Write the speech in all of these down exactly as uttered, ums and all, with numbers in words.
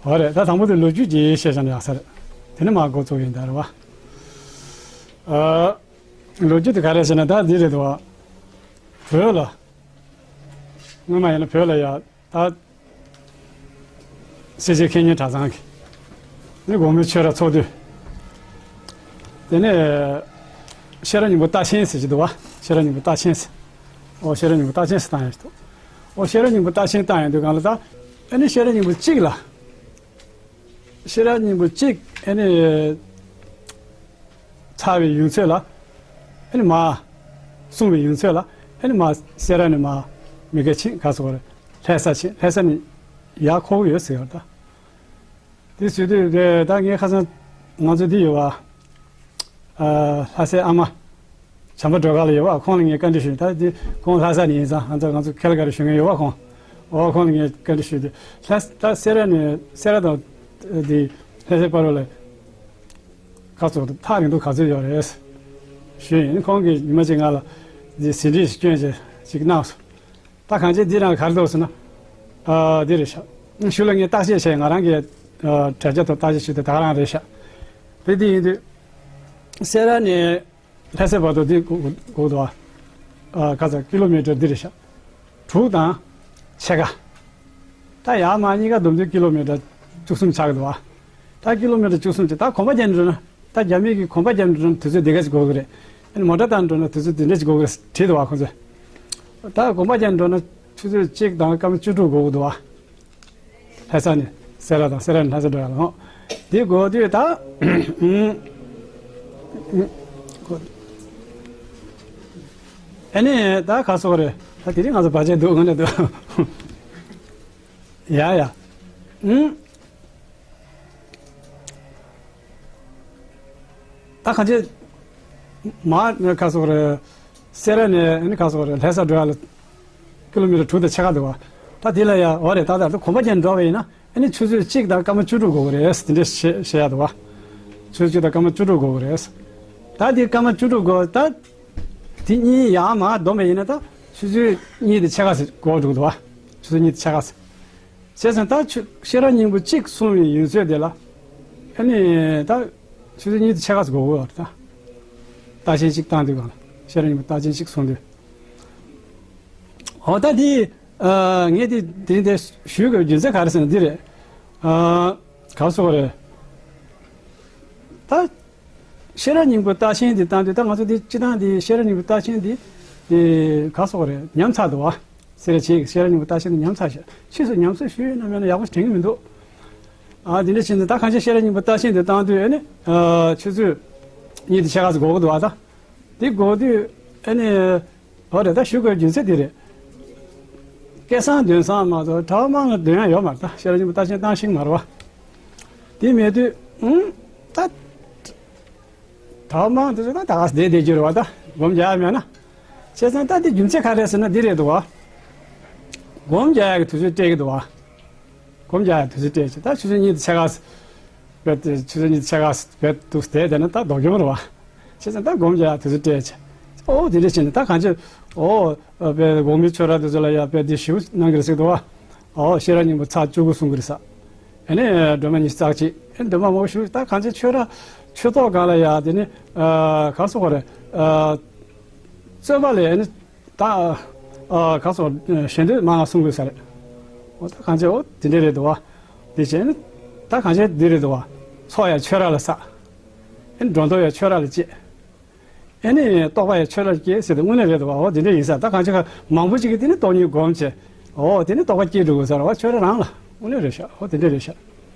འོ་རེད། ད་དང་པོ་དེ་ལོ་རྒྱུས་ཀྱི་བཤད་བྱ་ནི་ཡག་ས་རེད། དེ་ནི་མ་འགོ་ཚུགས་ཡིན་ད་རེད་བ། ཨ། ལོ་རྒྱུས་དེ་ག་རེ་ཟེར་ན་ད་འདི་རེད་དོ། བོད་ལ་སྔོན་མ་ཡིན་ན་བོད་ལ་ཡ་ད་སེར་བྱེས་མཁས་སྙན་གྲྭ་ཚང་གི་ནི་དགོངས་མི་ཆོས་ར་ཚོགས་འདུས། དེ་ནས་ཤེས་རབ་སྙིང་པོ་རྟགས་ཆེན་ཟེར་གྱི་འདུག་བ། ཤེས་རབ་སྙིང་པོ་རྟགས་ཆེན་ཟེར། ཨོ་ཤེས་རབ་སྙིང་པོ་རྟགས་ཆེན་ཟེར་བཏང་ཡ་ཞིག་འདུག་ཨོ་ཤེས་རབ་སྙིང་པོ་རྟགས་ཆེན་བཏང་ཡ་འདུག་གང་ལ་ད་ཨ་ནི་ཤེས་རབ་སྙིང་པོ་གཅིག་ལ། ཤེས་རབ་སྙིང་པོ་གཅིག་ཨ་ནི་ཚར་བའི་ཡུན་ཚོད་ལ། ཨ་ནི་མ། གསུངས་པའི་ཡུན་ཚོད་ལ་ཨ་ནི་མ་སེ་ར་ནས་མ་མི་དགེ་ཕྱིན་ག་སོགས་རེད། ལྷ་ས་ཕྱིན། ལྷ་ས་ནས་ཡར་འཁོར་གྱི་ཡོད་ཟེར་ཡོད་ད། དེ་ཟེར་དུས་དེ་ད་ངས་ཁ་སང་ང་ཚོ་འདི་ཡོད་བ། ཨ། ལྷ་སའི་ཨ་མ། བྱམས་པ་སྒྲོལ་དཀར་ལགས་ཡོད་བ། ཁོང་ལ་ངས་བཀའ་འདྲི་ཞུས། ད་འདི་ཁོང་ལྷ་ས་ནས་ཡིན་ཙང་ང་ཚོ་ང་ཚོ་ཁེ་ལ་ག་རེ་ཞུ་མཁན་ཡོད་བ་ཁོང་། འོ་ཁོང་ལ་ངས་བཀའ་འདྲི་ཞུས་ཏེ། ལྷ་ད་སེ་ར་ནས་སེ་ར་དང་འདི་ལྷ་སའི་བར་ལ་ཁ་ཚོ་ཐག་རིང་པོ་ག་ཚོད་ཡོད་རེད་ཞུས་ཡིན། ཁོང་གིས་ཉི་མ་གཅིག་ང་ལ་འདི་ཟིན་བྲིས་ཤིག་སྐྱོན་བྱས་ཅིག་གནང་སོང་། ད་གང་ཅི་འདི་རང་ག་རེ་འདུག་ཟེར་ན། ཨ། འདི་རེད་ཤག་ཞུ་ལ་ངས་བརྟག་དཔྱད་བྱས། ང་རང་གིས་ཨ་དྲ་རྒྱ་ཐོག་བརྟག་དཔྱད་ཞུས་ཏེ་ད་ག་རང་རེད་ཤག་དེ་འདི་ཡིན་དུས་སེ་ར་ནས་ལྷ་སའི་བར་དུ་འདི་གོ་གོ་འདུག་ཨ། ཁ་ཚ་ཀི་ལོ་མི་ཊར་འདི་རེད་ཤག་དྲུག་དང་ཕྱེད་ཀ་ད་ཡར་མར་གཉིས་ཀ་བསྡོམས་དུས་ཀི་ལོ་མི་ཊར་བཅུ་གསུམ་ཆགས་ཀྱི་འདུག་ཨ། ད་ཀི་ལོ་མི་ཊར་བཅུ་གསུམ་ཅིག་ད་གོམ་པ་རྒྱག་ནས་འགྲོ་ན། ད་རྒྱ་མི་གིས་གོམ་པ་རྒྱག་ནས་འགྲོ་ན་དུས་ཚོད་འདི་ག་ཅིག་འགོར་གི་རེད། ཨ་ནི་མོ་ཊ་བཏང་འགྲོ་ན་དུས་ཚོད་འདི་འདྲ་ཅིག་འགོར་གི་རེད་བྲིས་འདུག་བ་ཁོ་ཚོས། ད་གོམ་པ་རྒྱག་ནས་འགྲོ་ན་ཆུ་ཚོད་གཅིག་དང་སྐར་མ་བཅུ་དྲུག་འགོར་གི་འདུག་བ། ལྷ་ས་ནས་སེ་ར་དང་སེ་ར་ནས་ལྷ་ས་འགྲོ་ཡ་ལ་འོང་། འདི་འགོར་དུས་ད། ཨ་ནི་ད་ག་སོགས་རེད། ད་དེ་རིང་ང་ཚོ་བར་ཆད་འདུག་ངོ་ནས་འདུག་ཡ་ཡ། ཨུམ། ད་གང་ཅི། མ་ནི་ག་སོགས་རེད། སེ་ར་ནས་ནི་ག་སོགས་རེད། ལྷ་ས་འགྲོ་ཡ་ལ་ཀི་ལོ་མི་ཊར་དྲུག་དང་ཕྱེད་ཀ་འདུག་བ། ད་དེ་ལ་ཡ་འོ་རེད། ད་ད་ད་གོམ་པ་རྒྱག་འགྲོ་བ་ཡིན་ན་ཨ་ནི་ཆུ་ཚོད་གཅིག་དང་སྐར་མ་བཅུ་དྲུག་འགོར་གི་རེད། དེ་འདྲ་བཤད་བཤད་ཡ་འདུག་བ། ཆུ་ཚོད་གཅིག་དང་སྐར་མ་བཅུ་དྲུག་འགོར་གི་རེད། ད་དེ་སྐར་མ་བཅུ་དྲུག་འགོར་ད། དེ་གཉིས་ཡར་མར་བསྡོམས་པ་ཡིན་ན་ད་ཆུ་ཚོད་གཉིས་དང་ཕྱེད་ཀ་ཙམ་འགོར་འགྲོ་གི་འདུག་བ། ཆུ་ཚོད་གཉིས་དང་ཕྱེད་ཀ་ཙམ། བྱས་ཙང་ད་ཆུ་ཤེས་རབ་སྙིང་པོ་གཅིག་གསུང་བའི་ཡུན་ཚོད་དེ་ལ། ཨ་ནི་ད་ཆུ་ཚོད་གཉིས་དང་ཕྱེད་ཀ་ཙམ་འགོར་གི་ཡོད་རེད་ད། རྟགས་ཆེན་གཅིག་བཏང་དུས་གང་ལ་ཤེས་རབ་སྙིང་པོ་རྟགས་ཆེན་གཅིག་གསུང་དུས། འོ་ད་འདི། ཨ། ངས་འདི་དེ་འདི་ཞུ་དགོས་རྒྱུ་མཚན་ག་རེ་ཟེར་ན་འདི་རེད། ཨ། ག་སོགས་རེད། ད། ཤེས་རབ་སྙིང་པོ་རྟགས་ཆེན་འདི་བཏང་དུས་ད་ང་ཚོ་འདི་སྤྱི་བཏང་འདི་ཤེས་རབ་སྙིང་པོ་རྟགས་ཆེན་འདི། འདི་ག་སོགས་རེད། ཉམས་ཚར་འདུག་བ། སེ་ར་བྱེས་ཀྱི་ཤེས་རབ་སྙིང་པོ་རྟགས་ཆེན་འདི་ཉམས་ཚར་ཤག་ཕྱིས་སུ་ཉམས་གསོ་ཞུས་ཡོད་ན་མེད་ན་ཡག་པོ་ཞིག་དྲན་གྱི་མི་འདུག་ཨ། འདི་འདྲ་བྱས་ནས་ད་གང་ཅི་ཤེས་རབ་སྙིང་པོ་རྟགས་ཆེན་འདི་བཏང་དུས་ཨ་ནི། ཨ། ཆུ་ཚོད་གཉིས་དང་ཕྱེད་ཀ་ཙམ་འགོར་གྱི་འདུག་བ་ད། འདི་འགོར་དུས་ཨ་ནི། འོ་རེད། ད་ཞུ་དགོས་རྒྱུ་མཚན་འདི་རེད། སྐལ་བཟང་འདོན་བཟང་མ་གཏོགས་གྲྭ་པ་མང་ལ་འདོན་ཡ་ཡོད་མ་རེད། ད་ཤེས་རབ་སྙིང་པོ་རྟགས་ཆེན་བཏང་ཤིང་མ་རེད་བ། དེ་མེད་དུས་ཨུམ། ད་གྲྭ་པ་མང་དེ་ཚོ་ད་ད་ག་སེ་བསྡད་བསྡད་རྒྱུ་རེད་བ། ད་སྒོམ་རྒྱག་ཡ་མེད་ན། བྱས་ཙང་ད་འདི་རྒྱུ་མཚན་ག་རེ་རེད་ཟེར་ན་འདི་རེད་འདུག་བ། སྒོམ་རྒྱག་ཡ་གི་དུས་ཚོད་སྤྲད་ཀྱི་འདུག་བ། སྒོམ་རྒྱག་ཡ་དུས་ཚོད་སྤྲད་ཅིག་ད་ཆུ་ཚོད་གཉིས་དང་ཕྱེད་ཀ་བས་ཏེ་ཆུ་ཚོད་གཉིས་དང་ཕྱེད་ཀ་བས་འདུག་བསྡད་བསྡད་ན་ད་ལྡོག་རྒྱུ་མ་རེད་བ། བྱས་ཙང་ད་སྒོམ་རྒྱག་ཡ་དུས་ཚོད་སྤྲད་ཅིག་ཨོ་དེ་འདྲ་བྱས་ནས་ད་གང་ཅི། ཨོ། དཔེ་དགོང་མོའི་ཆོས་ར་དེ་ཚོ་ལ་ཡ་དཔེ་འདི་ཞིབ་གནང་གི་རེད་ཟེར་འདུག་བ། ཨོ་ཤེས་རབ་སྙིང་པོ་ཚར་བཅུ་དགུ་གསུང་གི་རེད་ས། ཨ་ནི་སྒྲོལ་མ་ཉི་ཤུ་རྩ་གཅིག་ཨ་ནི་འདོན་མ་མང་པོ་ཞུ་ད་གང་ཅི་ཆོས་ར་ཆོས་ཐོག་སྒང་ལ་ཡ་དེ་ནི། ཨ། ག་སོགས་པ་རེད། ཨ། རྩོད་པ་ལས་ཨ་ནི། ད། ཨ། ག་སོགས་ཞེ་འདོད་མང་ང་གསུང་དགོས་ས་རེད། འོ་ད་གང་ཅི་འོ་དེ་འདྲ་རེད་འདུག་བ། དེ་བྱས་ནི། ད་གང་ཅི་འདི་རེད་འདུག་བ། ཚོགས་ཡང་ཆོས་ར་ལ་བསགས། ཨ་ནི་སྒྲོ་འདོགས་ཡང་ཆོས་ར་ལ་བཅད། ཨ་ནི་རྟོགས་པ་ཡང་ཆོས་ར་ལ་སྐྱེས་ཟེར་ཏེ་དངོས་གནས་རེད་འདུག་བ། འོ་དེ་འདྲ་ཡིན་ས། ད་གང་ཅི་ག་མང་པོ་ཅིག་གིས་དེ་ནི་སྟོང་ཉིད་སྒོམ་བྱས། འོ་དེ་ནི་རྟོགས་པ་སྐྱེས་འགྲོ་དགོས་ས་རེད་བ། ཆོས་ར་རང་ལ་དངོས་གནས་རེད་ཤག་འོ་དེ་འདྲ་རེད་ཤག་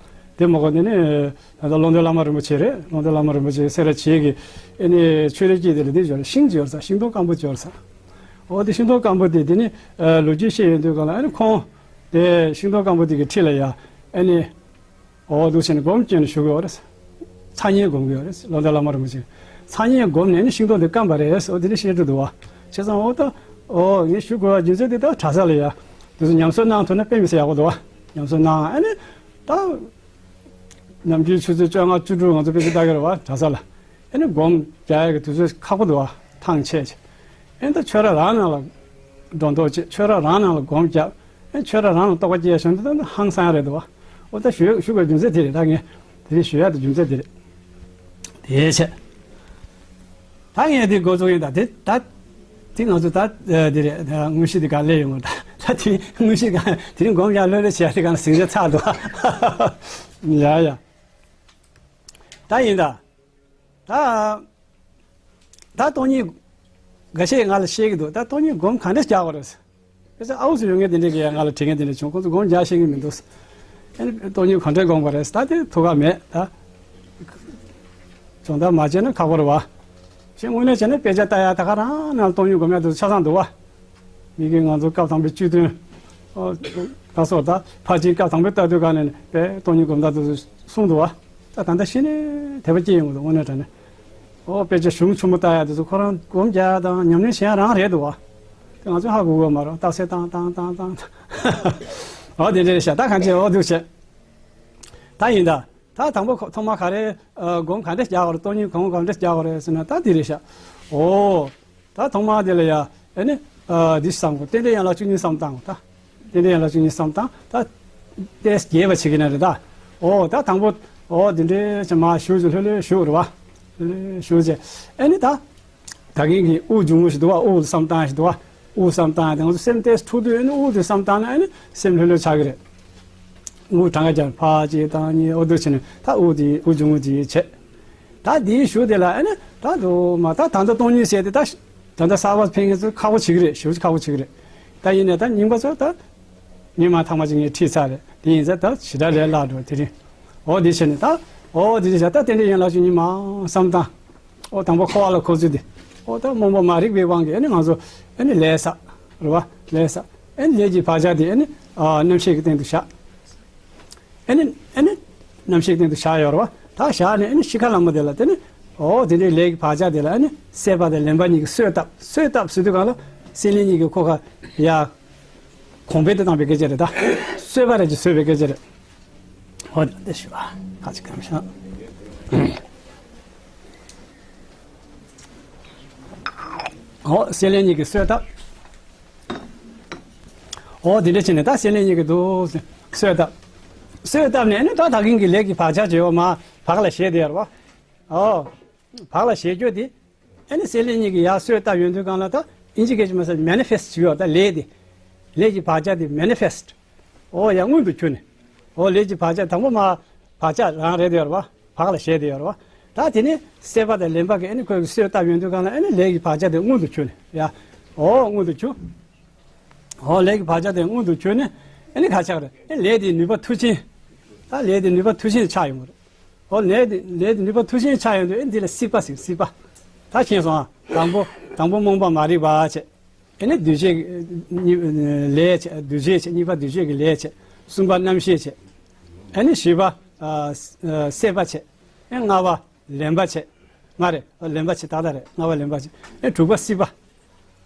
དེ་མ་གོ་དེ་ནི། ད་ལྟ་ཀློང་རྡོལ་བླ་མ་རིན་པོ་ཆེ་རེད། ཀློང་རྡོལ་བླ་མ་རིན་པོ་ཆེ་སེ་ར་བྱེས་ཀྱི་ཨ་ནི་ཆོས་རའི་སྐད་དེ་ལ་འདི་སྦྱོར་ཤིང་སྦྱོར་ས་ཤིང་སྡོང་སྐམ་པོ་སྦྱོར་ས། འོ་དེ་ཤིང་སྡོང་སྐམ་པོ་དེ་དེ་ནི་ལོ་རྒྱུས་བཤད་ཡོང་དུས་གང་ལ་ཨ་ནི་ཁོང་དེ་ཤིང་སྡོང་སྐམ་པོ་དེ་གི་འཁྲིས་ལ་ཡ་ཨ་ནི་འོ་འདུག་བྱས་ནས་སྒོམ་སྐྱོན་ནས་བཞུགས་ཡོད་རེད། ཚ་ཉེ་སྒོམ་གི་ཡོད་རེད། ཀློང་རྡོལ་བླ་མ་རིན་པོ་ཆེ་ཚ་ཉེ་སྒོམ་ནས་ནི་ཤིང་སྡོང་དེ་སྐམ་པ་རེད། འོ་དེ་ནི་བཤད་འགྲོ་འདུག་བ། བྱས་ཙང་འོ་ད་འོ་ངས་ཞུ་དགོས་པ་རྒྱུ་མཚན་དེ་ད་གྲྭ་ས་ལ་ཡ་དེ་ཚོ་ཉམས་གསོ་གནང་ཐུབ་ན་དཔེ་མི་སྲིད་ཡག་པོ་འདུག་བ། ཉམས་གསོ་གནང་ཨ་ནི་ད། ནམ་རྒྱུན་ཆུ་ཚོད་བཅོ་ལྔ་བཅུ་དྲུག་ང་ཚོ་དཔེ་ཆ་ལྟ་གི་རེད་བ་གྲྭ་ས་ལ། ཨ་ནི་སྒོམ་རྒྱག་ཡག་གི་དུས་ཚོད་ཁག་པོ་འདུག་བ། ཐང་ཆད་ཆེ། ཨ་ནི་ད་ཆོས་ར་རང་ནང་ལ་སྒྲོ་འདོགས་བྱེད། ཆོས་ར་རང་ནང་ལ་སྒོམ་རྒྱབ། ཨ་ནི་ཆོས་ར་རང་ལ་རྟོགས་པ་སྐྱེ་ཡ་བྱུང་དུས་ད་ཧང་སང་རེད་འདུག་བ། ཨོ་ད་ཞུ་ཞུ་དགོས་རྒྱུ་མཚན་དེ་རེད། ད་ངས་དེ་རིང་ཞུ་ཡག་དེ་རྒྱུ་མཚན་དེ་རེད། དེའི་ཆེད། ད་ངས་དེ་འགོ་བཙུགས་ཡིན། ད་དེ་ད་དེ་ང་ཚོ་ད་དེ་རེད། དངོས་གཞི་དེ་ག་ལས་ཡོང་བ། ད་ད་དེ་དངོས་གཞི་ག་དེ་རིང་སྒོམ་ཡག་ལྷོད་ལྷོད་བྱས་དེ་ག་ན་ཟིང་ཆ་ཚར་འདུག་ཡ་ཡ། ད་ཡིན་ད། ད་ད་སྟོང་ཉིད་འགའ་ཤས་ང་ལ་བཤད་ཀྱི་འདུག་ད་སྟོང་ཉིད་སྒོམ་ག་འདྲ་རྒྱག་དགོས་རེད། ཁྱེད་ཚོ་ཨའུ་ཚོ་ཡོད་མཁན་དེ་འདྲས་ཀྱིས་ཡང་ང་ལ་དྲི་མཁན་དེ་འདྲས་བྱུང་། ཁོང་ཚོ་སྒོམ་རྒྱག་ཤེས་ཀྱི་མི་འདུག་ཨ་ནི་སྟོང་ཉིད་ག་འདྲས་སྒོམ་དགོས་རེད། ད་དེ་ཐུགས་ཁག་མེད་ད། སྦྱོང་བརྡར་མ་བྱས་ན་ཁག་པོ་རེད་བ། ཞེས་དངོས་གནས་བྱས་ན་དཔེ་ཆ་ལྟ་ཡག་ད་ག་རང་ནང་སྟོང་ཉིད་སྒོམ་ཡག་དེ་ཚོ་ཆ་ཚང་འདུག་བ། མི་གིས་ང་ཚོ་སྐབས་དང་པོའི་བཅུད་དོན། ཨོ། ད་སོགས་ད་ཕར་ཕྱིན་སྐབས་དང་པོའི་ལྟ་དུས་ག་ནས་དཔེ་སྟོང་ཉིད་སྒོམ་ད་དུ་གསུངས་འདུག་བ། ད་ད་ལྟ་ཤི་ནས་དད་པ་སྐྱེ་ཡོང་གི་འདུག་དངོས་གནས་དྲང་གནས། ཨོ་དཔེ་ཆ་གཞུང་ཆེན་མོ་ལྟ་ཡག་དེ་ཚོ་ཁོ་རང་སྒོམ་རྒྱག་དང་ཉམས་ལེན་བྱེད་ཡག་རང་རེད་འདུག་བ། དེ་ང་ཚོས་ཧ་གོ་གི་མ་རེད། རྟགས་གསལ་བཏང་བཏང་བཏང་བཏང་། ཨོ་དེ་འདྲ་རེད་ཤག་ད་གང་བྱེད། ཨོ་འདུག་བྱེད། ད་ཡིན་ད། ད་དང་པོ་ཁོ་ཐོག་མ་ག་རེ། ཨ། སྒོམ་ག་འདྲས་རྒྱག་དགོས་རེད། སྟོང་ཉིད་སྒོམ་ག་འདྲས་རྒྱག་དགོས་རེད་ཟེར་ན་ད་འདི་རེད་ཤག་ཨོ། ད་ཐོག་མ་དེ་ལ་ཡ། ཨ་ནི། ཨ། འདི་བསམ་དགོས། རྟེན་འབྲེལ་ཡན་ལག་བཅུ་གཉིས་བསམ་བཏང་། ད་རྟེན་འབྲེལ་ཡན་ལག་བཅུ་གཉིས་བསམ་བཏང་། ད་ཏོག་ཙམ་རྒྱས་པ་བྱེད་ཀྱི་ན་རེད་ད། ཨོ་ད་དང་པོ། ཨོ་འདི་འདྲས་ཅིག་མར་ཞུགས་ཅིག་ལྷོད་ལྷོད་ཞུགས་རེད་བ། ལྷོད་ལྷོད་ཞུགས་ཅིག་ཨ་ནི་ད། ད་གིན་གྱི་དབུགས་འབྱུང་རྔུབ་ཞིག་འདུག་བ། དབུགས་བསམ་བཏང་ཞིག་འདུག་བ། དབུགས་བསམ་བཏང་ཡ་དེ་ང་ཚོ་སེམས་ཏོག་ཙམ་འཁྲུག་དུས་ཨ་ནི་དབུགས་དེ་བསམ་བཏང་ན་ཨ་ནི་སེམས་ལྷོད་ལྷོད་ཆགས་ཀྱི་རེད། དབུགས་གྲངས་ཀ་རྒྱག་ཕར་གཅིག་དང་གཉིས། ཨོ་འདུག་བྱས་ནས་ད་དབུགས་དེ་དབུགས་འབྱུང་རྔུབ་དེ་བྱས། ད་དེའི་གཞུག་དེ་ལ་ཨ་ནི་ད་དུ་མ་ད་ད་ལྟ་སྟོང་ཉིད་ཟེར་དེ་ད་ད་ལྟ་གསར་པ་ཕན་མཁན་ཚོ་ཁག་པོ་བྱེད་ཀྱི་རེད། ཞེ་པོ་ཅིག་ཁག་པོ་བྱེད་ཀྱི་རེད། ད་ཡིན་ནའི་ད་རྙིང་པ་ཚོ་ད་ཉི་མ་ཐ་མ་ཅིག་ངས་ཁྲིད་ཚར་རེད། དེ་ཡིན་ཙང་ད་ཞེ་དྲག་ལས་སླ་འགྲོ་དེ་རིང་། ཨོ་དེ་བྱས་ནས་ད་ཨོ་དེ་བྱས་ད་རྟེན་འབྲེལ་ཡན་ལག་བཅུ་གཉིས་མར་བསམ་བཏང་། ཨོ་དང་པོ་འཁོར་བ་ལ་འཁོར་ཚུལ་དེ། ཨོ་ད་རྨོངས་པ་མ་རིག་པའི་དབང་གིས་ཨ་ནི་ང་ཚོ་ཨ་ནི་ལས་བསགས་རེད་བ། ལས་བསགས། ཨ་ནི་ལས་ཀྱི་བག་ཆགས་དེ་ཨ་ནི་ཨ་རྣམ་ཤེས་ཀྱི་སྟེང་དུ་བཞག་ཨ་ནི་ཨ་ནི་རྣམ་ཤེས་ཀྱི་སྟེང་དུ་བཞག་ཡོད་རེད་བ། ད་བཞག་ནས་ཨ་ནི་ཤི་ཁ་ལ་མོ་དེ་ལ་དེ་ནི་ཨོ་དེ་འདྲའི་ལས་ཀྱི་བག་ཆགས་དེ་ལ་ཨ་ནི་སྲེད་པ་དང་ལེན་པ་གཉིས་ཀྱིས་གསོས་བཏབ། གསོས་བཏབ་ཟེར་དུས་གང་ལ་སྲེད་ལེན་གཉིས་ཀྱིས་ཁོ་ཁ་ཡ། གོང་འཕེལ་དུ་བཏང་བའི་སྐད་ཆ་རེད་ད། གསོས་པ་རེད་ཅེས་གསོས་པའི་སྐད་ཆ་རེད། ཧོ་དེ་ཞུ་བ་ཁ་ཅིག་གམ་ཤ། ཨོ་སྲེད་ལེན་གཉིས་ཀྱིས་གསོས་བཏབ། ཨོ་དེ་འདྲ་བྱས་ནས་ད་སྲེད་ལེན་གཉིས་ཀྱིས་འདུག་གསོས་བཏབ། གསོས་བཏབ་ནས་ནི་ད་ད་གིན་གྱི་ལས་ཀྱི་བག་ཆགས་བྱས་པ་མ་བག་ལ་བཞེས་དེ་ཡར་བ། ཨོ། བག་ལ་བཞེས་རྒྱུ་དེ། ཨ་ནི་སྲེད་ལེན་གཉིས་ཀྱིས་ཡར་གསོས་བཏབ་ཡོང་དུས་གང་ལ་ད་ཨིན་ཇི་སྐད་ཅིག་མ་ཟེར་མེ་ནི་ཕེ་སི་ཊི་བྱེད་ཡོད་ད། ལས་དེ། ལས་ཀྱི་བག་ཆགས་དེ་མེ་ནི་ཕེ་སི་ཊི། ཨོ་ཡ་མངོན་དུ་གྱུར་ནས། ཨོ་ལས་ཀྱི་བག་ཆགས་དང་པོ་མ། བག་ཆགས་རང་རེད་དེ་ཡོད་རེད་བ། བག་ལ་བཞེས་དེ་ཡོད་རེད་བ། ད་དེ་ནས་སྲེད་པ་དང་ལེན་པ་གིས་ཨ་ནི་ཁོས་གསོས་བཏབ་ཡོང་དུས་གང་ལ་ཨ་ནི་ལས་ཀྱི་བག་ཆགས་དེ་མངོན་དུ་གྱུར་ནས་ཡ། ཨོ་མངོན་དུ་གྱུར། ཨོ་ལས་ཀྱི་བག་ཆགས་དེ་མངོན་དུ་གྱུར་ནས་ཨ་ནི་ག་ཆགས་རེད། ཨ་ལས་དེའི་ནུས་པ་མཐུ་ཆེན། ད་ལས་དེའི་ནུས་པ་མཐུ་ཆེན་ཆགས་ཡོང་གི་རེད། ཨོ་ལས་དེ་ལས་དེ་ནུས་པ་མཐུ་ཆེན་ཆགས་ཡོང་དུས་ཨེ་འདི་ལ་སྲིད་པ་ཟེར། སྲིད་པ། ད་མཁྱེན་སོང་ཨ། དང་པོ་དང་པོ་རྨོངས་པ་མ་རིག་པ་བྱས། ཨེ་ནི་འདུས་བྱས་གཉིས་ལས་བྱས། འདུས་བྱས་བྱས། གཉིས་པ་འདུས་བྱས་ཀྱི་ལས་བྱས། གསུམ་པ་རྣམ་ཤེས་བྱས། ཨེ་ནི་བཞི་པ་ཨ་ཨ་སྲེད་པ་བྱས། ཨེ་ལྔ་པ་ལེན་པ་བྱས། ལྔ་རེད། ཨ་ལེན་པ་བྱས། ད་ལྟ་རེད། ལྔ་པ་ལེན་པ་བྱས། ཨེ་དྲུག་པ་སྲིད་པ།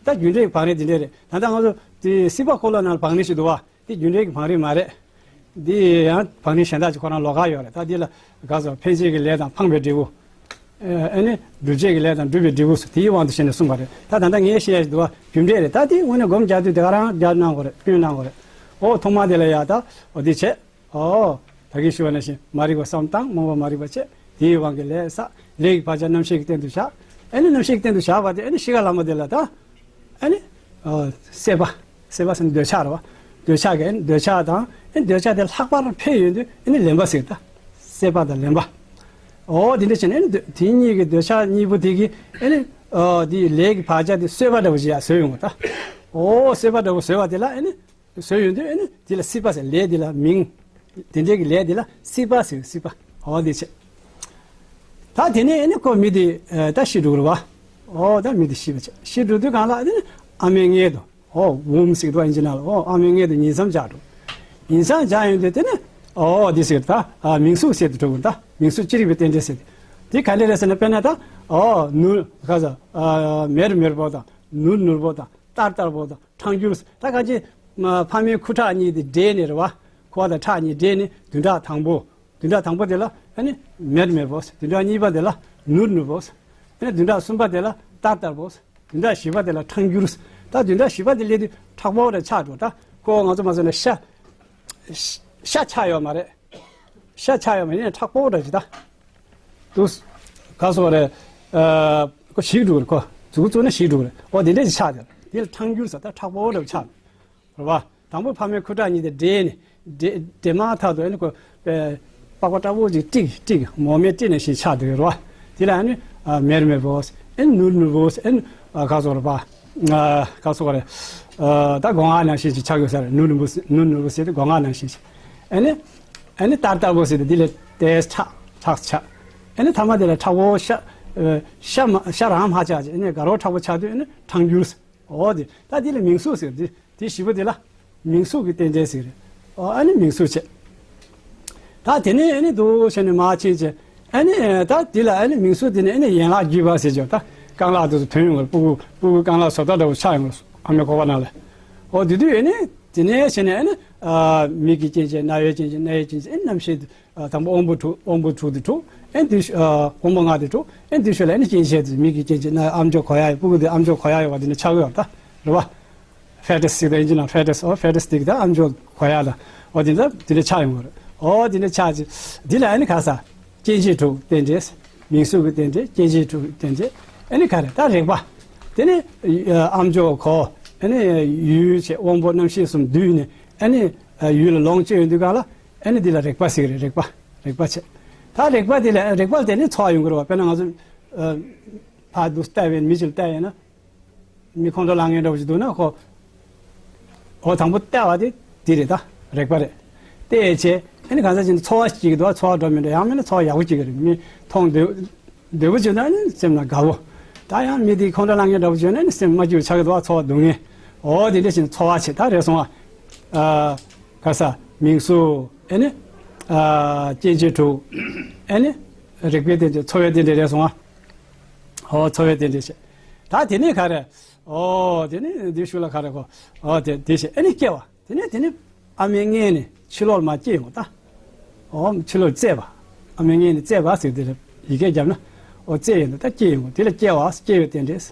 ད་རྒྱུ་འབྲས་ཀྱི་བང་རིམ་འདི་འདྲས་རེད། ད་ལྟ་ང་ཚོ་དེ་སྲིད་པ་འཁོར་ལོ་ནང་ལ་བང་རིམ་ཞིག་འདུག་བ། དེ་རྒྱུ་འབྲས་ཀྱི་བང་རིམ་མ་རེད། འདི་ཡང་བང་རིམ་གཞན་དག་ཅིག་ཁོ་རང་ལོགས་ཀ་ཡོད་རེད། ད་འདི་ལ་ག་ཟེར། འཕེན་བྱེད་ཀྱི་ལས་དང་འཕངས་པའི་འབྲས་བུ། ཨ་ནི་འདུས་བྱས་ཀྱི་ལས་དང་སྒྲུབ་པའི་འབྲས་བུ་ཟེར། དེའི་དབང་དུ་བྱས་ནས་གསུངས་པ་རེད། ད་ད་ལྟ་ངས་བཤད་ཡ་ཞིག་འདུག་བ། རྒྱུ་འབྲས་རེད། ད་དེ་དངོས་གནས་སྒོམ་རྒྱག་དུས་དེ་ག་རང་རྒྱག་གནང་དགོས་རེད། སྐྱོན་གནང་དགོས་རེད། ཨོ་ཐོག་མ་དེ་ལ་ཡ་ད་ཨོ་འདི་བྱས། ཨོ། ད་གིན་ཞུས་པ་ནང་བཞིན་མ་རིག་པ་བསམ་བཏང་། རྨོངས་པ་མ་རིག་པ་བྱས། དེའི་དབང་གིས་ལས་བསགས། ལས་ཀྱི་བག་ཆགས་རྣམ་ཤེས་ཀྱི་སྟེང་དུ་བཞག་ཨེ་ནི་རྣམ་ཤེས་ཀྱི་སྟེང་དུ་བཞག་པ་དེ་ཨེ་ནི་ཤི་ཁ་ལ་མོ་དེ་ལ་ད། ཨེ་ནི། ཨོ། སྲེད་པ། སྲེད་པ་ཟེར་ན་འདོད་ཆགས་རེད་བ། འདོད་ཆགས་ཀྱི་ཨེ་ནི་འདོད་ཆགས་དང་ཨེ་ནི་འདོད་ཆགས་དེ་ལྷག་པར་འཕེལ་ཡོང་དུས་ཨེ་ནི་ལེན་པ་ཟེར་ད། སྲེད་པ་དང་ལེན་པ། ཨོ་དེ་འདྲ་བྱས་ནས་ཨེ་ནི་འདོད་དེ་གཉིས་ཀྱི་འདོད་ཆགས་གཉིས་པོ་དེ་གིས་ཨེ་ནི། ཨོ་དེའི་ལས་ཀྱི་བག་ཆགས་དེ་གསོད་པ་འདྲ་བོ་ཞིག་ཡར་བཟོས་ཡོང་བ་ད། ཨོ་གསོད་པ་འདྲ་བོ་བཟོས་པ་དེ་ལ་ཨེ་ནི། བཟོས་ཡོང་དུས་ཨེ་ནི་དེ་ལ་སྲིད་པ་ཟེར། ལས་དེ་ལ་མིང་། དེ་འདྲའི་གི་ལས་དེ་ལ་སྲིད་པ་ཟེར། སྲིད་པ། འོ་དེ་བྱས། ད་དེ་ནས་ཨེ་ནི་ཁོ་མི་དེ་ཨ་ད་ཤི་འགྲོ་གི་རེད་བ། འོ་ད་མི་དེ་ཤི་བ་བྱས། ཤི་འགྲོ་དུས་གང་ལ་ཨ་དེ་ནི་ཨ་མའི་མངལ་དུ། འོ་ཝུམ་ཟེར་གི་འདུག་ཨིན་ཇི་ནང་ལ། འོ་ཨ་མའི་མངལ་དུ་ཉིང་མཚམས་སྦྱར་འགྲོ། ཉིང་མཚམས་སྦྱར་ཡོང་དུས་དེ་ནི་འོ་དེ་ཟེར་ད་ཨ་མིང་གཟུགས་ཟེར་དུ་འགྲོ་གི་རེད། ད་མིང་གཟུགས་ཅི་རིགས་པའི་རྟེན་འབྲེལ་ཟེར་དེ། དེ་ག་འདྲ་རེད་ཟེར་ན་དཔེར་ན་ད་འོ་ནུར་ག་ཟེར་ཨ་མེར་མེར་པོ་དང་ནུར་ནུར་པོ་དང་། ལྟར་ལྟར་པོ་དང་ཁྲང་འགྱུར། ད་གང་ཅི། ཕ་མའི་ཁུ་ཁྲག་གཉིས་དེ་འདྲེས་ནས་རེད་བ། ཁུ་བ་དང་ཁྲག་གཉིས་འདྲེས་ནས་བདུན་ཕྲག་དང་པོ། བདུན་ཕྲག་དང་པོ་དེ་ལ་ཨ་ནི་མེར་མེར་པོ། བདུན་ཕྲག་གཉིས་པ་དེ་ལ་ནུར་ནུར་པོ། ཨ་ནི་བདུན་ཕྲག་གསུམ་པ་དེ་ལ་ལྟར་ལྟར་པོ། བདུན་ཕྲག་བཞི་པ་དེ་ལ་ཁྲང་འགྱུར། ད་བདུན་ཕྲག་བཞི་པ་དེ་སླེབས་དུས་མཁྲེགས་པོ་རེ་ཆགས་འགྲོ། ད་ཁོ་ང་ཚོ་མ་ཟེར་ན་ཤ། ཤ་ཆགས་ཡོད་མ་རེད། ཤ་ཆགས་ཡོད་མ་ཡིན་ན་མཁྲེགས་པོ་འདྲ་ཅིག་ད། དུ། ག་སོགས་རེད། ཨ། ཁོ་ཞིག་འགྲོ་རེད་ཁོ། མཛུ་གུ་བཙུགས་ན་ཞིག་འགྲོ་རེད། འོ་དེ་འདྲས་ཅིག་ཆགས་དེ་རེད། དེ་ལ་ཁྲང་འགྱུར་ཟེར། ད་མཁྲེགས་པོ་འདྲ་པོ་ཆགས་རེད་བ། དང་པོ་ཕ་མའི་ཁུ་ཁྲག་གཉིས་དེ་འདྲེས་ནས་འདྲེས་འདྲེས་མ་ཐག་ཏུ་ཨ་ནི་ཁོ་པགས་པ་འདྲ་པོ་ཅིག་དཀྲིགས་དཀྲིགས་མོ་མེ་དཀྲིས་ནས་ཞིག་ཆགས་འདུག་རེད་བ། དེ་ལ་ཨ་ནི་ཨ། མེར་མེར་པོ་ཟེར། ཨ་ནི་ནུར་ནུར་པོ་ཟེར། ཨ་ནི་ཨ། ག་སོགས་རེད་པ། ཨ། ག་སོགས་རེད། ཨ། ད་སྒོ་ང་ནང་བཞིན་ཅིག་ཆགས་ཡོད་ས་རེད། ནུར་ནུར་པོ་ཟེར། ནུར་ནུར་པོ་ཟེར་ཏེ་སྒོ་ང་ནང་བཞིན་ཅིག་ཨ་ནི། ཨ་ནི་ཏར་ཏར་པོ་ཟེར་ཏེ་འདི་ལས་ཏེས་ཁྲག་ཁྲག་ཆགས། ཨ་ནི་ཐ་མ་དེ་ལ་མཁྲེགས་པོ་ཤ། ཨ། ཤ་མ་ཤ་རང་མ་ཆགས་ཅིག་ཨ་ནི་དགའ་རོགས་མཁྲེགས་པོ་ཆགས་དུས་ཨ་ནི་ཁྲང་འགྱུར་ཟེར། འོ་དེ་ད་འདི་ལ་མིང་གཟུགས་ཟེར། འདི་འདི་བཞི་པོ་འདི་ལ་མིང་གཟུགས་ཀྱི་རྟེན་འབྲེལ་ཟེར་རེད། འོ་ཨ་ནི་མིང་གཟུགས་བྱས། ད་དེ་ནས་ཨ་ནི་འདུག་བྱས་ནས་མར་ཕྱིན་བྱས། ཨ་ནི་ད་འདི་ལ་ཨ་ནི་མིང་གཟུགས་དེ་ནི་ཨ་ནི་ཡན་ལག་བརྒྱད་པ་ཟེར་བྱས། ད་རྐང་ལག་དེ་ཚོ་ཐོན་ཡོང་བར་སྤུ་གུ་སྤུ་གུ་རྐང་ལག་བཟོ་ལྟ་འདྲ་པོ་ཆགས་ཡོང་བར་ཨ་མའི་ཁོག་པ་ནང་ལ། འོ་དེ་དུས་ཨ་ནི་དེ་ནས་བྱས་ནས་ཨ་ནི་ཨ། མིག་གི་སྐྱེ་མཆེད། རྣ་བའི་སྐྱེ་མཆེད། སྣའི་སྐྱེ་མཆེད། ཨ་ནི་རྣམ་ཤེས་དེ། ཨ། དང་པོ་དབང་པོ་དྲུག་དབང་པོ་དྲུག་དེ་དྲུག་ཨེ་འདི་ཨ། དབང་པོ་ལྔ་དེ་དྲུག་ཨེ་འདི་ཤོད་ལ་ཨེ་ནི་སྐྱེ་མཆེད་དེ། མིག་གི་སྐྱེ་མཆེད། རྣ་ཨམ་ཅོག་གོ་ཡ་ཡོད། སྤུ་གུ་དེ་ཨམ་ཅོག་གོ་ཡ་ཡོད་པ་དེ་ནི་ཆགས་ཡོད་ད་རེད་བ། ཕེ་ཊི་སི་ཟེར་ད་ཨིན་ཇི་ནང་ཕེ་ཊི་སི། འོ་ཕེ་ཊི་སི་དེ་གི་ད་ཨམ་ཅོག་གོ་ཡ་ད། འོ་དེ་འདྲ་དེ་འདྲ་ཆགས་ཡོང་གི་རེད། འོ་དེ་འདྲ་ཆགས་ཅི། འདི་ལ་ཨེ་ནི་ག་ས། སྐྱེ་མཆེད་དྲུག་རྟེན་འབྲེལ། མིང་གཟུགས་ཀྱི་རྟེན་འབྲེལ། སྐྱེ་མཆེད་དྲུག་རྟེན་འབྲེལ། ཨེ་ནི་ག་རེ་ད་རེག་པ། དེ་ནི་ཨ། ཨམ་ཅོག་གོ། ཨེ་ནི་ཡུལ་བྱས་དབང་པོ་རྣམ་ཤེས་གསུམ་བསྡུས་ནས་ཨེ་ནི་ཨ། ཡུལ་ལ་ལོངས་སྤྱོད་ཡོང་དུས་གང་ལ། ཨེ་ནི་འདི་ལ་རེག་པ་ཟེར་གི་རེད། རེག་པ། རེག་པ་བྱས། ད་རེག་པ་དེ་ལ་རེག་པ་ལ་བརྟེན་ནས་ཚོར་བ་ཡོང་གི་རེད་བ། དཔེར་ན་ང་ཚོ་ཨ། ཕར་འདུག་བལྟས་པས་མི་ཅིག་ལ་བལྟས་ཡོད་ན། མི་ཁོང་ཁྲོ་ལངས་མཁན་འདྲ་བོ་ཞིག་འདུག་ན་ཁོ། འོ་དང་པོ་བལྟས་པ་དེ་དེ་རེད་ད། རེག་པ་རེད། བལྟས་བྱས་ཨེ་ནི་གང་ཟག་ཅིག་ནི་ཚོར་བ་ཞིག་སྐྱེ་གི་འདུག་ཚོར་བ་འདྲ་མི་འདྲ། ཡང་མིན་ན་ཚོར་བ་ཡག་པོ་སྐྱེ་གི་རེད། མི་མཐོང་འདོད་འདོད་པོ་བྱུང་ན་ཨེ་ནི་སེམས་ལ་དགའ་བོ། ད་ཡང་མི་དེ་ཁོང་ཁྲོ་ལངས་མཁན་འདྲ་བོ་བྱུང་ན་ཨེ་ནི་སེམས་མ་སྐྱིད་པོ་ཆགས་གི་འདུག་ཚོར་བ་སྡུག་བསྔལ། འོ་དེ་འདྲ་ཞིག་ཚོར་བ་བྱེད་ད་རེད་སོང་བ། ཨ། ག་ས། མིང་གཟུགས། ཨེ་ནི་ཨ། སྐྱེ་མཆེད་དྲུག་ཨེ་ནི་རེག་པའི་རྟེན་འབྲེལ། ཚོར་བའི་རྟེན་འབྲེལ་རེད་སོང་བ། འོ་ཚོར་བའི་རྟེན་འབྲེལ་བྱེད། ད་དེ་ནས་ག་རེ། འོ་དེ་ནས་འདི་ཤུགས་ལ་ག་རེ་གོ། འོ་དེ་དེ་བྱེད། ཨེ་ནི་སྐྱེ་བ། དེ་ནས་དེ་ནས་ཨ་མའི་མངལ་ནས་ཕྱི་ལོགས་ལ་མར་སྐྱེ་ཡོང་ད། འོ་ཕྱི་ལོགས་བཙས་པ། ཨ་མའི་མངལ་ནས་བཙས་པ་ཟེར་དེ་རེད། ཡི་གེ་བརྒྱབ་ན། འོ་བཙས་ཡོང་ད། ད་སྐྱེ་ཡོང་། དེ་ལ་སྐྱེ་བ། སྐྱེ་བའི་རྟེན་འབྲེལ།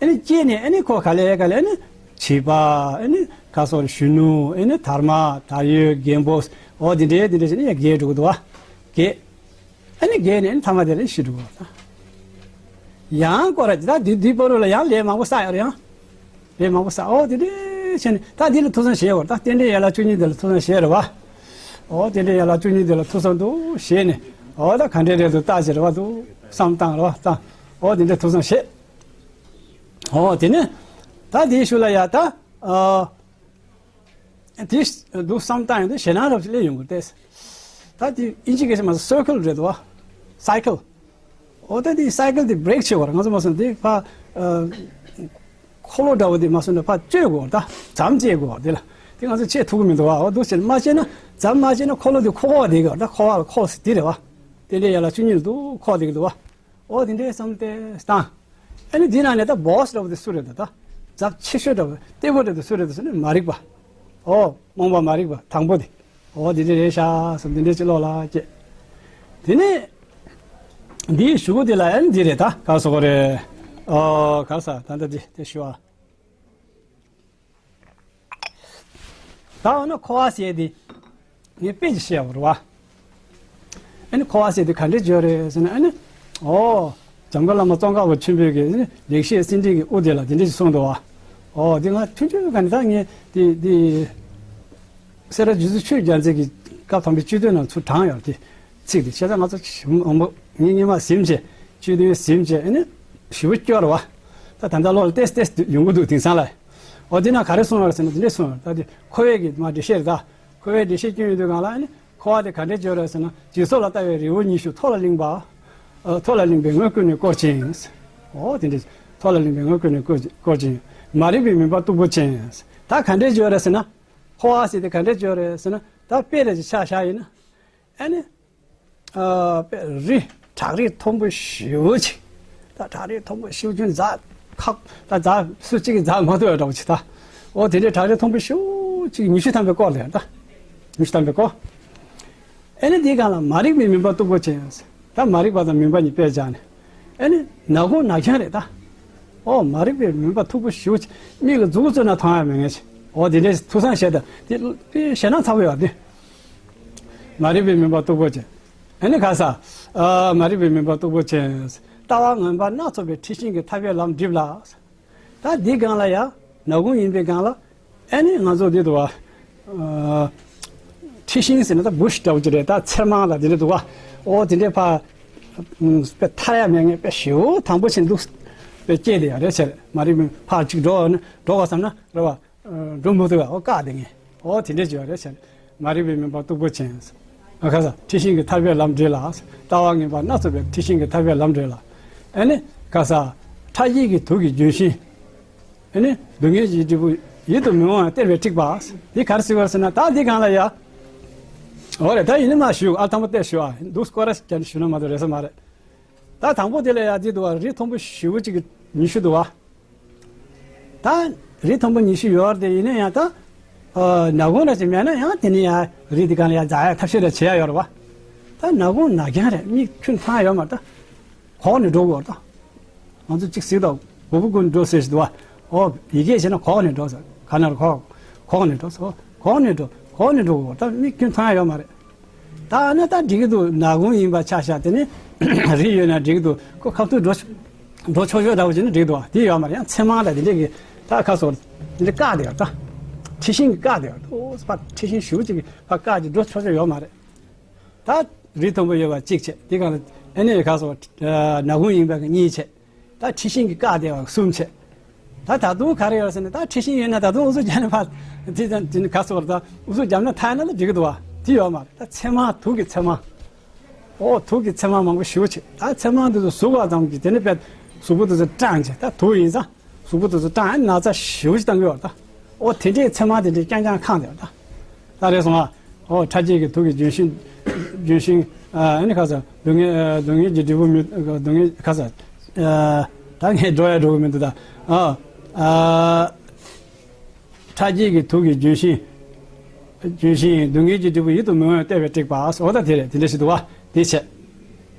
ཨེ་ནི་སྐྱེས་ནས་ཨེ་ནི་ཁོ་ག་ལེ་ག་ལེ་ཨེ་ནི་བྱིས་པ། ཨེ་ནི་ག་སོགས་གཞོན་ནུ། ཨེ་ནི་དར་མ། དར་ཡོལ། རྒན་པོ། འོ་དེ་འདྲའི་དེ་འདྲ་བྱས་ནས་ཡང་རྒས་འགྲོ་གི་འདུག་བ། རྒས། ཨ་ནི་རྒས་ནས་ཨ་ནི་ཐ་མ་དེ་ལ་ཤི་འགྲོ་གི་རེད། ཡང་སྐོར་ར་ད་དེ་དེའི་བར་ལ་ཡང་ལས་མང་པོ་བསགས་ཡོད་རེད། ཡང་ལས་མང་པོ་བསགས། འོ་དེ་འདྲས་བྱས་ནས་ད་འདི་ལ་ཐུགས་བསམ་བཞེས་དགོས་རེད། ད་རྟེན་འབྲེལ་ཡན་ལག་བཅུ་གཉིས་དེ་ལ་ཐུགས་བསམ་བཞེས་རེད་བ། འོ་རྟེན་འབྲེལ་ཡན་ལག་བཅུ་གཉིས་དེ་ལ་ཐུགས་བསམ་འདུག་བཞེས་ནས། འོ་ད་ག་འདྲས་རེད་འདུག་བལྟ་བྱས་རེད་བ། འདུག་བསམ་བཏང་རེད་བ། བཏང་། འོ་དེ་འདྲས་ཐུགས་བསམ་བཞེས། འོ་དེ་ནས་ད་དེའི་ཤུལ་ལ་ཡ་ད། ཨ། དེ་འདུག་བསམ་བཏང་ཡོང་དུས་ཞེད་སྣང་རབ་ཅིག་སླེབས་ཡོང་གི་རེད། ད་དེ་ཨིན་ཇི་སྐད་ཆ་མ་སོ་སི་ཀལ་རེད་དོ། སའི་ཀལ། འོ་ད་དེ་སའི་ཀལ་དེ་བྷི་རེག་བྱེད་དགོས་རེད། ང་ཚོ་མ་སོང་དེ་ཕ། ཨ། འཁོར་ལོ་འདྲ་བོ་དེ་མ་སོང་ན་ཕ་བཅོས་དགོས་རེད། ད་འཛམ་བཅད་དགོས་རེད། དེ་ལ་དེ་ང་ཚོ་བཅད་ཐུབ་ཀྱི་མི་འདུག་བ། འོ་འདུག་བྱས་ན་མ་བཅད་ན། འཛམ་མ་བཅད་ན་འཁོར་ལོ་དེ་འཁོར་འཁོར་བ་དེ་གི་ད་འཁོར་བ་ལ་འཁོར་ཟེར་དེ་རེད་བ། དེ་འདྲའི་ཡ་ལ་བཅུ་གཉིས་ལ་འདུག་འཁོར་བ་དེ་གི་འདུག་བ། འོ་དེ་འདྲའི་བསམ་སྟེ་བཏང་། ཨ་ནི་འདི་ནང་ནས་ད་བོ་སི་འདྲ་བོ་དེ་སུ་རེད་ད། ད་རྫབ་ཆེ་ཤོས་འདྲ་བོ་སྟེགས་བུ་འདྲ་བོ་དེ་སུ་རེད་ཟེར་ན་མ་རིག་པ། འོ་རྨོངས་པ་མ་རིག་པ་དང་པོ་དེ། འོ་དེ་འདྲ་རེད་ཤག་བསམ་དེ་འདྲ་ཅིག་བློ་ལ་སྐྱེས། དེ་ནས་འདིའི་གཞུག་གུ་དེ་ལ་ཨ་ནི་འདི་རེད། ད་ག་སོ་གོ་རེད། འོ་ག་ས་ད་ད་འདི་དེ་ཞུ་བ། ད་འོ་ན་འཁོར་བ་ཟེར་དེ་ངས་དཔེ་ཅིག་བཤད་པ་རེད་བ། ཨ་ནི་འཁོར་བ་ཟེར་དེ་ག་འདྲས་བརྗོད་རེད་ཟེར་ན། ཨ་ནི་ཨོ་འཇམ་མགོན་བླ་མ་ཙོང་ཁ་པ་ཆེན་པོས་ཀྱི་ལེགས་བཤད་སེང་ཁྲི་གི་དབུ་དེ་ལ་དེ་འདྲས་ཅིག་གསུངས་འདུག་བ། ཨོ་དེ་ང་ཐུན་ཐུན་ག་ནས་ད་ངས་དེ་དེ་སེ་ར་རྗེ་བཙུན་ཆོས་རྒྱལ་མཚན་གྱི་སྐབས་དང་པོའི་སྤྱི་དོན་ནང་ཚུར་དྲངས་ཡོད་དེ། ཚིག་དེ་བྱས་ཙང་ང་ཚོ་ངས་སྔོན་མ་ཟིན་བྱས་སྤྱི་དོན་ཟིན་བྱས་ཨ་ནི་ཞེ་པོ་སྐྱོ་རེད་བ། ད་ད་ལྟ་བློ་ལ་ཏེས་ཏེས་ཡོང་གི་འདུག་དེང་སང་ལ། འོ་དེ་ན་ག་རེ་གསུངས་ཡོད་ཟེར་ན་དེ་འདྲས་གསུངས་ཡོད། ད་དེ་འཁོར་བའི་གི་མ་འགྲེལ་བཤད་རེད། ད་འཁོར་བའི་འགྲེལ་བཤད་སྐྱོན་ཡོང་དུས་སྒང་ལ་ཨ་ནི་འཁོར་བ་དེ་ག་འདྲས་བརྗོད་རེད་ཟེར་ན། འཇིག་ཚོགས་ལ་ལྟ་བའི་རི་བོ་ཉི་ཤུ། མཐོ་ལ་གླིང་པ། ཨ། མཐོ་ལ་གླིང་པས་ངོས་ཀུན་ནས་བསྐོར་ཅིང་། འོ་དེ་འདྲས། མཐོ་ལ་གླིང་པས་ངོས་ཀུན་ནས་བསྐོར་བསྐོར་ཅིང་། མ་རིག་པའི་མུན་པ་སྟུག་པོ་ཅན། ད་ག་འདྲས་བརྗོད་རེད་ཟེར་ན། འཁོར་བ་ཟེར་དེ་ག་འདྲས་བརྗོད་རེད་ཟེར་ན། ད་དཔེ་རེ་ཅིག་ཆ་བཞག་ཡིན་ན། ཨ་ནི། ཨ། དཔེ་རི་བྲག་རི་མཐོན་པོ་ཞེ་པོ་ཅིག་ད་བྲག་རི་མཐོན་པོ་ཞེ་པོ་ཅིག་འཛེག་ཁག་ད་འཛེག་སུ་གཅིག་གིས་འཛེག་མ་ཐུབ་པ་འདྲ་པོ་ཅིག་ད། འོ་དེ་འདྲའི་བྲག་རི་མཐོན་པོ་ཞེ་པོ་ཅིག་ཉི་ཤུ་ཐམ་པའི་སྐོར་ལ་ཡང་ད། ཉི་ཤུ་ཐམ་པའི་སྐོར། ཨ་ནི་དེའི་སྒང་ལ་མ་རིག་པའི་མུན་པ་སྟུག་པོ་ཅན། ད་མ་རིག་པ་དང་མུན་པ་གཉིས་དཔེ་སྦྱར་ནས། ཨ་ནི་ནག་པོ་ནག་རྐྱང་རེད་ད། ཨོ་མ་རིག་པའི་མུན་པ་སྟུག་པོ་ཞེ་པོ་ཅིག་མིག་ལ་མཛུབ་གུ་བཙུགས་ན་མཐོང་ཡ་མེད་མཁན་ཅིག་འོ་དེ་འདྲའི་ཐུགས་བསམ་བཞེས་ད། དེ་དཔེ་ཞེད་སྣང་ཚ་པོ་ཡོད་དེ། མ་རིག་པའི་མུན་པ་སྟུག་པོ་ཅན། ཨ་ནི་ག་ས། ཨ། མ་རིག་པའི་མུན་པ་སྟུག་པོ་ཅན། ལྟ་བ་ངན་པ་སྣ་ཚོགས་པའི་འཁྲི་ཤིང་གི་ཐག་པས་ལམ་བསྒྲིབས་ལ། ད་འདི་སྒང་ལ་ཡ། ནག་ཁུང་ཡིན་པའི་སྒང་ལ། ཨ་ནི་ང་ཚོ་འདི་འདུག་བ། ཨ། འཁྲི་ཤིང་ཟེར་ན་ད་བུ་ཤི་འདྲ་བོ་ཅིག་རེད། ད་ཚེར་མང་ལ་འདི་འདྲ་འདུག་བ། ཨོ་དེ་འདྲའི་ཕ། ཨ། དཔེ་ཐར་ཡ་མེད་མཁན་དཔེ་ཞེ་པོ་དང་པོ་ཆེན་འདུག་དཔེ་སྐྱེས་དེ་ཡ་རེད་ཟེར། མ་རིག་པའི་ཕར་ཅིག་འགྲོ་ན་འགྲོ་བ་བསམ་ན་རེད་བ། འགྲོ་མི་ཐུབ་པ། ཨོ་བཀག་དེ་ངས། ཨོ་དེ་འདྲས་བྱས་པ་རེད་ཟེར། མ་རིག་པའི་མུན་པ་སྟུག་པོ་ཅན། ཨ། ག་ས། འཁྲི་ཤིང་གི་ཐག་པས་ལམ་བསྒྲིབས་ལ། ལྟ་བ་ངན་པ་སྣ་ཚོགས་པའི་འཁྲི་ཤིང་གི་ཐག་པས་ལམ་བསྒྲིབས་ལ། ཨ་ནི་ག་ས། ཕྲ་རྒྱས་ཀྱི་དུག་གི་ལྗོན་ཤིང་། ཨ་ནི་སྡུག་བསྔལ་གྱི་འབྲས་བུ་ཡིད་དུ་མི་འོང་བ་སྟེར་བའི་འཁྲིག་པ། འདི་ག་རེ་ཟེར་བ་ཟེར་ན། ད་འདི་སྒང་ལ་ཡ། ཨོ་རེད། ད་ཡིན་ན་མ་ཞུ། ཨ། དང་པོ་དེ་ཞུ། ཨ། འདུག་སྐོར་ར་ཞིག་ཀྱང་ཞུ་ན་མ་གཏོགས་རེད་ས་མ་རེད། ད་དང་པོ་དེ་ལ་ཡ་འདི་འདུག་བ། རི་མཐོན་པོ་ཞེ་པོ་ཅིག་གི་ཉི་ཤུ་འདུག་བ། ད་རི་མཐོན་པོ་ཉི་ཤུ་ཡོད་རེད་དེ། ཡིན་ན་ཡང་ད། ཨ། ནག་ཁུང་ར་ཅིག་མེད་ན་ཡང་དེ་ནི་ཡ་རི་འདི་སྒང་ལ་ཡ་འཛེག་ཡ་ཐབས་ཤེས་ར་བྱེད་ཡ་ཡོད་རེད་བ། ད་ནག་ཁུང་ནག་རྐྱང་རེད། མིག་ཁྱོན་མཐོང་ཡ་ཡོད་མ་རེད། ད་གོག་ནས་འགྲོ་དགོས་རེད་ད། ང་ཚོ་གཅིག་གཟིགས་དང་སྒོར་མོ་ཀུན་འགྲོ་ཟེར་ཞིག་འདུག་བ། ཨོ་ཡི་གེ་བྱས་ན་གོག་ནས་འགྲོ་ཟེར། ག་ན་རེ་གོག་གོག་ནས་འགྲོ་ཟེར། གོག་ནས་འགྲོ། གོག་ནས་འགྲོ་དགོས་རེད། ད་མིག་ཁྱོན་མཐོང་ཡ་ཡོད་མ་རེད། ད་ཨ་ན་ད་འགྲིག་གི་འདུག་ནག་ཁུང་ཡིན་པ་ཆ་བཞག་དེ་ནི་རི་ཡོད་ན་འགྲིག་གི་འདུག་ཁོ་ཁ་ཐུག་འགྲོ་འགྲོ་ཆོག་ཆོག་འདྲ་བོ་བྱས་ན་འགྲིག་འདུག་དེ་ཡོད་མ་རེད། ཡང་མཚན་མ་ལ་དེ་འདྲས་ཀྱི་ད་ཁ་སོར་དེ་འདྲས་བཀག་དེ་ཡོད། ད་འཁྲི་ཤིང་གིས་བཀག་དེ་ཡོད། ཨོ་ཕ་འཁྲི་ཤིང་ཞེ་པོ་ཅིག་གིས་ཕ་བཀག་ཅིག་འགྲོ་ཆོག་ཆོག་ཡོད་མ་རེད། ད་རི་མཐོན་པོ་ཡོད་པ་གཅིག་བྱས། དེ་གང་ལ་ཨ་ནི་ཁ་སོར་ནག་ཁུང་ཡིན་པ་གི་གཉིས་བྱས། ད་འཁྲི་ཤིང་གིས་བཀག་བསྡད་པ་གསུམ་བྱས། ད་ད་དུང་ག་རེ་ཡོད་ཟེར་ན། ད་འཁྲི་ཤིང་ཡོད་ན་ད་དུང་ཨུ་ཚུགས་རྒྱབ་ན་ཕར་དེ་དང་དེ་ནི་ག་སོགས་ད་ཨུ་ཚུགས་རྒྱབ་ན་ཐར་ན་ད་འགྲིག་གི་འདུག་བ། དེ་ཡོད་མ་རེད། ད་མཚན་མ་དུག་གི་མཚན་མ། ཨོ་དུག་གི་མཚན་མ་མང་པོ་ཞེ་པོ་བྱས། ད་མཚན་མ་འདི་ཚོ་ཟུག་པ་ཙམ་གྱིས་དེ་ནི་དཔེ་གཟུགས་པོ་དེ་ཚོ་སྐྲངས་བྱས། ད་དུག་ཡིན་ཙང་གཟུགས་པོ་དེ་ཚོ་སྐྲངས། ཨ་ནི་ན་ཚ་ཞེ་པོ་ཞིག་བཏང་གི་ཡོད་རེད་ད། ཨོ་དེ་འདྲའི་མཚན་མ་དེ་འདྲའི་རྐྱང་རྐྱང་ཁེངས་བསྡད་ཡོད་རེད་ད། ད་རེད་སོང་ཨ། ཨོ་ཕྲ་རྒྱས་ཀྱི་དུག་གི་ལྗོན་ཤིང་། ལྗོན་ཤིང་། ཨ་ནི་ཁ་ས་སྡུག་བསྔལ། སྡུག་བསྔལ་གྱི་འབྲས་བུ་མི། སྡུག་བསྔལ་ཁ་ས། ད་ངས་འགྲོ་ཡ་འགྲོ་གི་མི་འདུག་ད། ཨ། ཨ། ཕྲ་རྒྱས་ཀྱི་དུག་གི་ལྗོན་ཤིང་། ལྗོན་ཤིང་། སྡུག་བསྔལ་གྱི་འབྲས་བུ་ཡིད་དུ་མི་འོང་བ་སྟེར་བའི་འཁྲིག་པ། ཨོ་ད་དེ་རེད། དེ་འདྲ་ཞིག་འདུག་བ། དེ་བྱས།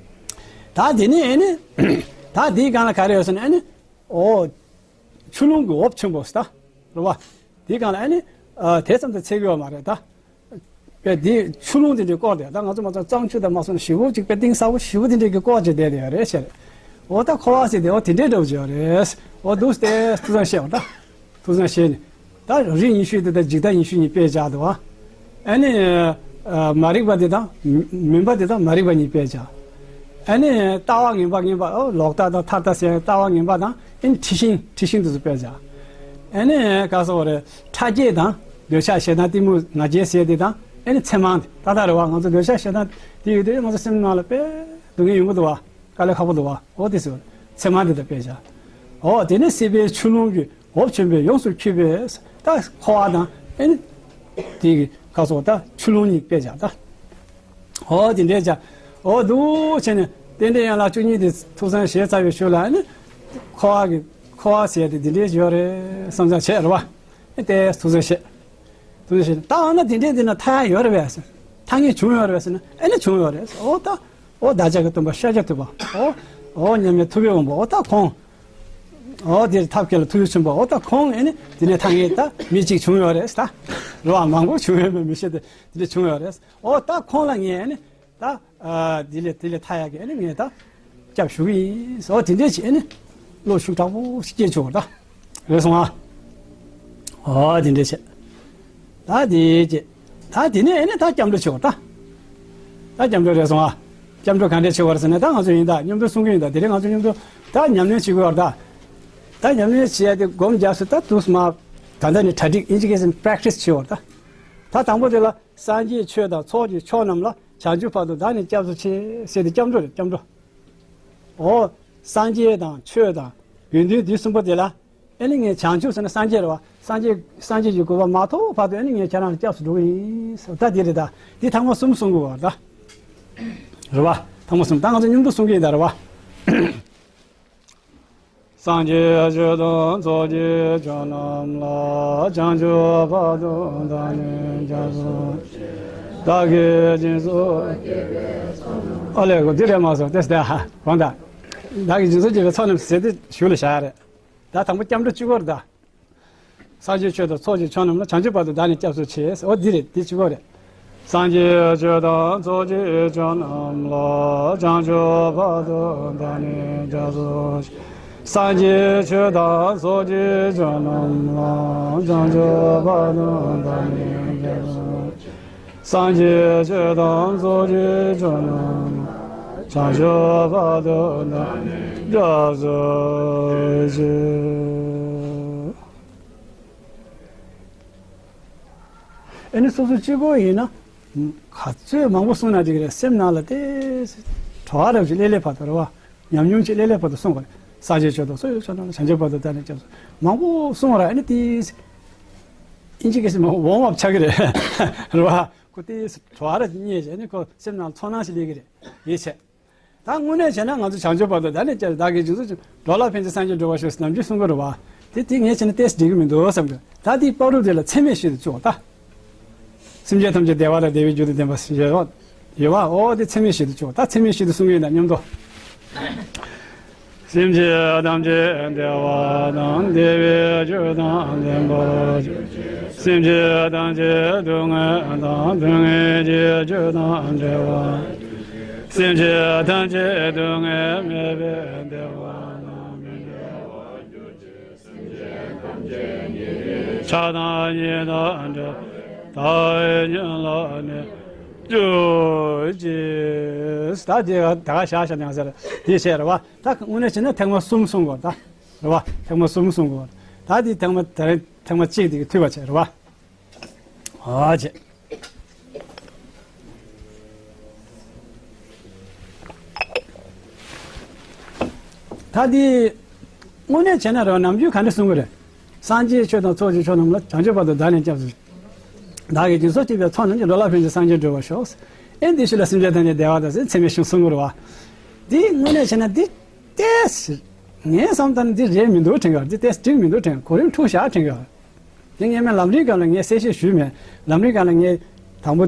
ད་དེ་ནས་ཨ་ནི། ད་དེའི་སྒང་ལ་ག་རེ་ཡོད་ཟེར་ན་ཨ་ནི། ཨོ། ཆུ་ཀླུང་གི་འོབས་ཆེན་པོ་ཟེར་ད། རེད་བ། དེའི་སྒང་ལ་ཨ་ནི། ཨ། དེ་ཙམ་དུ་ཚད་ཀྱི་ཡོད་མ་རེད་ད། དཔེ་དེ་ཆུ་ཀླུང་དེ་འདྲས་བསྐོར་བསྡད། ད་ང་ཚོ་མ་ཚང་གཙང་ཆུ་དང་མ་སོང་ཞེ་པོ་ཅིག་དཔེ་གཏིང་ཟབ་པོ་ཞེ་པོ་དེ་འདྲས་ཀྱི་བསྐོར་བྱས་བསྡད་དེ་ཡོད་རེད་ཟེར། འོ་ད་འཁོར་བ་ཟེར་དེ་འོ་དེ་འདྲས་འདྲ་བོ་ཅིག་ཡོད་རེད། འོ་འདུག་སྟེ་ཐུགས་བསམ་བཞེས་འོ་ད། ཐུགས་བསམ་བཞེས་ནས། ད་རིགས་ཉི་ཤུ་དེ་དང་འཇིག་ལྟ་ཉི་ཤུ་གཉིས་དཔེ་བཞག་འདུག་བ། ཨ་ནི། ཨ། མ་རིག་པ་དེ་དང་། མུན་པ་དེ་དང་མ་རིག་པ་གཉིས་དཔེ་བཞག་ཨ་ནི་ལྟ་བ་ངན་པ་ངན་པ། ཨོ་ལོག་ལྟ་དང་ཐར་ལྟ་ཟེར་ལྟ་བ་ངན་པ་དང་། ཨ་ནི་འཁྲི་ཤིང་། འཁྲི་ཤིང་དེ་ཚོ་དཔེ་བཞག་ཨ་ནི་ག་སོགས་རེད། ཕྲ་རྒྱས་དང་། འདོད་ཆགས་ཞེ་སྡང་གཏི་མུག་ང་རྒྱལ་ཟེར་དེ་དང་། ཨ་ནི་མཚན་མ་དེ། ད་ལྟ་རེད་བ། ང་ཚོ་འདོད་ཆགས་ཞེ་སྡང་དེ་ཡོད་དུས་ང་ཚོ་སེམས་ནང་ལ་དཔེ་སྡུག་བསྔལ་ཡོང་གི་འདུག་བ། དཀའ་ལས་ཁག་པོ་འདུག་བ། འོ་དེ་ཚོ་མཚན་མ་དེ་དང་དཔེ་བཞག་ཨོ་དེ་ནི་སྲིད་པའི་ཆུ་ཀླུང་གི་འོབས་ཆེན་པོས་ཡོངས་སུ་འཁྱུད་པའི་ད་འཁོར་བ་དང་། ཨེ་ནི་དེ་གི་ག་སོགས་ད་ཆུ་ཀླུང་གཉིས་དཔེ་བཞག་ད། ཨོ་དེ་འདྲས་བྱ། ཨོ་འདུག་བྱས་ནས་རྟེན་འབྲེལ་ཡན་ལག་བཅུ་གཉིས་དེ་ཐུགས་བསམ་བཞེས་ཚར་བའི་ཤུལ་ལ། ཨེ་ནི་འཁོར་བ་གི་འཁོར་བ་ཟེར་དེ་འདི་འདྲས་ཡོད་རེད་བསམ་བྱ་བྱས་རེད་བ། ཨེ་དེ་ཐུགས་བསམ་བཞེས། ཐུགས་བསམ་བཞེས་ད། འོ་ན་དེ་འདྲས་འདི་ན་ཐར་ཡ་ཡོད་རེད་བས། ཐར་མཁན་བྱུང་ཡོད་རེད་བས་ཟེར་ན། ཨེ་ནི་བྱུང་ཡོད་རེད། ཨོ་ད། ཨོ་བདག་ཅག་གི་སྟོན་པ་ཤཱཀྱ་ཐུབ་པ། ཨོ། ཨོ་མཉམ་མེད་ཐུབ་པའི་དབང་པོ། ཨོ་ད་ཁོང་། ཨོ་འདིར་ཐབས་མཁས་ལ་ཐུགས་རྗེ་ཆེན་པོ། ཨོ་ད་ཁོང་ཨེ་ནི་འདི་ནས་ཐར་མཁན་ད་མི་གཅིག་བྱུང་ཡོད་རེད་ད། རེད་བ། མང་པོ་བྱུང་ཡོད་མེད་མི་ཤེས་ཏེ་འདི་འདྲ་བྱུང་ཡོད་རེད། ཨོ་ད་ཁོང་ལ་ངས་ཨེ་ནི་ད། ཨ། འདི་ལས་དེ་ལས་ཐར་ཡག་གི་ཨེ་ནི་ངས་ད་སྐྱབས་ཞུ་གི་ཡིན། ཨོ་དེ་འདྲས་བྱས་ཨེ་ནི་བློ་ཤུགས་དྲག་པོ་ཞིག་སྐྱེས་ཆོག་ད། རེད་སོང་ཨ། ཨོ་དེ་འདྲས་བྱས། ད་དེ་བྱས། ད་དེ་ནས་ཨེ་ནི་ད་སྐྱབས་འགྲོ་བྱེད་དགོས་ད། ད་སྐྱབས་འགྲོ་རེད་སོང་ཨ། སྐྱབས་འགྲོ་ག་འདྲས་བྱེད་དགོས་རེད་ཟེར་ན། ད་ང་ཚོ་ཡིན་ད་མཉམ་དུ་གསུང་གི་ཡིན་ད། དེ་རིང་ང་ཚོ་མཉམ་དུ་ད་ཉམས་ལེན་བྱེད་དགོས་རེད་ད། ད་ཉམས་ལེན་བྱེད་ཡ་དེ་སྒོམ་རྒྱབ་སུ་ད་དུས་མ། ད་ལྟ་ནས་གྲ་སྒྲིག་ཨིན་ཇི་སྐད་ཟེར་ན་པེ་རེག་ཊི་སི་བྱེད་དགོས་རེད་ད། ད་དང་པོ་དེ་ལ་སངས་རྒྱས་ཆོས་དང་ཚོགས་ཀྱི་མཆོག་རྣམས་ལ། བྱང་ཆུབ་བར་དུ་བདག་ནི་སྐྱབས་སུ་མཆི་ཟེར་ཏེ་སྐྱབས་འགྲོ་རེད། སྐྱབས་འགྲོ། ཨོ། སངས་རྒྱས་དང་ཆོས་དང་དགེ་འདུན་འདི་གསུམ་པོ་དེ་ལ། ཨེ་ནི་ངས་བྱང་ཆུབ་ཟེར་ན་སངས་རྒྱས་རེད་བ། སངས་རྒྱས། སངས་རྒྱས་ཀྱི་གོ་འཕང་མ་ཐོབ་བར་དུ་ཨེ་ནི་ངས་ཁྱེད་རང་ལ་སྐྱབས་སུ་འགྲོ་གི་ཡིན་ཟེར། ད་འདི་རེད་ད། འདི་ཐེངས་མ་གསུམ་གསུང་དགོས་བ་ད། རེད་བ། ཐེངས་མ་གསུམ། ད་ང་ཚོ་མཉམ་དུ་གསུང་གི་ཡིན་ད། རེད་བ། སངས་རྒྱས་ཆོས་དང་ཚོགས་ཀྱི་མཆོག་རྣམས་ལ། བྱང་ཆུབ་བར་དུ་བདག་ནི་སྐྱབས་སུ་མཆི། བདག་གིས་སྦྱིན་སོགས། ཨ་ལས་གོ་འདི་རེད་མ་སོང་ཏེ་སྟེ་ཧ་གོང་ད། བདག་གིས་སྦྱིན་སོགས་བགྱིས་པའི་ཚོགས་རྣམས་ཟེར་ཏེ་ཞུ་ལ་བཞག་རེད། ད་དང་པོ་སྐྱབས་འགྲོ་གཅིག་པོ་རེད་ད། སངས་རྒྱས་ཆོས་དང་ཚོགས་ཀྱི་མཆོག་རྣམས་ལ། བྱང་ཆུབ་བར་དུ་བདག་ནི་སྐྱབས་སུ་མཆི། འོ་འདི་རེད། འདི་གཅིག་པོ་རེད། སངས་རྒྱས་ཆོས་དང་ཚོགས་ཀྱི་མཆོག་རྣམས་ལ། བྱང་ཆུབ་བར་དུ་བདག་ནི་སྐྱབས་སུ་མཆི། སངས་རྒྱས་ཆོས་དང་ཚོགས་ཀྱི་མཆོག་རྣམས་ལ། བྱང་ཆུབ་བར་དུ་བདག་ནི་སྐྱབས་སུ་མཆི། སངས་རྒྱས་ཆོས་དང་ཚོགས་ཀྱི་མཆོག་རྣམས་ལ། བྱང་ཆུབ་བར་དུ་བདག་ནི་སྐྱབས་སུ་མཆི། ཨ་ནི་སོ་སོ་གཅིག་པོ་ཡིན་ན། ག་ཚོད་མང་པོ་གསུངས་ན་འགྲིག་གི་རེད། སེམས་ནང་ལ་དེ་བྲོ་བ་རབ་ཅིག་སླེབས་སླེབས་བར་དུ་རེད་བ། ཉམས་མྱོང་ཅིག་སླེབས་སླེབས་བར་དུ་གསུང་དགོས་རེད། སངས་རྒྱས་ཆོས་དང་ཚོགས་ཀྱི་མཆོག་རྣམས་ལ། བྱང་ཆུབ་བར་དུ་བདག་ནི་སྐྱབས་སུ། མང་པོ་གསུང་བ་ར་ཨ་ནི་དེ། ཨིན་ཇི་སྐད་ཞིག་མ་ཝོམ་ཨབ་ཆགས་ཀྱི་རེད། རེད་བ། ཁོ་དེ་བྲོ་བ་རབ་ཅིག་རྙེད་བྱས་ཨ་ནི་ཁོ་སེམས་ནང་ལ་ཚོར་སྣང་ཞིག་སླེབས་ཀྱི་རེད། ཡིད་ཆེས། ད་དངོས་གནས་བྱས་ན་ང་ཚོ་བྱང་ཆུབ་བར་དུ་བདག་ནི་སྐྱབས། བདག་གིས་སྦྱིན་སོགས་ཀྱིས། འགྲོ་ལ་ཕན་ཕྱིར་སངས་རྒྱས་འགྲུབ་པར་ཤོག་ཟེར་ནམ་རྒྱུན་གསུང་གི་རེད་བ། དེ་དེ་ངས་བྱས་ན་ཏོག་ཙམ་འགྲིག་གི་མི་འདུག་བསམ་གི། ད་དེའི་བར་དུ་དེ་ལ་ཚད་མེད་བཞི་དུ་བཅུག་ད། སེམས་ཅན་ཐམས་ཅད་བདེ་བ་དང་བདེ་བའི་རྒྱུ་དང་ལྡན་པ་ཞེས་པ་ཡོད་བ། འོ་དེ་ཚད་མེད་བཞི་དུ་བཅུག་ད། ཚད་མེད་བཞི་དུ་གསུང་གི་ཡིན་ན་མཉམ་དུ། སེམས་ཅན་ཐམས་ཅད་བདེ་བ་དང་བདེ་བའི་རྒྱུ་དང་ལྡན་པ། སེམས་ཅན་ཐམས་ཅད་སྡུག་བསྔལ་དང་སྡུག་བསྔལ་གྱི་རྒྱུ་དང་བྲལ་བ། སེམས་ཅན་ཐམས་ཅད་སྡུག་བསྔལ་མེད་པའི་བདེ་བ་དང་མི་འབྲལ་བར་གྱུར་ཅིག་སེམས་ཅན་ཐམས་ཅད་ཉིད་དུ་ཆགས་སྡང་གཉིས་དང་བྲལ་བའི་ཉམས་ལ་གནས་གྱུར་ཅིག་ད་དེ་ད་ག་བཞག་བཞག་ནས་ཟེར་དེ་བྱས་རེད་བ། ད་དངོས་གནས་བྱས་ན་ཐེངས་མ་གསུམ་གསུང་དགོས་ད། རེད་བ། ཐེངས་མ་གསུམ་གསུང་དགོས། ད་དེ་ཐེངས་མ་ད་རེས་ཐེངས་མ་གཅིག་དེ་གི་ཐུབ་པ་བྱས་རེད་བ། ཨ་ཅེ། ད་དེ་དངོས་གནས་བྱས་ན་རེད་བ། ནམ་རྒྱུན་ག་འདྲ་གསུང་གི་རེད། སངས་རྒྱས་ཆོས་དང་ཚོགས་ཀྱི་མཆོག་རྣམས་ལ། བྱང་ཆུབ་བར་དུ་བདག་ནི་སྐྱབས་སུ། བདག་གིས་སྦྱིན་སོགས་བགྱིས་པའི་ཚོགས་རྣམས་ཀྱིས། འགྲོ་ལ་ཕན་ཕྱིར་སངས་རྒྱས་འགྲུབ་པར་ཤོག་ཨེ་འདི་ཤུལ་ལ་སེམས་ཅན་ཐམས་ཅད་བདེ་བ་དང་ཟེར་ཚད་མེད་བཞི་གསུང་གི་རེད་བ། འདི་དངོས་གནས་བྱས་ན་འདི་ཏོག་ཙམ་ངས་བསམ་ད་ན་འདི་རེད་མི་འདུག་དྲན་གི་རེད། འདི་ཏོག་ཙམ་འགྲིག་མི་འདུག་དྲན་གི། གོ་རིམ་འཁྲུག་བཞག་དྲན་གི་རེད། འདི་སྔོན་མའི་ལམ་རིམ་སྒང་ལ་ངས་གསལ་བཤད་ཞུས་མེད། ལམ་རིམ་སྒང་ལ་ངས་དང་པོ་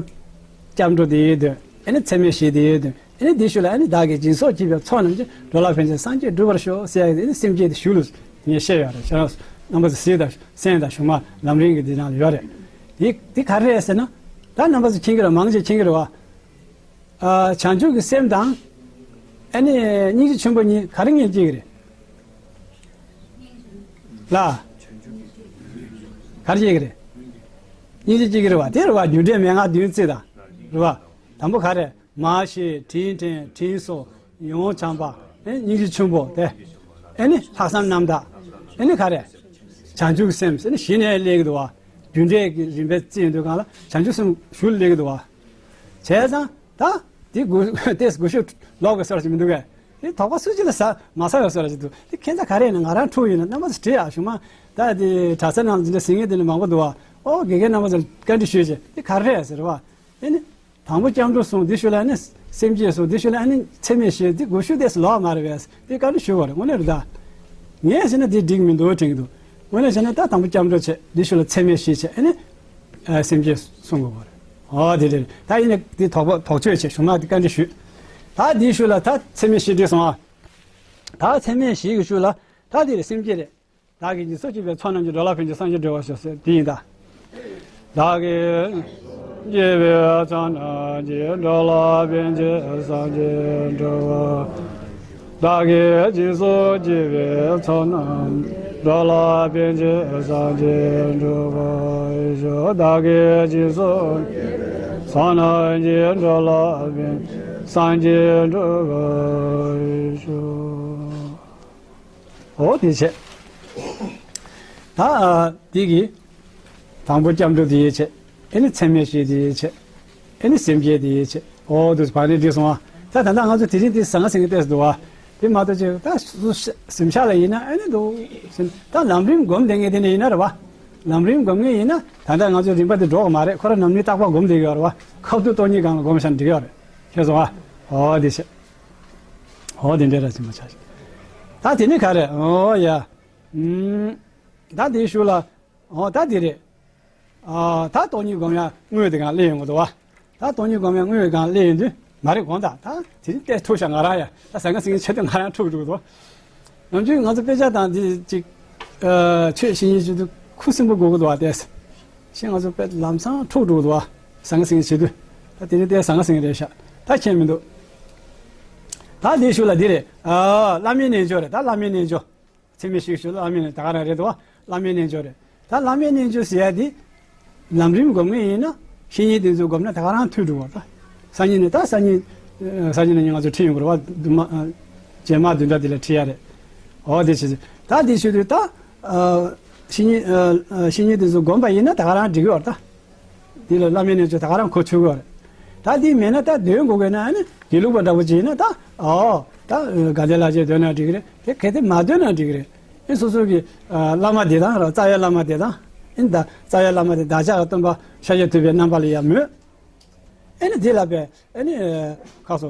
སྐྱབས་འགྲོ་དེ་ཡོད་དོན། ཨེ་ནི་ཚད་མེད་བཞི་དེ་ཡོད་དོན། ཨེ་ནི་འདི་ཤུལ་ལ་ཨེ་ནི་བདག་གིས་སྦྱིན་སོགས་བགྱིས་པའི་ཚོགས་རྣམས་ཀྱིས། འགྲོ་ལ་ཕན་ཕྱིར་སངས་རྒྱས་འགྲུབ་པར་ཤོག་ཟེར་ཡག་དེ་ཨེ་ནི་སེམས་བསྐྱེད་དེ་ཞུ་ལུགས་ངས་བཤད་ཡོད་རེད། ཁྱེད་རང་རྣམ་པ་ཚོ་གཟིགས་དང་གསན་དང་། གཞུང་མ་ལམ་རིམ་གྱི་འདི་ནང་ལ་ཡོད་རེད། དེ་དེ་ག་རེ་རེད་ཟེར་ན། ད་རྣམ་པ་ཚོ་མཁྱེན་གྱི་རེད། མང་ཆེ་མཁྱེན་གྱི་རེད་བ། ཨ། བྱང་ཆུབ་ཀྱི་སེམས་དང་། ཨ་ནི་སྙིང་རྗེ་ཆེན་པོ་གཉིས་ག་རེ་ངེས་སྐྱེ་གི་རེད། ལ། ག་རེ་སྐྱེ་གི་རེད། སྙིང་རྗེ་སྐྱེ་གི་རེད་བ། དེ་རེད་བ། རྒྱུ་འབྲས་མན་ངག་བདུན་བརྩི་དང་། རེད་བ། དང་པོ་ག་རེ། མར་ཤེས། དྲིན་དྲན། དྲིན་གཟོ། ཡིད་འོང་བྱམས་པ། ཨེ་སྙིང་རྗེ་ཆེན་པོ་དེ། ཨེ་ནི་ལྷག་བསམ་རྣམ་དག་ཨེ་ནི་ག་རེ། བྱང་ཆུབ་སེམས། ཨེ་ནི་གཞི་ནས་སླེབས་ཀྱི་འདུག་བ། རྒྱུ་འབྲས་ཀྱི་རིམ་པས་བརྩིས་ཡོང་དུས་སྒང་ལ་བྱང་ཆུབ་སེམས་གཞི་ལ་སླེབས་ཀྱི་འདུག་བ། བྱས་ཙང་ད་དེ་དགུ་ཏོག་ཙམ་དགུ་ཤུགས་ལོག་གི་བཟོ་འདྲ་ཅིག་མི་འདུག་གས། དེ་དོགས་པ་སུ་གཅིག་ལ་ཟ་མ་ཟ་བའི་བཟོ་འདྲ་ཅིག་འདུག་དེ་ཁྱད་མཚར་ག་རེ་ཡིན་ན། ང་རང་འཁྲུག་ཡོད་ན་རྣམ་པ་ཚོ་དྲིས་ཨ། གཞུག་མ་ད་དེ་གྲྭ་ས་ནང་ལ་འདི་འདྲ་ཟེར་མཁན་དེ་འདྲ་མང་པོ་འདུག་བ། ཨོ་དགེ་རྒན་རྣམ་པ་ཚོ་བཀའ་འདྲི་ཞུས་བྱས། དེ་ག་རེ་རེད་ཟེར་བ། ཨེ་ནི། དང་པོ་སྐྱབས་འགྲོ་གསུངས། དེ་ཤུལ་ལ་ཨ་ནི་སེམས་བསྐྱེད་གསུངས། དེ་ཤུལ་ལ་ཨ་ནི་ཚད་མེད་བཞི། དེ་དགུ་ཤུགས་ཏོག་ཙམ་ལོག་མ་རེད་པས། དེ་བཀའ་འདྲི་ཞུ་བ་རེད། དངོས་གནས་རེད་ད། ངས་ཟེར་ན་དེ་འགྲིག་མི་འདུག་དྲན་གྱི་འདུག་དངོས་གནས་བྱས་ན་ད་དང་པོ་སྐྱབས་འགྲོ་བྱས། དེ་ཤུལ་ལ་ཚད་མེད་བཞི་བྱས། ཨ་ནི་ཨ་སེམས་བསྐྱེད་གསུང་དགོས་པ་རེད། ཨོ་དེ་རེད། ད་ཡིན་ནའི་དེ་དོགས་པ་དོགས་གཅོད་བྱས། གཞུག་མ་དེ་བཀའ་འདྲི་ཞུས། ད་དེའི་ཤུལ་ལ་ད་ཚད་མེད་བཞི་འགྲིག་སོང་ཨ། ད་ཚད་མེད་བཞི་གི་ཤུལ་ལ་ད་དེ་རེད། སེམས་བསྐྱེད་རེད། བདག་གིས་སྦྱིན་སོགས་བགྱིས་པའི་ཚོགས་རྣམས་ཀྱིས། འགྲོ་ལ་ཕན་ཕྱིར་སངས་རྒྱས་འགྲུབ་པར་ཤོག་ཟེར་དེ་ཡིན་ད། བདག་གིས་བགྱིས་པའི་ཚོགས་རྣམས་ཀྱིས། འགྲོ་ལ་ཕན་ཕྱིར་སངས་རྒྱས་འགྲུབ་པར། བདག་གིས་སྦྱིན་སོགས་བགྱིས་པའི་ཚོགས་རྣམས་ཀྱིས། འགྲོ་ལ་ཕན་ཕྱིར་སངས་རྒྱས་འགྲུབ་པར་ཤོག་བདག་གིས་སྦྱིན་སོགས་བགྱིས་པའི་ཚོགས་རྣམས་ཀྱིས། འགྲོ་ལ་ཕན་ཕྱིར་སངས་རྒྱས་འགྲུབ་པར་ཤོག་འོ་དེ་བྱས། ད་ཨ་དེ་གི་དང་པོ་སྐྱབས་འགྲོ་དེ་བྱས། ཨེ་ནི་ཚད་མེད་བཞི་དེ་བྱས། ཨེ་ནི་སེམས་བསྐྱེད་དེ་བྱས། འོ་དེ་བར་ནས་འགྲིག་སོང་ཨ། ད་ད་ལྟ་ང་ཚོ་དེ་རིང་དེ་ཟང་ངེ་ཟིང་ངེ་ཏོག་ཙམ་འདུག་ཨ། དེ་མ་གཏོགས་ཅིག་ད་སུ་གཟིམ་ཤག་ལ་ཡིན་ན་ཨེ་ནི་འདུག་ཟིན། ད་ལམ་རིམ་སྒོམ་བསྡད་མཁན་དེ་འདྲ་ཡིན་ན་རེད་བ། ལམ་རིམ་སྒོམ་མཁན་ཡིན་ན་ད་ལྟ་ང་ཚོ་རིམ་པ་དེ་འགྲོ་གི་མ་རེད། ཁོ་རང་ནམ་རྒྱུན་རྟག་པར་སྒོམ་བསྡད་ཀྱི་ཡོད་རེད་བ། ཁ་ཐུག་སྟོང་ཉིད་སྒང་ལ་སྒོམ་བཞག་ན་འགྲིག་ཡོད་རེད། ཤེས་སོང་ཨ། འོ་དེ་བྱས། འོ་དེ་འདྲ་ར་ཅིག་མ་ཆགས་ཤིག་ད་དེ་ནི་ག་རེ། འོ་ཡ། ཨུམ། ད་དེའི་ཤུལ་ལ། འོ་ད་དེ་རེད། ཨ་ད་སྟོང་ཉིད་སྒོམ་ཡ་དངོས་དེ་སྒང་སླེབས་ཡོང་གི་འདུག་བ། ད་སྟོང་ཉིད་སྒོམ་ཡ་དངོས་སྒང་སླེབས་ཡོང་དུས་མ་རེད་དགོངས་དག་ད་དེ་རིང་ཏོག་ཙམ་འཁྲུག་ཤག་ང་རང་ཡ་ད་ཟང་ངེ་ཟིང་ངེ་བྱེད་དུས་ང་རང་འཁྲུག་འགྲོ་གི་འདུག་ནམ་རྒྱུན་ང་ཚོ་དཔེ་ཆ་དང་འདི་ཅིག་ཨ་ཆོས་བཤད་མཁན་བྱེད་དུས་ཁུ་སིམ་པོ་དགོས་ཀྱི་འདུག་བ། ཏོག་ཙམ་ང་ཚོ་དཔེ་ལམ་སང་འཁྲུག་འགྲོ་གི་འདུག་བ། ཟང་ངེ་ཟིང་ངེ་བྱེད་དུས། ད་དེ་ནི་ལྟས་ཟང་ང་ཟིང་རེད་ཤག་ད་མཁྱེན་མི་འདུག་ད་དེའི་གཞུག་ལ་འདི་རེད། ཨ། བླ་མའི་རྣལ་འབྱོར་རེད། ད་བླ་མའི་རྣལ་འབྱོར། ཚད་མེད་བཞི་གི་གཞུག་ལ་བླ་མའི་རྣལ་འབྱོར་ད་ག་རང་རེད་འདུག་བ། བླ་མའི་རྣལ་འབྱོར་རེད། ད་བླ་མའི་རྣལ་འབྱོར་ཟེར་ཡ་དེ། ལམ་རིམ་སྒོམ་མཁན་ཡིན་ན་བཤེས་གཉེན་དེ་ཚོ་སྒོམ་ན་ད་ག་རང་ཐུགས་འགྲོ་བ་ད། སང་ཉིན་ནས་ད་སང་ཉིན། སང་ཉིན་ནས་ང་ཚོ་ཁྲིད་ཡོང་དགོས་རེད་བ། བདུན་མ། རྗེས་མ་བདུན་ཕྲག་འདི་ལ་ཁྲིད་ཡ་རེད། འོ་དེ་བྱས་ད་དེ་ཞུ་དུས་ད། བཤེས་གཉེན། བཤེས་གཉེན་དེ་ཚོ་སྒོམ་པ་ཡིན་ན་ད་ག་རང་འགྲིག་གི་ཡོད་རེད་ད། འདི་ལ་བླ་མའི་རྣལ་འབྱོར་ད་ག་རང་གོ་ཆོད་གི་ཡོད་རེད། ད་འདི་མེད་ན་ད་འདོན་དགོས་གི་ན་ཨ་ནི་དགེ་ལུགས་པ་འདྲ་པོ་ཅིག་ཡིན་ན་ད། ཨོ། ད་དགའ་ལྡན་ལྷ་རྗེ་འདོན་ན་འགྲིག་གི་རེད། དེ་གལ་ཏེ་མ་འདོན་ན་འགྲིག་གི་རེད། ཨེ་སོ་སོ་གི་བླ་མ་བདེ་ཐང་ར་རྩ་བའི་བླ་མ་བདེ་ཐང་། ཨེ་ད་རྩ་བའི་བླ་མ་དེ་བདག་ཅག་གི་སྟོན་པ་ཤཱཀྱ་ཐུབ་པའི་རྣམ་པ་ལ་ཡང་མོས། ཨེ་ནི་དེ་ལ་བས་ཨེ་ནི་ཁ་སོ་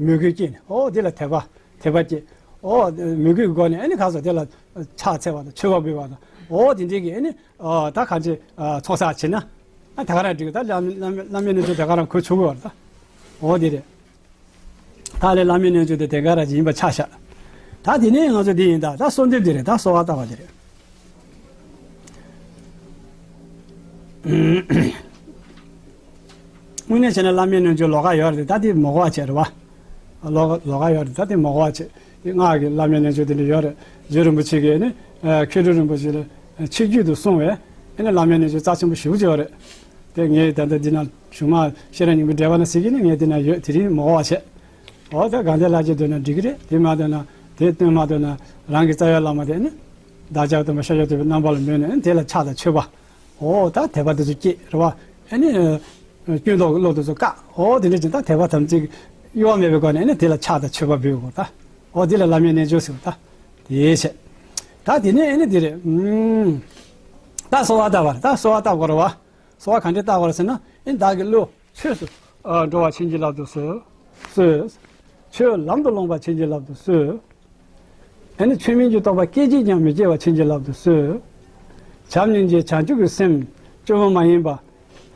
མོས་གུས་སྐྱེས་ནས་ཨོ་དེ་ལ་དད་པ་དད་པ་སྐྱེས། ཨོ་མོས་གུས་སྒོ་ནས་ཨེ་ནི་ཁ་སོ་དེ་ལ་ཕྱག་འཚལ་བ་དང་མཆོད་པ་འབུལ་བ་དང་ཨོ་དེ་འདྲའི་གི་ཨེ་ནི་ད་གང་ཅི་ཚོགས་བསགས་བྱེད་ན་ཨ་ད་ག་རང་འགྲིག་གི་ད་བླ་མའི་རྣལ་འབྱོར་ད་ག་རང་གོ་ཆོད་གི་ཡོད་རེད་ད། ཨོ་དེ་རེད། ད་ལས་བླ་མའི་རྣལ་འབྱོར་དེ་དེ་ག་ར་ཅིག་ཡིན་པ་ཆ་བཞག་ད་དེ་ནས་ང་ཚོ་འདི་ཡིན་ད་ད་གསོལ་འདེབས་འདི་རེད། ད་གསོལ་བ་བཏབ་པ་འདི་རེད། དངོས་གནས་བྱས་ན་བླ་མའི་རྣལ་འབྱོར་ལོགས་ཀ་ཡོད་རེད། ད་དེ་མ་གོ་བ་བྱས་རེད་བ། ལོགས་ལོགས་ཀ་ཡོད་རེད། ད་དེ་མ་གོ་བ་བྱས་དེ་སྔགས་ཀྱི་བླ་མའི་རྣལ་འབྱོར་དེ་འདྲ་ཡོད་རེད། རྗེ་རིན་པོ་ཆེ་གིས་ནི་མཁས་གྲུབ་རིན་པོ་ཆེ་ལ་ཆིག་བརྒྱུད་དུ་གསུངས་པའི་ཨེ་ནི་བླ་མའི་རྣལ་འབྱོར་རྩ་ཆེན་པོ་ཞེ་པོ་ཅིག་ཡོད་རེད། དེ་ངས་ད་ལྟ་འདི་ན་གཞུང་མ་ཤེས་རབ་སྙིང་པོའི་འགྲེལ་པ་ན་ཟེར་གྱི་ནི་ངས་འདི་ན་ཡོད། དེ་རིང་མ་གོ་བ་བྱས། འོ་ད་དགའ་ལྡན་ལྷ་རྗེ་འདོན་ན་འགྲིག་གི་རེད། དེ་མ་འདོན་ན་དེ་སྟོན་མ་འདོན་ན་རང་གི་རྩ་བའི་བླ་མ་དེ་ནི་བདག་ཅག་སྟོན་པ་ཤཱཀྱ་ཐུབ་པའི་རྣམ་པ་ལ་མོས་ནས་དེ་ལ་ཕྱག་དང་མཆོད་པ། འོ་ད་དད་པ་དེ་ཚོ་སྐྱེས་རེད་བ། ཨ་ནི་སྐྱོན་རྟོག་གི་བློ་དེ་ཚོ་བཀག་འོ་དེ་འདྲ་ཅིག་ད་དད་པ་དམ་ཚིག་གཡོ་བ་མེད་པའི་སྒོ་ནས་ཨ་ནི་དེ་ལ་ཕྱག་དང་མཆོད་པ་འབུལ་དགོས་ད། འོ་དེ་ལ་བླ་མའི་རྣལ་འབྱོར་ཟེར་བ་ད། དེ་བྱས། ད་དེ་ནས་ཨ་ནི་དེ་རེད། ཨུམ། ད་གསོལ་བ་བཏབ་པ་རེད། ད་གསོལ་བ་བཏབ་དགོས་རེད་བ། གསོལ་བ་ག་འདྲས་བཏབ་དགོས་རེད་ཟེར་ན་ཨེ་བདག་གི་བློ་ཆོས་སུ་འགྲོ་བར་བྱིན་གྱིས་བརླབ་ཏུ་གསོལ། གསོལ། ཆོས་ལམ་དུ་ལོངས་པར་བྱིན་གྱིས་བརླབ་ཏུ་གསོལ། ཨེ་ནི་ཆོས་མིན་གྱི་རྟོག་པ་སྐད་ཅིག་ཀྱང་མི་སྐྱེ་བར་བྱིན་གྱིས་བརླབ་ཏུ་གསོལ། བྱམས་སྙིང་རྗེ་བྱང་ཆུབ་ཀྱི་སེམས་བཅོས་མ་མ་ཡིན་པ།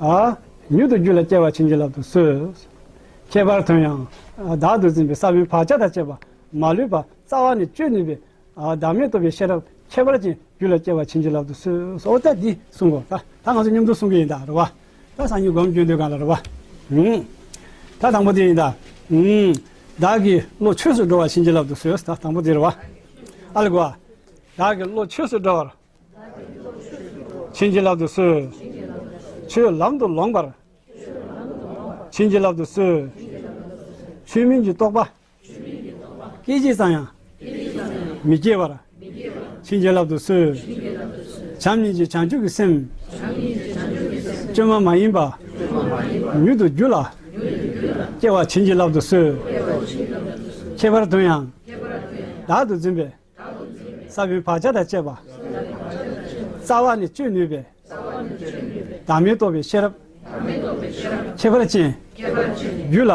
ཨ། མྱུར་དུ་རྒྱུད་ལ་སྐྱེ་བར་བྱིན་གྱིས་བརླབ་ཏུ་གསོལ། ཁྱད་པར་དུ་ཡང་བདག་ཏུ་འཛིན་པའི་ས་བོན་བག་ཆགས་དང་བཅས་པ་མ་ལུས་པ་རྩ་བ་ནས་གཅོད་ནུས་པའི་ཨ། བདག་མེད་རྟོགས་པའི་ཤེས་རབ་ཁྱད་པར་ཅན་རྒྱུད་ལ་སྐྱེ་བར་བྱིན་གྱིས་བརླབ་ཏུ་གསོལ། ཨོ་ད་འདི་གསུང་དགོས་ད། ད་ང་ཚོ་མཉམ་དུ་གསུང་གི་ཡིན་ད་རེད་བ། ད་སང་ཉིན་སྒོམ་རྒྱུན་དུ་གང་ལ་རེད་བ། ཨུང་། ད་དང་པོ་དེ་ཡིན་ད། ཨུང་། བདག་གི་བློ་ཆོས་སུ་འགྲོ་བར་བྱིན་གྱིས་བརླབ་ཏུ་གསོལ། ད་དང་པོ་དེ་རེད་བ། ཨ་ལེ་གོ། བདག་གི་བློ་ཆོས་སུ་འགྲོ་བར་བྱིན་གྱིས་བརླབ་ཏུ་གསོལ། ཆོས་ལམ་དུ་ལོངས་པར་བྱིན་གྱིས་བརླབ་ཏུ་གསོལ། ཆོས་མིན་གྱི་རྟོག་པ། སྐད་ཅིག་ཙམ་ཡང་མི་སྐྱེ་བར་བྱིན་གྱིས་བརླབ་ཏུ་གསོལ། བྱམས་སྙིང་རྗེ་བྱང་ཆུབ་ཀྱི་སེམས་བཅོས་མ་མ་ཡིན་པ་མྱུར་དུ་རྒྱུད་ལ་སྐྱེ་བར་བྱིན་གྱིས་བརླབ་ཏུ་གསོལ། ཁྱད་པར་དུ་ཡང་བདག་ཏུ་འཛིན་པའི་ས་བོན་བག་ཆགས་དང་བཅས་པ་རྩ་བ་ནས་གཅོད་ནུས་པའི་བདག་མེད་རྟོགས་པའི་ཤེས་རབ་ཁྱད་པར་ཅན་རྒྱུད་ལ་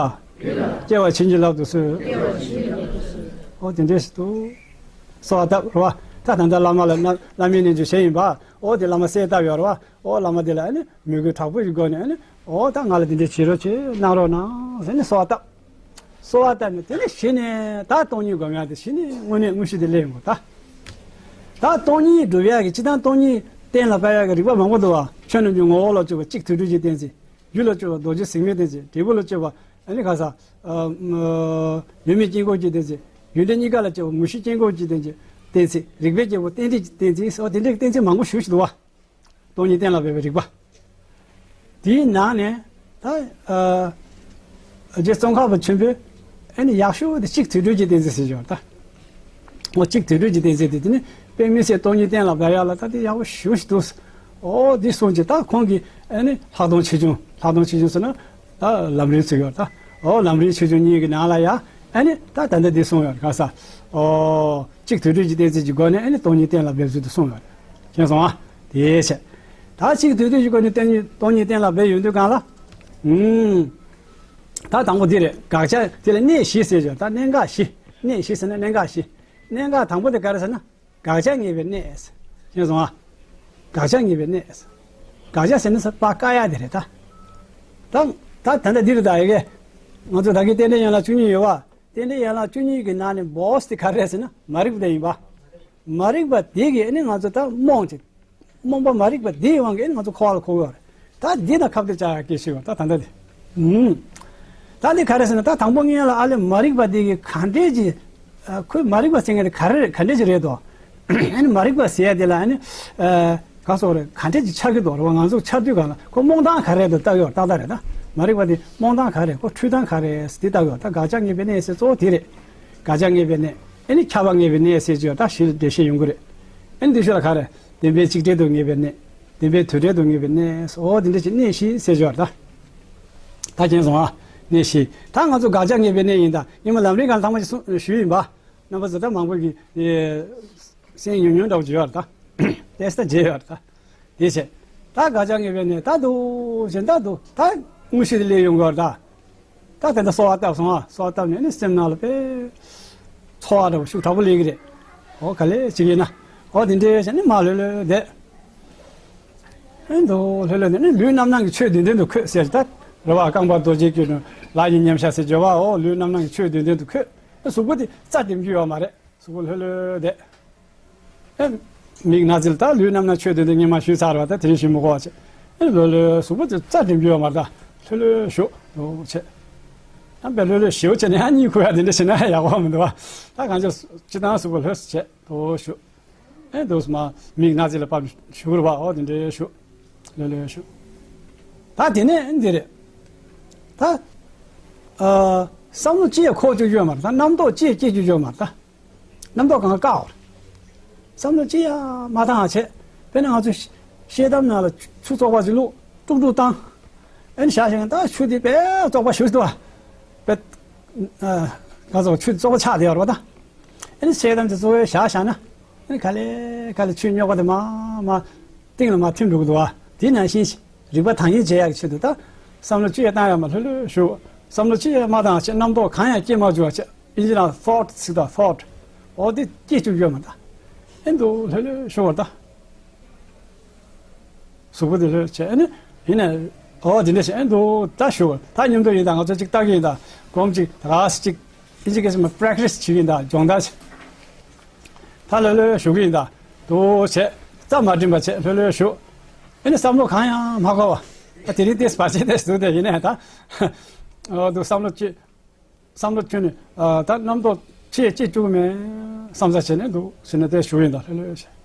སྐྱེ་བར་བྱིན་གྱིས་བརླབ་ཏུ་གསོལ། ཨོ་དེ་འདྲས་སུ་འདུག་གསོལ་བ་བཏབ་རེད་བ། ད་ད་ལྟ་བླ་མ་ལ་བླ་མའི་རྣལ་འབྱོར་བྱས་ཡིན་པ། ཨོ་དེ་བླ་མ་གསལ་བཏབ་ཡོད་རེད་བ། ཨོ་བླ་མ་དེ་ལ་ཨ་ནི་མོས་གུས་དྲག་པོ་ཞིག་སྒོ་ནས་ཨ་ནི་ཨོ་ད་ང་ལ་དེ་འདྲས་བྱེད་རོགས་བྱེད་གནང་རོགས་གནང་ཟེར་ནས་གསོལ་བ་བཏབ། གསོལ་བ་བཏབ་ནས་དེ་ནས་གཞི་ནས་ད་སྟོང་ཉིད་སྒོམ་ཡག་དེ་གཞི་ནས་དངོས་གནས་དངོས་གཞི་དེ་སླེབས་ཡོང་གི་ད། ད་སྟོང་ཉིད་སྒྲུབ་ཡག་གི་སྤྱིར་བཏང་སྟོང་ཉིད་གཏན་ལ་ཕབ་ཡག་གི་རིགས་པ་མང་པོ་འདུག་བ། ཆོས་རྣམས་ཀྱི་ངོ་བོ་ལ་དཔྱོད་པ་གཅིག་དུས་གྲོལ་གྱི་གཏན་ཚིགས། རྒྱུད་ལ་དཔྱོད་པ་རྡོ་རྗེ་ཟེགས་མའི་གཏན་ཚིགས། འབྲས་བུ་ལ་དཔྱོད་པ་ཨ་ནི་ག་ས། ཡོད་མེད་དཀྱིལ་འཁོར་གྱི་གཏན་ཚིགས། ཡུལ་འབྲས་གཉིས་ཀ་ལ་དཔྱོད་པ་མུ་བཞི་དཀྱིལ་འཁོར་གྱི་གཏན་ཚིགས། གཏན་ཚིགས། རིགས་པས་དཔྱད་པ་རྟེན་འབྲེལ་གྱི་གཏན་ཚིགས། ཨོ་དེ་འདྲའི་གཏན་ཚིགས་མང་པོ་ཞེ་པོ་ཞིག་འདུག་བ། སྟོང་ཉིད་གཏན་ལ་འབེབས་པའི་རིགས་པ། དེའི་ནང་ནས་ད་ཨ་རྗེ་ཙོང་ཁ་པ་ཆེན་པོས་ཨ་ནི་ཡག་ཤོས་དེ་གཅིག་དུས་གྲོལ་གྱི་གཏན་ཚིགས་ཟེར་ཞོར་ད། ཨོ་གཅིག་དུས་གྲོལ་གྱི་གཏན་ཚིགས་དེ་དེ་ནི་དཔེ་མི་སྲིད་སྟོང་ཉིད་གཏན་ལ་འབེབས་ཡག་ལ་ད་དེ་ཡག་པོ་ཞེ་པོ་ཞིག་འདུག་ཨོ་འདི་གསུངས་ཀྱི་ད་ཁོང་གིས་ཨ་ནི་ལྷག་མཐོང་ཆེ་ཆུང་ལྷག་མཐོང་ཆེ་ཆུང་ཟེར་ན། ད་ལམ་རིམ་ཚུགས་ཡོད་ད། ཨོ་ལམ་རིམ་ཆེ་ཆུང་གཉིས་ཀྱི་ནང་ལ་ཡ་ཨ་ནི་ད་ད་ལྟ་འདི་གསུངས་ཡོད་ག་ས། ཨོ་གཅིག་དུས་གྲོལ་གྱི་གཏན་ཚིགས་ཀྱི་སྒོ་ནས་ཨ་ནི་སྟོང་ཉིད་གཏན་ལ་འབེབས་ཚུལ་དུ་གསུངས་ཡོད། མཁྱེན་སོང་ཨ། དེའི་ཕྱིར། ད་གཅིག་དུས་གྲོལ་གྱི་སྒོ་ནས་སྟོང་ཉིད་སྟོང་ཉིད་གཏན་ལ་འབེབས་ཡོང་དུས་གང་ལ། ཨུམ། ད་དང་པོ་འདི་རེད། དགག་བྱ་དེ་ལ་གནས་བཞི་ཟེར་ཡོད་ད། གནད་འགག་བཞི། གནས་བཞི་ཟེར་ན་གནད་འགག་བཞི། གནད་འགག་དང་པོ་དེ་ག་རེ་ཟེར་ན། དགག་བྱ་ངེས་པའི་གནས། མཁྱེན་སོང་ཨ། དགག་བྱ་ངེས་པའི་གནས། དགག་བྱ་ཟེར་ན་ས་པ་བཀག་ཡ་དེ་རེད་ད། ད་ད་ད་ལྟ་འདི་རུ་ད་ཡི་གེ་ང་ཚོ་ད་གིན་རྟེན་འབྲེལ་ཡན་ལག་བཅུ་གཉིས་ཡོད་བ། རྟེན་འབྲེལ་ཡན་ལག་བཅུ་གཉིས་ཀྱི་ནང་ནས་བོ་སི་དེ་ག་རེ་རེད་ཟེར་ན་མ་རིག་པ་དེ་ཡིན་པ། མ་རིག་པ་དེ་གིས་ཨ་ནི་ང་ཚོ་ད་རྨོངས་ཀྱི། རྨོངས་པ་མ་རིག་པ་དེའི་དབང་གིས་ཨ་ནི་ང་ཚོ་འཁོར་བ་ལ་འཁོར་གི་ཡོད་རེད། ད་འདི་ན་ཁ་གཏད་བཅག་ཡ་སྐད་ཤེས་བ་ད་ད་ལྟ་དེ། ཨུམ། ད་འདི་ག་རེ་ཟེར་ན། ད་དང་པོ་ངས་ལ་ཨ་ལེ་མ་རིག་པ་འདི་གི་ག་འདྲས་ཀྱི། ཨ། ཁོས་མ་རིག་པ་ཟེར་མཁན་དེ་ག་རེ་རེད། ག་འདྲས་ཀྱི་རེད་དོ། ཨ་ནི་མ་རིག་པ་ཟེར་ཡ་དེ་ལ་ཨ་ནི། ཨ། ག་སོགས་རེད། ག་འདྲས་ཀྱི་འཆར་གྱི་འདུག་རེད་བ། ང་ཚོ་འཆར་དུས་གང་ལ་ཁོ་རྨོངས་སྟངས་ག་རེ་རེད་དོ་ལྟ་གི་ཡོད། ཏག་ཏག་རེད། ད་མ་རིག་པ་དེ་རྨོངས་སྟངས་ག་རེ། ཁོ་འཁྲུལ་སྟངས་ག་རེ་རེད་དེ་ལྟ་གི་ཡོད། ད་དགག་བྱ་ངེས་པའི་གནས་ཟེར་གཙོ་བོ་དེ་རེད། དགག་བྱ་ངེས་པའི་གནས། ཨ་ནི་ཁྱབ་པ་ངེས་པའི་གནས་ཟེར་གྱི་ཡོད། ད་བཞི་འགྲེལ་བཤད་ཡོང་གི་རེད། ཨ་ནི་དེ་ཤོད་ལ་ག་རེ། བདེན་པའི་གཅིག་བྲལ་དུ་ངེས་པའི་གནས། བདེན་པའི་དོན་བྲལ་དུ་ངེས་པའི་གནས། འོ་དེ་འདྲ་ཅིག་གནས་བཞི་ཟེར་གྱི་ཡོད་རེད་ད། ད་མཁྱེན་སོང་ཨ། གནས་བཞི། ད་ང་ཚོ་དགག་བྱ་ངེས་པའི་གནས་ཡིན་ད། ཉི་མ་ལམ་རིམ་སྒང་ལ་ཐེངས་མ་གཅིག་གསུངས་ཞུས་ཡིན་པ། རྣམ་པ་ཚོ་ད་མང་པོ་གིས་ཨེ་གསན་ཉུང་ཉུང་འདྲ་བོ་ཅིག་ཡོད་རེད་ད། ཏོག་ཙམ་ད་བརྗེད་ཡོད་རེད་ད། དེ་བྱས། ད་དགག་བྱ་ངེས་པའི་གནས་ད་འདུག་བྱས་ད་འདུག་ད་དངོས་གཞི་དེ་སླེབས་ཡོང་གི་ཡོད་རེད་ད། ད་དེ་འདྲ་གསོལ་བ་བཏབ་སོང་ཨ། གསོལ་བ་བཏབ་ནས་ནི་སེམས་ནང་ལ་དཔེ་ཚོར་བ་འདྲ་པོ་ཤུགས་དྲག་པོ་སླེབས་ཀྱི་རེད། འོ་ག་ལེ་ཅིག་ཡིན་ན། འོ་དེ་འདྲའི་བྱས་ནི་མར་ལྷོད་ལྷོད་བསྡད། ཨེ་འདུག་ལྷོད་ལྷོད་བསྡད་ནི་ལུས་རྣམ་སྣང་གི་ཆོས་བདུན་ལྡན་དུ་འཁོད་ཟེར་ད། རེད་བ། རྐང་པ་རྡོ་རྗེའི་སྐྱོན། ལག་གཉིས་མཉམ་བཞག་ཟེར་བརྗོད་པ། འོ་ལུས་རྣམ་སྣང་གི་ཆོས་བདུན་ལྡན་དུ་འཁོད། གཟུགས་པོ་དེ་རྩ་འགྲིམ་རྒྱུ་ཡོད་མ་རེད། གཟུགས་པོ་ལྷོད་ལྷོད་བསྡད། ཨེ། མིག་སྣ་རྩེ་ལ་ད་ལུས་རྣམ་སྣང་ཆོས་བདུན་ལྡན་སྔོན་མ་ཞུས་ཚར་བ། ད་དེ་རིང་ཞུ་མི་དགོས་པ་བྱས། ཨེ་ལྷོད་ལྷོད་གཟུགས་པོ་དེ་རྩ་འགྲིམ་རྒྱུ་ཡོད་མ་རེད་ད། ལྷོད་ལྷོད་བཞུགས་འདུག་བྱས། ཨ་དཔེ་ལྷོད་ལྷོད་ཞེ་པོ་བྱས་ནས་ཨ་གཉིད་ཁུག་ཡ་དེ་འདྲ་བྱས་ན་ཡག་པོ་མི་འདུག་བ། ད་གང་ཅི་སྤྱིར་བཏང་གཟུགས་པོ་ལྷོད་བྱས་འདུག་བཞུགས། ཨེ་འདུག་སེ་མར་མིག་སྣ་རྩེ་ལ་ཕར་བཞུགས་རེད་བ། འོ་དེ་འདྲ་བཞུགས། ལྷོད་ལྷོད་བཞུགས། ད་དེ་ནས་འདི་རེད། ད་ཨ་བསམ་བློ་ཅི་ཡང་འཁོར་བཅུག་རྒྱུ་ཡོད་མ་རེད་ད། རྣམ་རྟོག་ཅི་ཡང་སྐྱེ་བཅུག་རྒྱུ་ཡོད་མ་རེད་ད། རྣམ་རྟོག་གང་ག་བཀག་པ་རེད། བསམ་བློ་ཅི་ཡང་མ་བཏང་བ་བྱས། དཔེར་ན་ང་ཚོ་ཤེལ་དམ་ནང་ལ་ཆུ་བཙོག་པ་ཅིག་བླུགས། དཀྲུག་དཀྲུག་བཏང་། ཨེ་ནི་བཞག་བཞག་ད་ཆུ་དེ་དཔེ་བཙོག་པ་ཞེ་པོ་ཅིག་འདུག་བ། དཔེ་ཨ་ག་ཚོད་ཆུ་བཙོག་པ་ཆགས་བསྡད་ཡོད་རེད་བ་ད། ཨེ་ནི་ཤེལ་དམ་དེ་བཙོག་པ་བཞག་བཞག་ན། ཨེ་ནི་ག་ལེ་ག་ལེ་ཆུ་རྙོག་པ་དེ་མར་མར་གཏིང་ལ་མར་ཐིམ་འགྲོ་གི་འདུག་བ། དེ་ནང་བཞིན་རིག་པ་དྭངས་སྙིགས་འབྱེད་ཡག་གི་ཆེད་དུ་ད་བསམ་བློ་ཅི་ཡང་བཏང་ཡོད་མ། ལྷོད་ལྷོད་བཞུགས། བསམ་བློ་ཅི་ཡང་མ་བཏང་བྱས། རྣམ་རྟོག་གང་ཡང་སྐྱེ་མ་བཅུག་བྱས། ཨིན་ཇི་ནང་thought་ཟེར་ད། thought། འོ་དེ་སྐྱེ་བཅུག་ཡོད་མ་ད། ཨེ་འདུག་ལྷོད་ལྷོད་བཞུགས་པ་ད། གཟུགས་པོ་དེ་ལྷོད་བྱས་ཨེ་ནི། ཡིན་ནའི་འོ་དེ་འདྲ་བྱས་ཨེ་འདུག་ད་བཞུགས། ད་མཉམ་དུ་ཡིན་ད། ང་ཚོ་གཅིག་ལྟ་གི་ཡིན་ད། སྒོམ་གཅིག་ར་སེ་གཅིག་ཨིན་ཇི་སྐད་ཟེར་མ་practice་བྱེད་ཀྱི་ཡིན་ད། སྦྱོང་བརྡར་བྱེད། ད་ལྷོད་ལྷོད་བཞུགས་ཀྱི་ཡིན་ད། འདུག་བྱས། རྩ་མ་འགྲིམ་པ་བྱས་ལྷོད་ལྷོད་བཞུགས། ཨེ་ནི་བསམ་བློ་གང་ཡང་མ་འཁོར་བ། ད་དེ་རིང་ཏོག་ཙམ་བར་ཆད་ཏོག་ཙམ་འདུག་སྟེ་ཡིན་ནའི་ད། འོ་འདུག་བསམ་བློ་ཅི། བསམ་བློ་ཁྱོན་ནས་ཨ་ད་རྣམ་རྟོག་ཅི་ཡང་སྐྱེ་བཅུག་མེད་བསམ་ས་བྱས་ནས་འདུག་ཟེར་ནས་དེ་བཞུགས་ཡིན་ད་ལྷོད་ལྷོད་བྱས།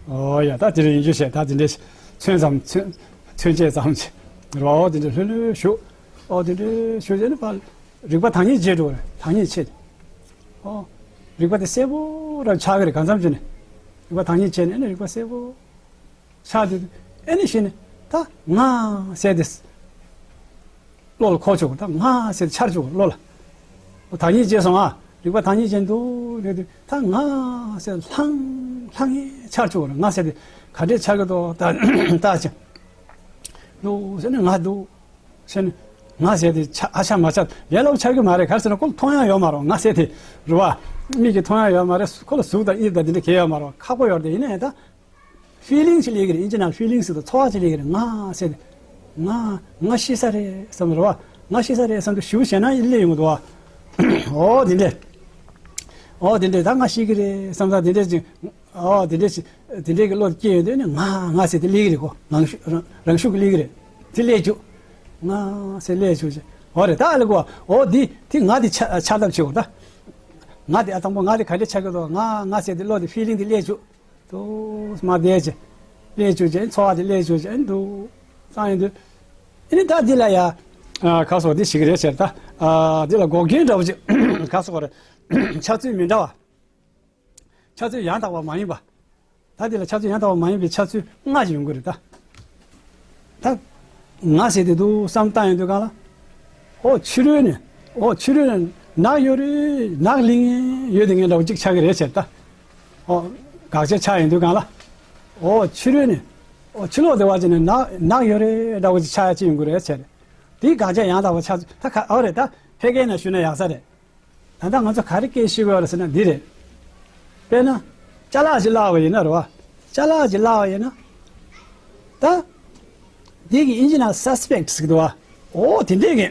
ཨོ་ཡ། ད་དེ་རིང་ཡིན་རྒྱུ་བྱས། ད་དེ་འདྲའི་ཚོན་ཙམ་ཚོན་ཚོན་བཅད་ཙམ་བྱས་རོ། དེ་འདྲའི་ལྷོད་ལྷོད་བཞུགས། ཨོ་དེ་འདྲའི་བཞུགས་བྱས་ནས་ཕར་རིག་པ་དྭངས་སྙིགས་འབྱེད་འགྲོ་རེད། དྭངས་སྙིགས་ཆེ། ཨོ་རིག་པ་དེ་གསལ་པོ་རང་ཆགས་ཀྱི་རེད། གང་འཚམ་བྱས་ནས་རིག་པ་དྭངས་སྙིགས་བྱས་ནས་ཨ་ནི་རིག་པ་གསལ་པོ་ཆགས་དུས་ཨེ་ནི་གཞི་ནས་ད་ང་ཟེར་དེ་བློ་ལ་འཁོར་བཅུག་ད་ང་ཟེར་དེ་འཆར་བཅུག་བློ་ལ། དྭངས་སྙིགས་བྱས་སོང་ཨ། རིག་པ་དྭངས་སྙིགས་བྱས་འདུག་ལས་དུས་ད་ང་ཟེར་ལྷང་ལྷང་ངེ་འཆར་བཅུག་ང་ཟེར་དེ་ག་འདྲས་འཆར་གི་འདུག་ད་ད་ཅི་འདུག་ཟེར་ནས་ང་འདུག་ཟེར་ནས་ང་ཟེར་དེ་ཆ་ཨ་ཆ་མ་ཆ་ལས་སླ་པོ་འཆར་གི་མ་རེད། ག་རེ་ཟེར་ན་ཁོ་ལ་མཐོང་ཡ་ཡོད་མ་རེད། ང་ཟེར་དེ་རེད་བ། མིག་གིས་མཐོང་ཡ་ཡོད་མ་རེད། ཁོ་ལ་གཟུགས་དང་དབྱིབས་དང་དེ་འདྲ་གང་ཡང་ཡོད་མ་རེད་བ། ཁག་པོ་ཡོད་རེད་དེ། ཡིན་ནའི་ད། ཕི་ལིང་ཞིག་སླེབས་ཀྱི་རེད། ཨིན་ཇི་ནང་ཕི་ལིང་ཟེར་དུས་ཚོར་བ་ཅིག་སླེབས་ཀྱི་རེད། ང་ཟེར་ཏེ། ང་ང་ཤི་ས་རེད་བསམ་རེད་བ། ང་ཤི་ས་རེད་བསམ་དུས་ཞེ་པོ་ཞེད་སྣང་སླེབས་ཡོང་གི་འདུག་བ། ཨོ་དེ་འདྲས། ཨོ་དེ་འདྲས་ད་ང་ཤི་གི་རེད་བསམ་ས་དེ་འདྲས་ཅིག་ཨོ་དེ་འདྲས་ཅིག་དེ་འདྲས་ཀྱི་བློ་སྐྱེ་ཡོང་དུས་ནི་ང་ང་ཟེར་དེ་སླེབས་ཀྱི་རེད་གོ། ང་ཤུ་རང་རང་ཤུགས་ཀྱིས་སླེབས་ཀྱི་རེད། དེ་སླེབས་བཅུག་ང་ཟེར་སླེབས་བཅུག་ཅིག་ཨོ་རེད་ད་ཨ་ལེ་གོ། ཨོ་དེ་དེ་ང་དེ་ཆ་ཆགས་ཐབས་བྱེད་གོ་ད། ང་དེ་ཨ་དང་པོ་ང་དེ་ག་འདྲས་ཆགས་ཀྱི་འདུག་ང་ང་ཟེར་དེ་བློ་དེ་ཕི་ལིང་དེ་སླེབས་བཅུག་འདུག་མ་བསྡད་ཅིག་ལས་བཅུག་ཅིག་ཚོར་བ་དེ་ལས་བཅུག་ཅིག་འདུག་བསམ་ཡོང་དུས། ཨ་ནི་ད་འདི་ལ་ཡ། ཨ་ཁ་སོགས་འདི་ཞིག་རེད་ཟེར་ད། ཨ་འདི་ལ་འགོག་རྐྱེན་འདྲ་བོ་ཅིག་ཁ་སོགས་རེད། འཆར་ཚུལ་མི་འདྲ་བ། འཆར་ཚུལ་ཡང་དག་པ་མ་ཡིན་པ། ད་འདི་ལ་འཆར་ཚུལ་ཡང་དག་པ་མ་ཡིན་པའི་འཆར་ཚུལ་ལྔ་ཞིག་ཡོང་གི་རེད་ད། ད། ང་ཟེར་དེ་འདུག་བསམ་བཏང་ཡོང་དུས་གང་ལ། ཨོ་ཕྱི་རོལ་ནས། ཨོ་ཕྱི་རོལ་ནས་ནག་ཡོད་རེད། ནག་ལིང་ངེ་ཡོད་དེ་ངེས་འདྲ་བོ་གཅིག་ཆགས་ཀྱི་རེད་ཟེར་ད། ཨོ་དགག་བྱ་ཆགས་ཡོང་དུས་གང་ལ། ཨོ་ཕྱི་རོལ་ནས། ཨོ་ཕྱི་ལོགས་དེ་བ་ཅིག་ནས་ནག་ནག་ཡོད་རེད་འདྲ་བོ་ཅིག་ཆགས་ཡ་ཅིག་ཡོང་གི་རེད་ཟེར། དེའི་དགག་བྱ་ཡང་དག་པ་ཆགས་ཚུལ་ད་ག་ཨོ་རེད་ད། ཕལ་སྐད་ནང་ཞུས་ན་ཡག་ས་རེད། ད་ལྟ་ང་ཚོ་ག་རེ་སྐད་ཤེས་དགོས་རེད་ཟེར་ན་འདི་རེད། དཔེར་ན། ཅ་ལག་ཅིག་བརླགས་པ་ཡིན་ན་རེད་བ། ཅ་ལག་ཅིག་བརླག་པ་ཡིན་ན། ད། འདི་གི་དབྱིན་ཇི་ནང་suspect་ཟེར་གི་འདུག་བ། འོ་དེ་འདྲས་ཀྱི་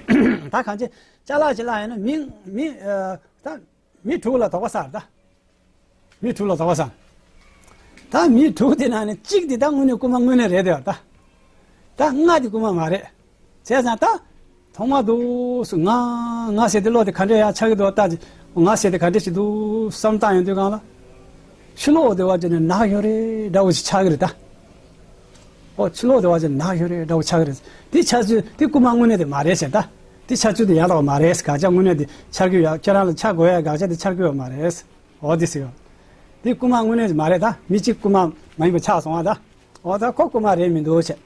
ད་གང་ཅི་ཅ་ལག་ཅིག་བརླག་ཡིན་ན་མི་མི་ཨ་ད་མི་དྲུག་ལ་དོགས་པ་ཟ་ད། མི་དྲུག་ལ་དོགས་པ་ཟ། ད་མི་དྲུག་དེ་ནང་ནས་གཅིག་དེ་ད་དངོས་གནས་རྐུན་མ་དངོས་གནས་རེད་དེ་བ་ད། ད་ལྔ་དེ་རྐུན་མ་མ་རེད། བྱས་ཙང་ད། ཐོག་མ་འདུག་སུ་ང་ང་ཟེར་དེ་བློ་དེ་ག་འདྲས་ཡག་ཆགས་ཀྱི་འདུག་ལྟ་ཅི། ང་ཟེར་དེ་ག་འདྲས་ཞིག་འདུག་བསམ་བཏང་ཡོང་དུས་སྒང་ལ། ཕྱི་ལོགས་དེ་བ་ཅི་ནས་ནག་ཡོད་རེད་འདྲ་བོ་ཞིག་ཆགས་ཀྱི་རེད་ད། ཨོ་ཕྱི་ལོགས་དེ་བ་ཅི་ནས་ནག་ཡོད་རེད་འདྲ་བོ་ཆགས་ཀྱི་རེད། དེ་ཆགས་ཚུལ་དེ་རྐུན་མ་དངོས་གནས་དེ་མ་རེད་ཟེར་ད། དེ་ཆགས་ཚུལ་དེ་ཡག་ལྟ་བ་མ་རེད། དགག་བྱ་དངོས་གནས་དེ་ཆགས་ཀྱི་ཡོད། ཁྱེད་རང་ལ་ཆགས་དགོས་ཡ་དགག་བྱ་དེ་ཆགས་ཀྱི་ཡོད་མ་རེད། ཨོ་དེ་ཟེར་ཡོད། དེ་རྐུན་མ་དངོས་གནས་དེ་མ་རེད་ད། མི་གཅིག་རྐུན་མ་མ་ཡིན་པ་ཆགས་སོང་བ་ད། ཨོ་ད་ཁོ་རྐུན་མ་རེད་མི་འདུག་ཟེར།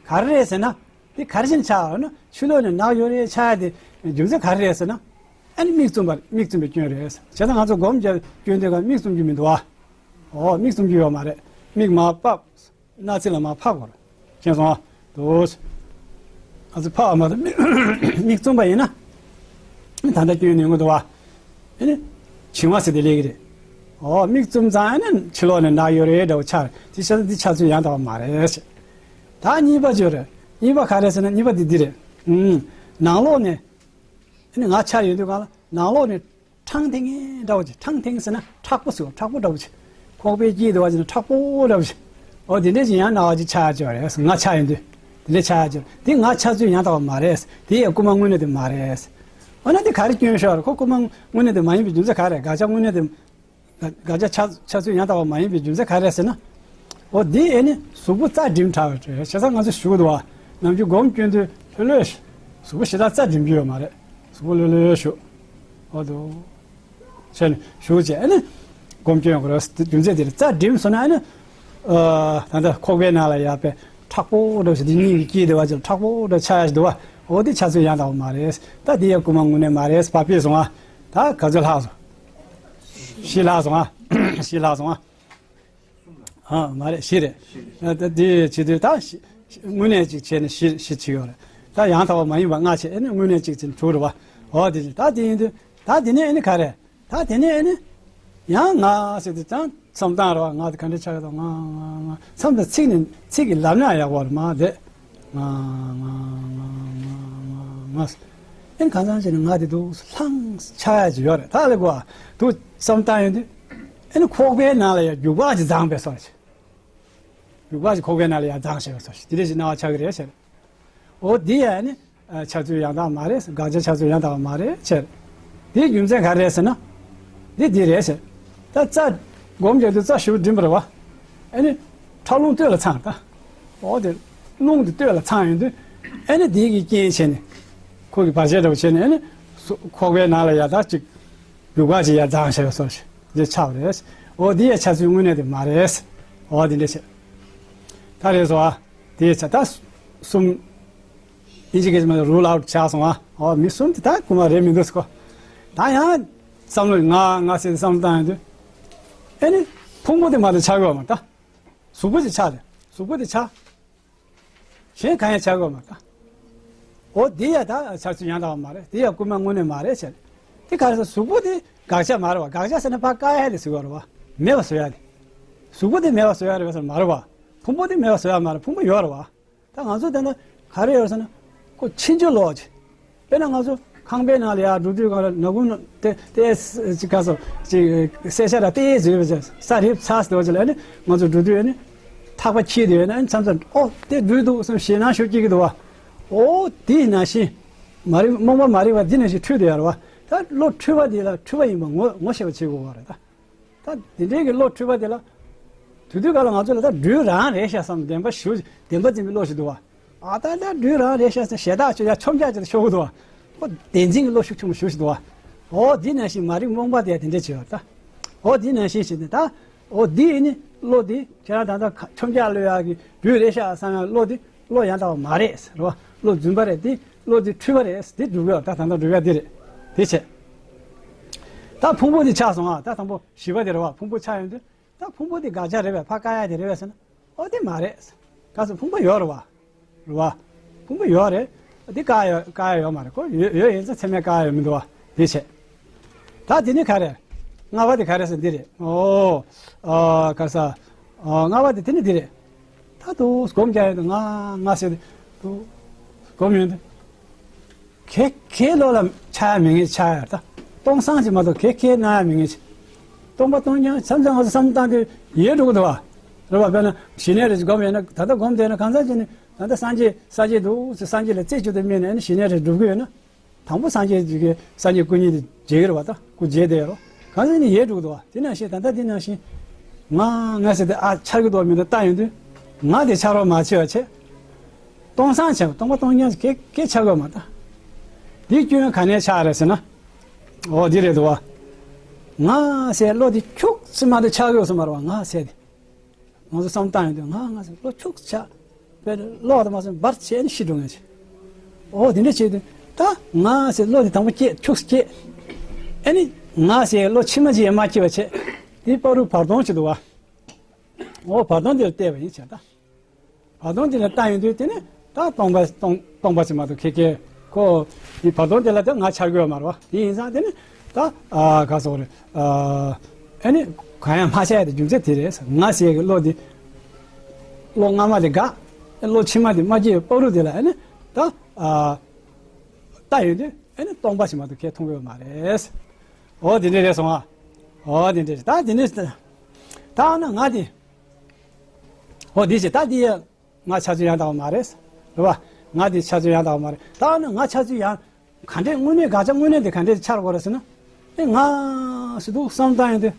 ག་རེ་རེད་ཟེར་ན། དེ་ག་རེ་བྱས་ནས་ཆགས་ཡོད་ན་ཕྱི་ལོགས་ནས་ནག་ཡོད་རེད་ཆགས་ཡ་དེ་རྒྱུ་མཚན་ག་རེ་རེད་ཟེར་ན། ཨ་ནི་མིག་བཙུམ་པ་མིག་བཙུམ་པའི་སྐྱོན་རེད། བྱས་ཙང་ང་ཚོ་སྒོམ་རྒྱག་སྐྱོན་དེ་ག་མིག་བཙུམ་རྒྱུ་མི་འདུག་ཨ། ཨོ་མིག་བཙུམ་རྒྱུ་ཡོད་མ་རེད། མིག་མར་ཕབ། སྣ་རྩེ་ལ་མར་ཕབ་དགོས་རེད། མཁྱེན་སོང་ཨ། དོ། ཨ་ཚོ་ཕབ་མ་ཐུབ་མིག་བཙུམ་པ་ཡིན་ན། ད་ལྟ་སྐྱོན་ནུས་ཀྱི་འདུག་བ། ཨ་ནི། བྱིང་བ་ཟེར་དེ་སླེབས་ཀྱི་རེད། ཨོ་མིག་བཙུམ་ཙང་ཨ་ནི་ཕྱི་ལོགས་ནས་ནག་ཡོད་རེད་འདྲ་བོ་ཆགས་རེད། དེ་བྱས་ཙང་འདི་ཆགས་ཚུལ་ཡང་དག་པ་མ་རེད་ཟེར། ད་གཉིས་པ་ཅིག་རེད། གཉིས་པ་ག་རེ་ཟེར་ན་གཉིས་པ་འདི་འདི་རེད། ཨུམ། ནང་ལོགས་ནས། ཨ་ནི་ང་ཆགས་ཡོང་དུས་སྒང་ལ་ནང་ལོགས་ནས་ཁྲང་ཐེང་འདྲ་བོ་ཅིག་ཁྲང་ཐེང་ཟེར་ན་མཁྲེགས་པོ་ཟེར་བ། མཁྲེགས་པོ་འདྲ་བོ་ཅིག་ཁོག་པའི་དཀྱིལ་དུ་བ་ཅིག་ན་མཁྲེགས་པོ་འདྲ་བོ་ཅིག་ཨོ་དེ་འདྲས་ཅིག་ཡང་སྣང་བ་ཅིག་ཆགས་ཡ་ཅིག་ཡོད་རེད། ང་ཆགས་ཡོང་དུས་དེ་འདྲས་ཆགས་ཡ་ཅིག་ཡོད་རེད། དེ་ང་ཆགས་ཚུལ་ཡང་དག་པ་མ་རེད། དེ་ཡང་རྐུན་མ་དངོས་གནས་དེ་མ་རེད། འོ་ན་དེ་ག་རེ་སྐྱོན་ཤོར་རེད། ཁོ་རྐུན་མ་དངོས་གནས་དེ་མ་ཡིན་པའི་རྒྱུ་མཚན་ག་རེ་རེད། དགག་བྱ་དངོས་གནས་དེ། དགག་བྱ་ཆགས་ཆགས་ཚུལ་ཡང་དག་པ་མ་ཡིན་པའི་རྒྱུ་མཚན་ག་རེ་རེད་ཟེར་ན། འོ་འདི་ཨེ་ནི་གཟུགས་པོ་རྩ་འགྲིམ་དྲགས་པ་རེད། བྱས་ཙང་ང་ཚོ་ཞུ་གི་འདུག་བ། ནམ་རྒྱུན་སྒོམ་སྐྱོན་དུས་ལྷོད་ལྷོད་ཞུ། གཟུགས་པོ་ཞེ་དྲག་རྩ་འགྲིམ་རྒྱུ་ཡོད་མ་རེད། གཟུགས་པོ་ལྷོད་ལྷོད་ཞུ། འོ་དོ། བྱས་ནས་ཞུ་བྱས་ཨེ་ནི་སྒོམ་སྐྱོན་ཡོང་གི་རེད། རྒྱུ་མཚན་དེ་རེད། རྩ་འགྲིམ་སོང་ན་ཨེ་ནི། ཨ་ད་ལྟ་ཁོག་པའི་ནང་ལ་ཡར་པའི་མཁྲེགས་པོ་འདྲ་ཞིག་འདི་གཉིས་ཀྱི་དཀྱིལ་དུ་བ་ཅིག་མཁྲེགས་པོ་འདྲ་ཆགས་ཡ་ཞིག་འདུག་བ། འོ་འདི་ཆགས་ཚུལ་ཡང་དག་པ་མ་རེད། ད་འདི་ཡང་རྐུན་མ་དངོས་གནས་མ་རེད། བ་ཕྱེ་སོང་ཨ། ད་ག་ཚོད་ལྷག་སོང་། བཞི་ལྷག་སོང་ཨ། བཞི་ལྷག་སོང་ཨ། ཨ་མ་རེད། བཞི་རེད། ཨ་ད་འདི་བྱེད་དུས་ད་བཞི་བཞི་དངོས་གནས་གཅིག་བྱས་ནས་བཞི་བཞི་བྱེད་ཡོད་རེད། ད་ཡང་དག་པ་མ་ཡིན་པ་ལྔ་བྱས་ཨེ་ནི་དངོས་གནས་གཅིག་བྱས་ནས་དྲུག་རེད་བ། འོ་དེ་བཞིན་ད་དེ་ཡིན་དུས་ད་དེ་ནས་ཨེ་ནི་ག་རེ། ད་དེ་ནས་ཨེ་ནི། ཡང་ང་ཟེར་དུས་ཙང་བསམ་སྟངས་རེད་བ། ང་དེ་ག་འདྲ་ཆགས་ཀྱི་འདུག་ང་ང་ང་མཚམས་དང་ཚིག་ནི་ཚིག་གི་ལབ་ན་ཡག་པོ་རེད་མ་རེད། ང་ང་ང་ང་ང་ང་། ཨེ་ནི་གང་ཚང་བྱས་ནས་ང་དེ་འདུག་ལྷང་ཆགས་ཡ་ཅིག་ཡོད་རེད། ད་ལེ་གོ་འདུག་བསམ་བཏང་ཡོང་དུས། ཨེ་ནི་ཁོག་པའི་ནང་ལ་ཡ་རྒྱུག་པ་ཅིག་འཛིང་པའི་བཟོ་ཅིག་རྒྱུག་པ་ཅིག་ཁོག་པའི་ནང་ལ་ཡ་འཛིང་བྱས་པའི་བཟོ་ཅིག་དེ་འདྲ་ཞིག་སྣང་བ་ཆགས་ཀྱི་རེད་ཟེར། འོ་འདི་ཡང་ནི་ཆགས་ཚུལ་ཡང་དག་མ་རེད། དགག་བྱ་ཆགས་ཚུལ་ཡང་དག་མ་རེད་ཟེར། འདིའི་རྒྱུ་མཚན་ག་རེ་རེད་ཟེར་ན། འདི་འདི་རེད་ཟེར། ད་རྩ་སྒོམ་རྒྱག་དུས་རྩ་ཞིབ་འགྲིམ་པ་རེད་བ། ཨ་ནི་ཁྲག་རླུང་སྟོད་ལ་འཚངས་ད། འོ་དེ་རླུང་དེ་སྟོད་ལ་འཚངས་ཡོང་དུས་ཨ་ནི་འདི་གི་རྐྱེན་བྱས་ནས་ཁོ་གི་བར་ཆད་འདྲ་བོ་བྱས་ནས་ཨ་ནི་ཁོག་པའི་ནང་ལ་ཡ་ད་ཅིག་རྒྱུག་པ་ཅིག་ཡ་འཛིང་བྱས་པ་སོགས་ཤིག་འདི་ཆགས་པ་རེད། འོ་འདི་ཡ་ཆགས་ཚུལ་དངོས་གནས་དེ་མ་རེད། འོ་འདི་འདྲ་བྱས། ད་རེད་སོ། དེའི་ཆ་ད་གསུམ། ཨིན་ཇི་སྐད་ཆ་མ་རུལ་ཨའུཊ་ཆགས་སོང་ཨ། འོ་མི་གསུམ་དེ་ད་རྐུན་མ་རེད་མི་འདུག་ཟེར་གོ། ད་ཡང་བསམ་བློ་ང་ང་ཟེར་བསམ་བློ་བཏང་ཡོང་དུས། ཨེ་ནི་ཕུང་པོ་དེ་མ་གཏོགས་ཆགས་ཡོད་མ་རེད་ད། གཟུགས་པོ་དེ་ཆགས་རེད། གཟུགས་པོ་དེ་ཆགས། གཞན་གང་ཡང་ཆགས་ཡོད་མ་རེད་ད། འོ་དེ་ཡ་ད་ཆགས་ཚུལ་ཡང་དག་པ་མ་རེད། དེ་ཡ་རྐུན་མ་དངོས་གནས་མ་རེད་ཟེར། དེ་ག་རེ་ཟེར་གཟུགས་པོ་དེ་དགག་བྱ་མ་རེད་བ། དགག་བྱ་ཟེར་ན་ཕར་བཀག་ཡ་ལས་ཟེར་བ་རེད་བ། མེད་པ་བཟོ་ཡ་དེ། གཟུགས་པོ་དེ་མེད་པ་བཟོ་ཡ་རེད་བ་ཟེར་མ་རེད་བ། ཕུང་པོ་དེ་མེད་པ་བཟོ་ཡ་མ་རེད། ཕུང་པོ་ཡོད་རེད་བ། ད་ང་ཚོ་དེ་ན་ག་རེ་ཡོད་ཟེར་ན། ཁོ་ཕྱིན་ཅི་ལོག་ཅིག་དཔེར་ན་ང་ཚོ་ཁང་པའི་ནང་ལ་ཡར་འགྲོ་དུས་སྒང་ལ་ནག་ཁུང་ནང་དེ་དེ་ཅིག་ག་སོ་ཅིག་གསལ་ཆ་ར་དེ་བཟོས་པ་ཅིག་ས་རིབ་ཚ་ཟེར་བ་ཅིག་ལ་ཨ་ནི་ང་ཚོ་འགྲོ་དུས་ཨ་ནི་ཐག་པ་འཁྱེར་དེ་ཡོད་ན་ཨ་ནི་མཚམས་མཚམས་ཨོ་དེ་འགྲོ་འདུག་བསམ་ཞེད་སྣང་ཤོར་སྐྱེ་གི་འདུག་བ། ཨོ་དེ་ནང་བཞིན་མ་རིག་རྨོངས་པ་མ་རིག་པ་འདི་ནང་བཞིན་འཁྲུལ་དེ་ཡོད་རེད་བ། ད་བློ་འཁྲུལ་པ་དེ་ལ་འཁྲུལ་པ་ཡིན་པ་ངོ་ངོ་ཤེས་པ་བྱེད་དགོས་པ་རེད་ད། ད་དེ་འདྲའི་གི་བློ་འཁྲུལ་པ་དེ་ལ། དུས་དུས་ག་ལ་ང་ཚོ་ལ་ད་སྦྲུལ་རང་རེད་ཤག་བསམ་བདེན་པ་ཞུ་བདེན་པ་འཛིན་པའི་བློ་ཞིག་འདུག་བ། ཨ་ད་ད་སྦྲུལ་རང་རེད་ཤག་ཟེར་ཞེ་དྲག་ཆོས་ཡ་ཆོམ་རྒྱག་ཅིག་ལ་ཤོར་གི་འདུག་བ། ཨོ་བདེན་འཛིན་གྱི་བློ་ཤུགས་ཆེན་པོ་ཞུ་ཞིག་འདུག་བ། ཨོ་འདི་ནང་བཞིན་མ་རིག་རྨོངས་པ་དེ་དེ་འདྲས་བྱེད་བ་ད། ཨོ་འདི་ནང་བཞིན་ཞིག་ནི་ད། ཨོ་འདི་ནི་བློ་འདི་ཁྱེད་རང་ད་ལྟ་ཆོམ་རྒྱག་གློད་ཡག་གི་སྦྲུལ་རེད་ཤག་བསམ་ཡག་བློ་འདི། བློ་ཡང་དག་པ་མ་རེད་ཟེར་བ། བློ་རྫུན་པ་རེད་དེ། བློ་དེ་འཁྲུལ་པ་རེད་དེ་སྒྲུབ་ཡོད་ད། ད་ལྟ་སྒྲུབ་ཡག་དེ་རེད། དེ་བྱས། ད་ཕུང་པོ་དེ་ཆགས་སོང་ཨ། ད་དང་པོ་བཞི་པ་དེ་རེད་བ། ཕུང་པོ་ཆགས་ཡོང་དུས་ད་ཕུང་པོ་དེ་དགག་བྱ་རེད་པས། ཕར་བཀག་ཡག་དེ་རེད་པས་ཟེར་ན། ཨོ་དེ་མ་རེད། ག་ཚོད་ཕུང་པོ་ཡོད་རེད་བ། རེད་བ། ཕུང་པོ་ཡོད་རེད། དེ་བཀག་ཡག་བཀག་ཡག་ཡོད་མ་རེད་ཁོ། ཡོད་ཡོད་ཡིན་ཙང་ཚད་མས་བཀག་ཡག་ཡོད་མི་འདུག་བ། དེ་བྱས། ད་དེ་ནི་ག་རེ། ལྔ་པ་དེ་ག་རེ་ཟེར་འདི་རེད། ཨོ། ཨ་ག་ས། ཨ། ལྔ་པ་དེ་དེ་ནི་འདི་རེད། ད་དུ་སྒོམ་རྒྱག་ཡོང་དུས་ང་ང་ཟེར་དུ་སྒོམ་ཡོང་དུས། གེ་གེ་བློ་ལ་འཆར་ཡ་མེད་ངེས་ཆགས་ཡ་ད། སྟོང་སང་ཅིག་མ་གཏོགས་གེ་གེ་སྣང་ཡ་མེད་ངེས་ཆགས། སྟོང་པ་སྟོང་རྐྱང་མཚམས་མཚམས་ང་ཚོ་བསམ་བཏང་དུས་ཡལ་འགྲོ་གི་འདུག་བ། རེད་བ། དཔེར་ན་ཞི་གནས་རེ་ཞིག་སྒོམ་ཡོད་ན། ད་ལྟ་སྒོམ་བསྡད་ན་གང་ཟག་ཅིག་ནི་ད་ལྟ་སངས་རྒྱས་སངས་རྒྱས་འདུག་ཟེར། སངས་རྒྱས་ལ་རྩེ་གཅིག་ཏུ་སྨིན་ནས་ནི་ཞི་གནས་རེ་སྒྲུབ་ཀྱི་ཡོད་ན། དང་པོ་སངས་རྒྱས་ཀྱི་སངས་རྒྱས་སྐུ་བརྙན་དེ་མཇལ་གྱི་རེད་བ། ད་སྐུ་མཇལ་བསྡད་ཡོད་རོ། གང་ཟག་ནི་ཡལ་འགྲོ་གི་འདུག་བ། དེ་ནང་བཞིན་ད་ལྟ་འདི་ནང་བཞིན་ང་ང་ཟེར་ཏེ་ཨ་འཆར་གྱི་འདུག་མི་འདུག་ལྟ་ཡོང་དུས། ང་དེ་འཆར་བ་མ་བྱས་པ་བྱས། སྟོང་སང་བྱས། སྟོང་པ་སྟོང་རྐྱང་གེ་གེ་འཆར་གྱི་མ་ད། འདིའི་སྐྱོན་ག་ནས་ཆགས་རེད་ཟེར་ན། འོ་འདི་རེད་འདུག་བ། ང་ཟེར་བློ་དེ་ཁྱུག་ཙམ་མ་གཏོགས་ཆགས་ཀྱི་ཡོད་ས་མ་རེད་བ། ང་ཟེར་དེ། ང་ཚོ་བསམ་བཏང་ཡོང་དུས་ང་ང་ཟེར་བློ་ཁྱུག་ཆགས། དཔེ་ཀློག་དང་མ་སོང་འབར་བྱས་ནས་ཤི་འགྲོ་ངེས་ཆེ། འོ་དེ་འདྲ་བྱེད་དུས་ད་ང་ཟེར་བློ་དེ་དང་པོ་སྐྱེས། ཁྱུག་སྐྱེས། ཨ་ནི་ང་ཟེར་བློ་ཕྱི་མ་ཅིག་ཡང་མ་སྐྱེས་པ་བྱས། དེ་བར་དུ་བར་སྟོང་ཅིག་འདུག་བ། འོ་བར་སྟོང་དེ་ལ་བལྟས་པ་ཡིན་བྱས་ད། བར་སྟོང་དེ་ལ་ལྟ་ཡོང་དུས་དེ་ནི་ད་སྟོང་པ་སྟོང་སྟོང་པ་ཅིག་མ་གཏོགས་གེ་གེ་ཁོ། དེ་བར་སྟོང་དེ་ལ་ད་ང་འཆར་གྱི་ཡོད་མ་རེད་བ། དེ་ཡིན་ཙང་དེ་ནི་ད་ཨ་ག་སོགས་རེད། ཨ་ནི་གང་ཡང་མ་བྱས་ཏེ་རྒྱུ་མཚན་དེ་རེད། ང་ཟེར་གྱི་བློ་འདི། བློ་སྔ་མ་དེ་འགག། བློ་ཕྱི་མ་དེ་མ་སྐྱེས་པའི་བར་དུ་དེ་ལ་ཨ་ནི་ད་ཨ་ལྟ་ཡོང་དུས་ཨ་ནི་སྟོང་པ་ཞིག་མ་གཏོགས་ཁས་མཐོང་གི་ཡོད་མ་རེད། འོ་དེ་འདྲ་རེད་སོང་ཨ། འོ་དེ་འདྲ་རེད། ད་དེ་ནི་ད་ཨ་ན་ང་དེ། འོ་དེ་བྱས་ད་དེ་ང་འཆར་ཚུལ་ཡང་དག་པ་མ་རེད། རེད་བ། ང་དེ་འཆར་ཚུལ་ཡང་དག་པ་མ་རེད། ད་ཨ་ན་ང་འཆར་ཚུལ་ཡང་། ག་འདྲས་དངོས་གནས་དགག་བྱ་དངོས་གནས་དེ་ག་འདྲས་འཆར་དགོས་རེད་ཟེར་ན། ཨེ་ང་ཟེར་དུས་བསམ་བཏང་ཡོང་དུས།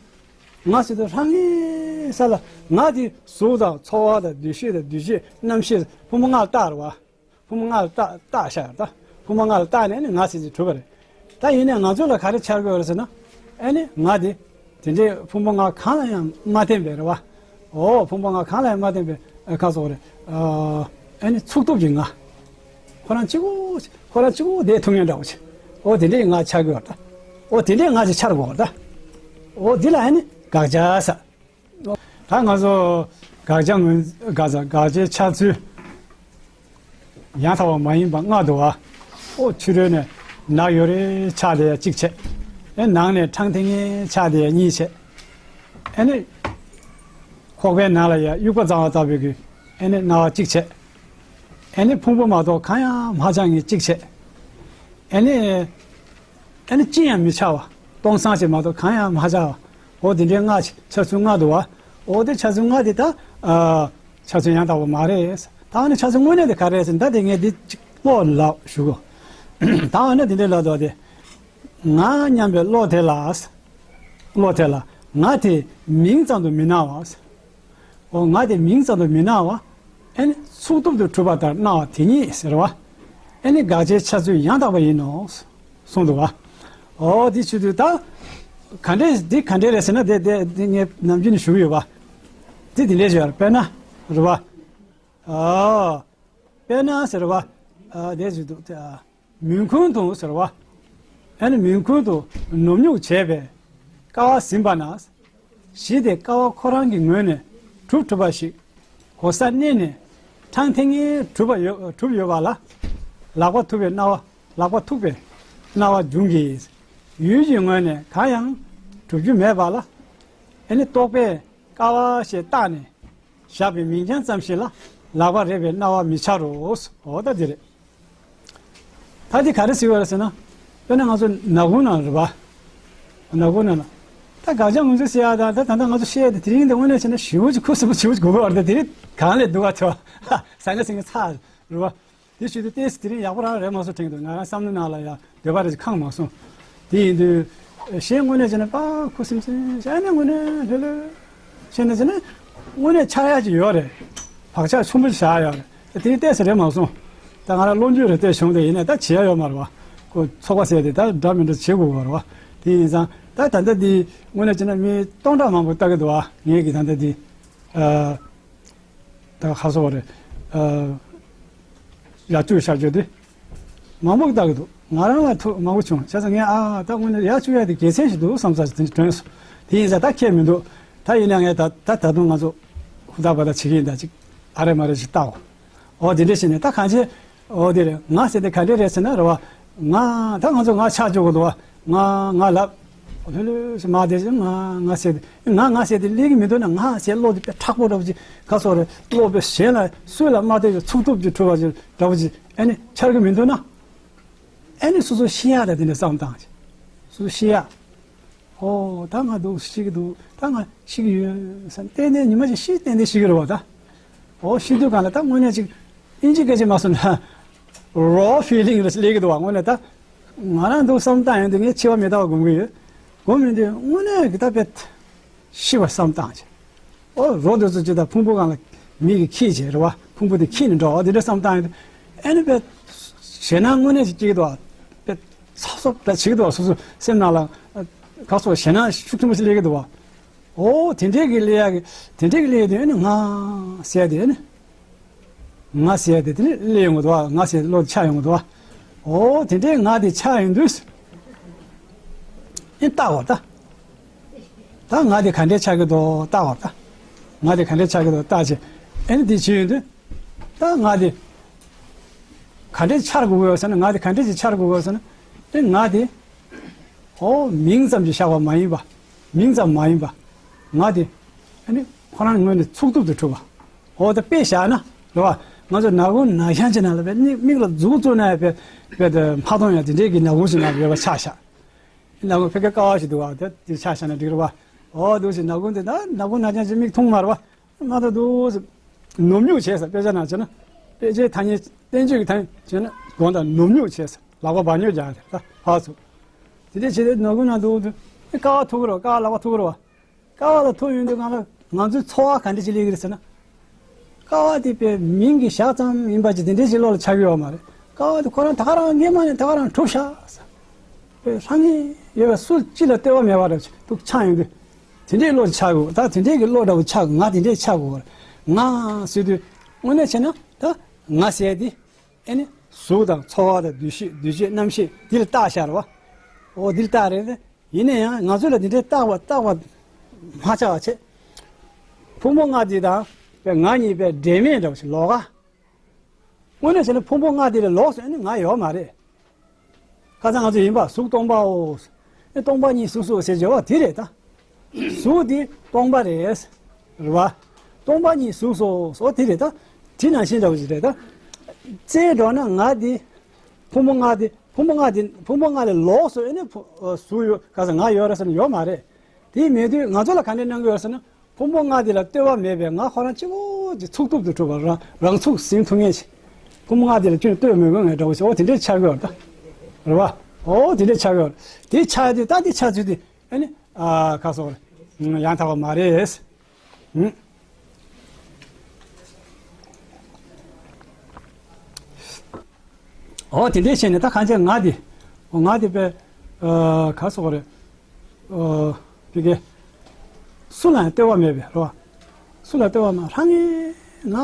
ང་ཟེར་དུས་རང་ངེས་ས་ལ་ང་དེ་གཟུགས་དང་ཚོར་བ་དང་འདུ་ཤེས་དང་འདུ་བྱེད་རྣམ་ཤེས་ཕུང་པོ་ལྔ་ལ་བཏགས་རེད་བ། ཕུང་པོ་ལྔ་ལ་བཏགས་བཏགས་བཞག་ད། ཕུང་པོ་ལྔ་ལ་བཏགས་ནས་ནི་ང་ཟེར་ཅིག་གྲུབ་པ་རེད། ད་ཡིན་ནའི་ང་ཚོ་ལ་ག་རེ་འཆར་དགོས་རེད་ཟེར་ན། ཨེ་ནི་ང་དེ། དེ་འདྲའི་ཕུང་པོ་ལྔ་གང་ལ་ཡང་མ་བརྟེན་པའི་རེད་བ། འོ་ཕུང་པོ་ལྔ་གང་ལ་ཡང་མ་བརྟེན་པའི་ཨ་ག་སོགས་རེད། ཨ་ཨེ་ནི་ཚུགས་སྟོབས་ཀྱི་ང་། ཁོ་རང་གཅིག་པོ། ཁོ་རང་གཅིག་པོ་བསྡད་ཐུབ་མཁན་འདྲ་བོ་ཅིག་འོ་དེ་འདྲའི་ང་འཆར་དགོས་ད། འོ་དེ་འདྲའི་ང་ཅིག་འཆར་དགོས་ད། འོ་དེ་ལ་ཨེ་ནི་དགག་བྱ་ཟེར། ད་ང་ཚོ་དགག་བྱ་ངོས། དགག་བྱ་དགག་བྱའི་འཆར་ཚུལ་ཡང་དག་པ་མ་ཡིན་པ་ལྔ་འདུག་བ། ཨོ་ཕྱི་རོལ་ནས་ནག་ཡོར་རེ་ཆགས་བསྡད་ཡ་གཅིག་བྱས། ཨེ་ནང་ནས་ཕྲེང་ཐིང་ངེ་ཆགས་བསྡད་ཡ་གཉིས་བྱས། ཨེ་ནི་ཁོག་པའི་ནང་ལ་ཡ་དབྱུག་པ་འཛིན་པ་ལྟ་བུའི་གི་ཨེ་ནི་སྣང་བ་གཅིག་བྱས། ཨེ་ནི་ཕུང་པོ་མ་གཏོགས་གང་ཡང་མ་འཆར་མཁན་གཅིག་བྱས། ཨེ་ནི། ཨེ་ནི་ཅི་ཡང་མི་འཆར་བ། སྟོང་སང་ཞིག་མ་གཏོགས་གང་ཡང་མ་འཆར་བ། འོ་དེ་འདྲའི་ལྔ་ཞིག་འཆར་ཚུལ་ལྔ་འདུག་བ། འོ་དེ་འཆར་ཚུལ་ལྔ་དེ་ད། ཨ། འཆར་ཚུལ་ཡང་དག་པ་མ་རེད། ད་ཨ་ནི་འཆར་ཚུལ་དངོས་གནས་དེ་ག་རེ་རེད་ཟེར་ན། ད་དེ་ངས་འདི་གཅིག་བློ་ལ་ཞུ་གོ། ད་ཨ་ནི་དེ་འདྲའི་ལ་དོ་དེ། ང་སྙམ་པའི་བློ་དེ་ལ། བློ་དེ་ལ་ང་དེ་མིང་ཙམ་དུ་མི་སྣང་བ། འོ་ང་དེ་མིང་ཙམ་དུ་མི་སྣང་བ། ཨེ་ནི་ཚུགས་སྟོབས་དུ་གྲུབ་པ་ལྟར་སྣང་བ་དེ་ཉིད་ཟེར་བ། ཨེ་ནི་དགག་བྱའི་འཆར་ཚུལ་ཡང་དག་པ་ཡིན་ནོ། གསུངས་འདུག་བ། འོ་དེ་བྱེད་དུས་ད། ག་འདྲས་འདི་ག་འདྲས་རེད་ཟེར་ན། དེ་དེ་དེ་ངས་ནམ་རྒྱུན་ནས་ཞུ་གི་ཡོད་བ། དེ་དེ་འདྲས་ཞུ་ཡ་རེད། དཔེར་ན་རེད་བ། ཨ། དཔེར་ན་ཟེར་བ། ཨ་དེ་བྱེད་དུས་དེ་ཨ། མུན་ཁུང་དུ་ཟེར་བ། ཨ་ནི་མུན་ཁུང་དུ་ནུབ་ཉུག་བྱས་པའི་ཀ་བ་ཟིན་པ་ན། གཞི་དེ་ཀ་བ་ཁོ་རང་གི་ངོས་ནས་གྲུབ་ཐུབ་པ་ཞིག་གོ་ས་གནས་ནས་ཕྲེང་ཐིང་ངེ་གྲུབ་པ་ཡོད། གྲུབ་ཡོད་པ་ལ། ལག་པ་ཐུག་པའི་སྣང་བ། ལག་པ་ཐུག་པའི་སྣང་བ་འབྱུང་གི། ཡུལ་གྱི་ངོས་ནས་གང་ཡང་གྲུབ་རྒྱུ་མེད་པ་ལ། ཨ་ནི་རྟོག་པས་ཀ་བ་ཞེས་བཏགས་ནས་བཞག་པའི་མིང་རྐྱང་ཙམ་ཞིག་ལ་ལག་པ་རེག་པའི་སྣང་བ་མི་འཆར་རོ། འོ་ད་འདི་རེད། ད་འདི་ག་རེ་ཟེར་བ་རེད་ཟེར་ན། དཔེར་ན་ང་ཚོ་ནག་ཁུང་ནང་རེད་པ། ནག་ཁུང་ནང་ལ། ད་དགག་བྱ་ངོས་འཛིན་ཟེར་ཡ་ད་ད་ད་ལྟ་ང་ཚོ་བཤད་ཡ་དེ་དེ་རིང་འདི་དངོས་གནས་བྱས་ན་ཞེ་པོ་ཅིག་ཁུ་སིམ་པོ་ཞེ་པོ་ཅིག་དགོས་ཀྱི་ཡོད་རེད། དེ་རིང་གང་ལས་སྡུག་ག་ཐོས་ཟང་ངེ་ཟིང་ངེ་ཚ་རེད་པ། དེ་བྱེད་དུས་ཏོག་ཙམ་དེ་རིང་ཡག་པོ་རང་རེད་མ་སོང་དྲན་གྱི་འདུག་ང་རང་བསམ་བློའི་ནང་ལ་ཡང་འདོད་པ་རེ་ཅིག་ཁེངས་མ་སོང་། དེ་ཡིན་དུས་གཞན་དངོས་གནས་བྱས་ན་ཕར་ཁུ་སིམ་སིམ་བྱས་ནས་དངོས་གནས་ལྷོད་ལྷོད་བྱས་ནས་བྱས་ན་དངོས་གནས་འཆར་ཡག་ཅིག་ཡོད་རེད། བག་ཆགས་ཆེན་པོ་ཞིག་བཞག་ཡོད་རེད། དེ་ཏོག་ཙམ་རེད་མ་སོང་། ད་ང་རང་བློ་འགྱོད་རེ་ཏོག་ཙམ་བྱུང་སྟེ། ཡིན་ནའི་ད་བྱེད་ཡག་ཡོད་མ་རེད་པ། ཁོ་ཚོགས་པ་ཟེར་དེ་ད་འདྲ་མི་འདྲ་བྱེད་དགོས་པ་རེད་པ། དེ་ཡིན་ཙང་ད་ད་ལྟ་འདི་དངོས་གནས་བྱས་ན་མི་སྟོང་ཕྲག་མང་པོ་ལྟ་གི་འདུག་པ། ངེད་ཀྱི་ད་ལྟ་འདི། ཨ། ད་ཁ་སོ་བ་རེད། ཨ། ཡར་བཅུག་བཞག་རྒྱུ་དེ། མང་པོ་ལྟ་གི་འདུག་ང་རང་ལ་ཐུག་མང་པོ་བྱུང་། བྱས་ཙང་ངས་ཨ་ད་དངོས་གནས་ཡར་བཅུག་ཡ་དེ་དགེ་མཚན་ཞིག་འདུག་བསམ་ས་ཞིག་དོན་དུ་དྲན་སོང་། དེ་ཡིན་ཙང་ད་ཁྱད་མི་འདུག་ད་ཡིན་ན་ངས་ད་ད་ད་དུང་ང་ཚོ་ཧུར་ཐག་འབད་ཐག་བྱེད་ཀྱི་ཡིན། ད་ཅིག་ཨ་རེ་མ་རེ་ཞིག་ལྟའོ། འོ་དེ་འདྲ་བྱས་ནས་ད་གང་བྱེད། འོ་དེ་རེད། ང་ཟེར་དེ་ག་འདྲ་རེད་ཟེར་ན་རེད་པ། ང་ད་ང་ཚོ་ང་ཆགས་བཅུག་གི་འདུག་པ། ང་ང་ལབ། ལྷོད་ལྷོད་ཞིག་མ་བསྡད་ཅིག་ང་ང་ཟེར་ཏེ་ང་ང་ཟེར་ཏེ་སླེབས་ཀྱི་མི་འདུག་ན། ང་ཟེར་བློ་དེ་དཔེ་མཁྲེགས་པོ་འདྲ་བོ་ཅིག་ག་སོགས་རེད། བློ་དཔེ་གཞན་ལ་སུ་ལ་མ་བསྡད་ཅིག་ཚུགས་ཐུབ་ཅིག་གྲུབ་པ་ཅིག་འདྲ་བོ་ཅིག་ཨ་ནི་འཆར་གྱི་མི་འདུག་ན། ཨ་ནི་སོ་སོ་ཤི་ཡག་དང་དེ་འདྲ་བསམ་བཏང་ཅིག་སོ་སོ་ཤི་ཡག་ཨོ་ད་ང་འདུག་ཤི་གི་འདུག་ད་ང་ཤི་གི་ཡོད་བསམ། ཏན་ཏན་ཉི་མ་ཅིག་ཤི་ཏན་ཏན་ཤི་གི་རེད་བ་ད། ཨོ་ཤི་དུས་གང་ལ་ད་དངོས་གནས་ཅིག་ཨིན་ཇི་སྐད་ཆ་མ་སོང་ན་རོ་ཕི་ལིང་རེ་སླེབས་ཀྱི་འདུག་བ། དངོས་གནས་ད་ང་རང་འདུག་བསམ་བཏང་ཡོང་དུས་ངས་འཆི་བ་མི་རྟག་པ་སྒོམ་གྱི་ཡོད། སྒོམ་ཡོང་དུས་དངོས་གནས་ཀྱི་ད་དཔེ་ཤི་བ་བསམ་བཏང་བྱས། ཨོ་རོ་དེ་ཚོ་ཅི་ད་ཕུང་པོ་གང་ལ་མིག་གིས་ཁྱེར་བྱས་རེད་བ། ཕུང་པོ་དེ་ཁྱེར་ནས་འགྲོ་བ་དེ་འདྲ་བསམ་བཏང་ཡོང་དུས་ཨ་ནི་དཔེ་ཞེད་སྣང་དངོས་གནས་ཅིག་སྐྱེ་གི་འདུག་བ། དཔེ་ཚ་སོབ་ད་བྱེད་ཀྱི་འདུག་བ། སོ་སོ་སེམས་ནང་ལ་ག་སོགས་ཞེད་སྣང་ཤུགས་ཆེན་པོ་ཞིག་སླེབས་ཀྱི་འདུག་བ། ཨོ་དེ་འདྲས་ཀྱི་ལས་ཡག་གི་དེ་འདྲས་ཀྱི་ལས་ཡག་དེ་ནི་ང་ཟེར་དེ་ནི་ང་ཟེར་དེ་དེ་ནི་སླེབས་ཡོང་གི་འདུག་བ། ང་ཟེར་བློ་ཆགས་ཡོང་གི་འདུག་བ། ཨོ་དེ་འདྲས་ང་དེ་ཆགས་ཡོང་དུས་ཨེ་བལྟ་བར་ད་ད་ང་དེ་ག་འདྲས་ཆགས་ཀྱི་འདུག་བལྟ་བར་ད་ང་དེ་ག་འདྲས་ཆགས་ཀྱི་འདུག་བལྟ་བྱས་ཨེ་ནི་དེ་བྱེད་ཡོང་དུས་ད་ང་དེ་ག་འདྲས་འཆར་དགོས་ཀྱི་ཡོད་ཟེར་ན། ང་དེ་ག་འདྲས་ཅིག་འཆར་དགོས་ཀྱི་ཡོད་ཟེར་ན་ཨེ་ང་དེ། ཨོ་མིང་ཙམ་གྱིས་བཞག་པ་མ་ཡིན་པ། མིང་ཙམ་མ་ཡིན་པ། ང་དེ། ཨ་ནི་ཁོ་རང་ངོས་ནས་ཚུགས་ཐུབ་ཏུ་གྲུབ་པ། ཨོ་ད་དཔེ་བཞག་ན་རེད་བ། ང་ཚོ་ནག་ཁུང་ནག་ཞང་ཅིག་ནང་ལ་དཔེ་མིག་མིག་ལ་མཛུབ་བཙུགས་ན་ཡང་དཔེ་དཔེ་དེ་མ་མཐོང་ཡང་དེ་འདྲའི་གི་ནག་ཁུང་ཞིག་ནང་ཡོད་པ་ཆ་བཞག་ནག་ཁུང་ཕ་གིར་ཀ་བ་ཞིག་འདུག་བ། དེ་དེ་ཆ་བཞག་ན་འགྲིག་རེད་བ། ཨོ་འདུག་ཞིག་ནག་ཁུང་དེ་ན་ནག་ཁུང་ནག་ཞང་ཅིག་མིག་མཐོང་མ་རེད་བ། མ་གཏོགས་འདུག་ཟེར། ནུབ་ཉུག་བྱས་ཟེར། དཔེ་ཆ་ནང་བྱས་ན། དཔེ་ཆའི་ཐ་སྙད་བསྟན་བཅོས་ཀྱི་ཐ་སྙད་བྱས་ན་དགོངས་དག་ནུབ་ཉུག་བྱས་ཟེར། ལག་པ་བར་ཉུག་རྒྱག་ཟེར། ད་ཕར་ཚུར། དེ་འདྲ་བྱས་ཏེ་ནག་ཁུང་ནང་འདུག་དུས་ཀ་བ་ཐུག་གི་རེད། ཀ་བ་ལག་པ་ཐུག་གི་རེད་བ། ཀ་བ་ལ་ཐུག་ཡོང་དུས་སྒང་ལ་ང་ཚོའི་ཚོར་བ་ག་འདྲ་ཅིག་སླེབས་ཀྱི་རེད་ཟེར་ན། ཀ་བ་དེ་དཔེ་མིང་གི་ཞག་ཙམ་ཡིན་པ་ཅིག་དེ་འདྲ་ཞིག་བློ་ལ་འཆར་གྱི་ཡོད་མ་རེད། ཀ་བ་དེ་ཁོ་རང་ད་ག་རང་སྔས་མ་ནས་ད་ག་རང་གྲུབ་ཤག་ཟེར། དཔེ་སང་ཉིན་ཡོད་པའི་སུ་གཅིག་ལ་ལྟོས་པ་མེད་པ་འདྲ་ཅིག་འདུག་ཆགས་ཡོང་དུས། དེ་འདྲའི་བློ་ཆགས་དགོས། ད་དེ་འདྲའི་གི་བློ་འདྲ་བོ་ཆགས་དགོས། ང་དེ་འདྲའི་ཆགས་དགོས། ང་ཟེར་དུས་དངོས་གནས་བྱས་ན་ད་ང་ཟེར་དེ་ཨེ་ནི་གཟུགས་དང་ཚོར་བ་དང་འདུ་ཤེས་འདུ་བྱེད་རྣམ་ཤེས་འདི་ལ་བཏགས་བཞག་རེད་བ། འོ་འདི་ལ་བཏགས་རེད། ཡིན་ན་ཡང་ང་ཚོ་ལ་འདི་འདྲའི་བཏགས་པ་བཏགས་པ་མ་ཆགས་པ་བྱས། ཕུང་པོ་ལྔ་འདི་དང་ང་གཉིས་པའི་འབྲེལ་མེད་འདྲ་བོ་ཞིག་ལོགས་ཀ་དངོས་གནས་བྱས་ན་ཕུང་པོ་ལྔ་འདི་ལས་ལོགས་སུ་ཨེ་ནི་ང་ཡོད་མ་རེད། ཁ་སང་ང་ཚོ་ཡིན་པ་གཟུགས་སྟོང་པའོ། ཨེ་སྟོང་པ་ཉིད་གཟུགས་སོ་ཟེར་བརྗོད་པ་དེ་རེད་ད། གཟུགས་འདི་སྟོང་པ་རེད། རེད་བ། སྟོང་པ་ཉིད་གཟུགས་སོ་སོ་དེ་རེད་ད། དེ་ནང་བཞིན་འདྲ་བོ་ཞིག་རེད་ད། རྩལ་འགྲོ་ན་ང་འདི། ཕུང་པོ་ལྔ་འདི་ཕུང་པོ་ལྔ་འདི་ཕུང་པོ་ལྔ་ལས་ལོགས་སུ་ཨེ་ནི་ཕུ་ཨ་གཟུགས་ཡོད་ག་ས་ང་ཡོད་རེད་ཟེར་ན་ཡོད་མ་རེད། དེ་མེད་དུས་ང་ཚོ་ལ་ག་འདྲས་གནང་གི་ཡོད་ཟེར་ན། ཕུང་པོ་ལྔ་འདི་ལ་ལྟོས་པ་མེད་པའི་ང་ཁོ་རང་གཅིག་པོ་དེ་ཚུགས་ཐུབ་ཏུ་གྲུབ་པ། རང་རང་ཚུགས་ཟིན་ཐུབ་མཁན་ཞིག་ཕུང་པོ་ལྔ་འདི་ལ་ཁྱོད་ལྟོས་མི་དགོས་ངས་འདྲ་བོ་ཞིག་འོ་དེ་འདྲས་ཆགས་ཀྱི་ཡོད་རེད་ད། རེད་བ། འོ་དེ་འདྲས་ཆགས་ཀྱི་ཡོད་རེད། དེ་ཆགས་དུས་ད་དེ་ཆགས་ཚུལ་དེ་ཨ་ནི་ཨ་ཁ་སོགས་ཡང་དག་པ་མ་རེད། ཧུམ། འོ་དེ་འདྲས་བྱས་ནས་ད་གང་བྱས་ང་དེ། འོ་ང་དེ་དཔེ། ཨ་ག་སོགས་རེད། ཨ་ཕི་གེ། སུ་ལ་ཡང་ལྟོས་པ་མེད་པའི་རོ། སུ་ལ་ལྟོས་པ་མ་རང་ངེས་ང་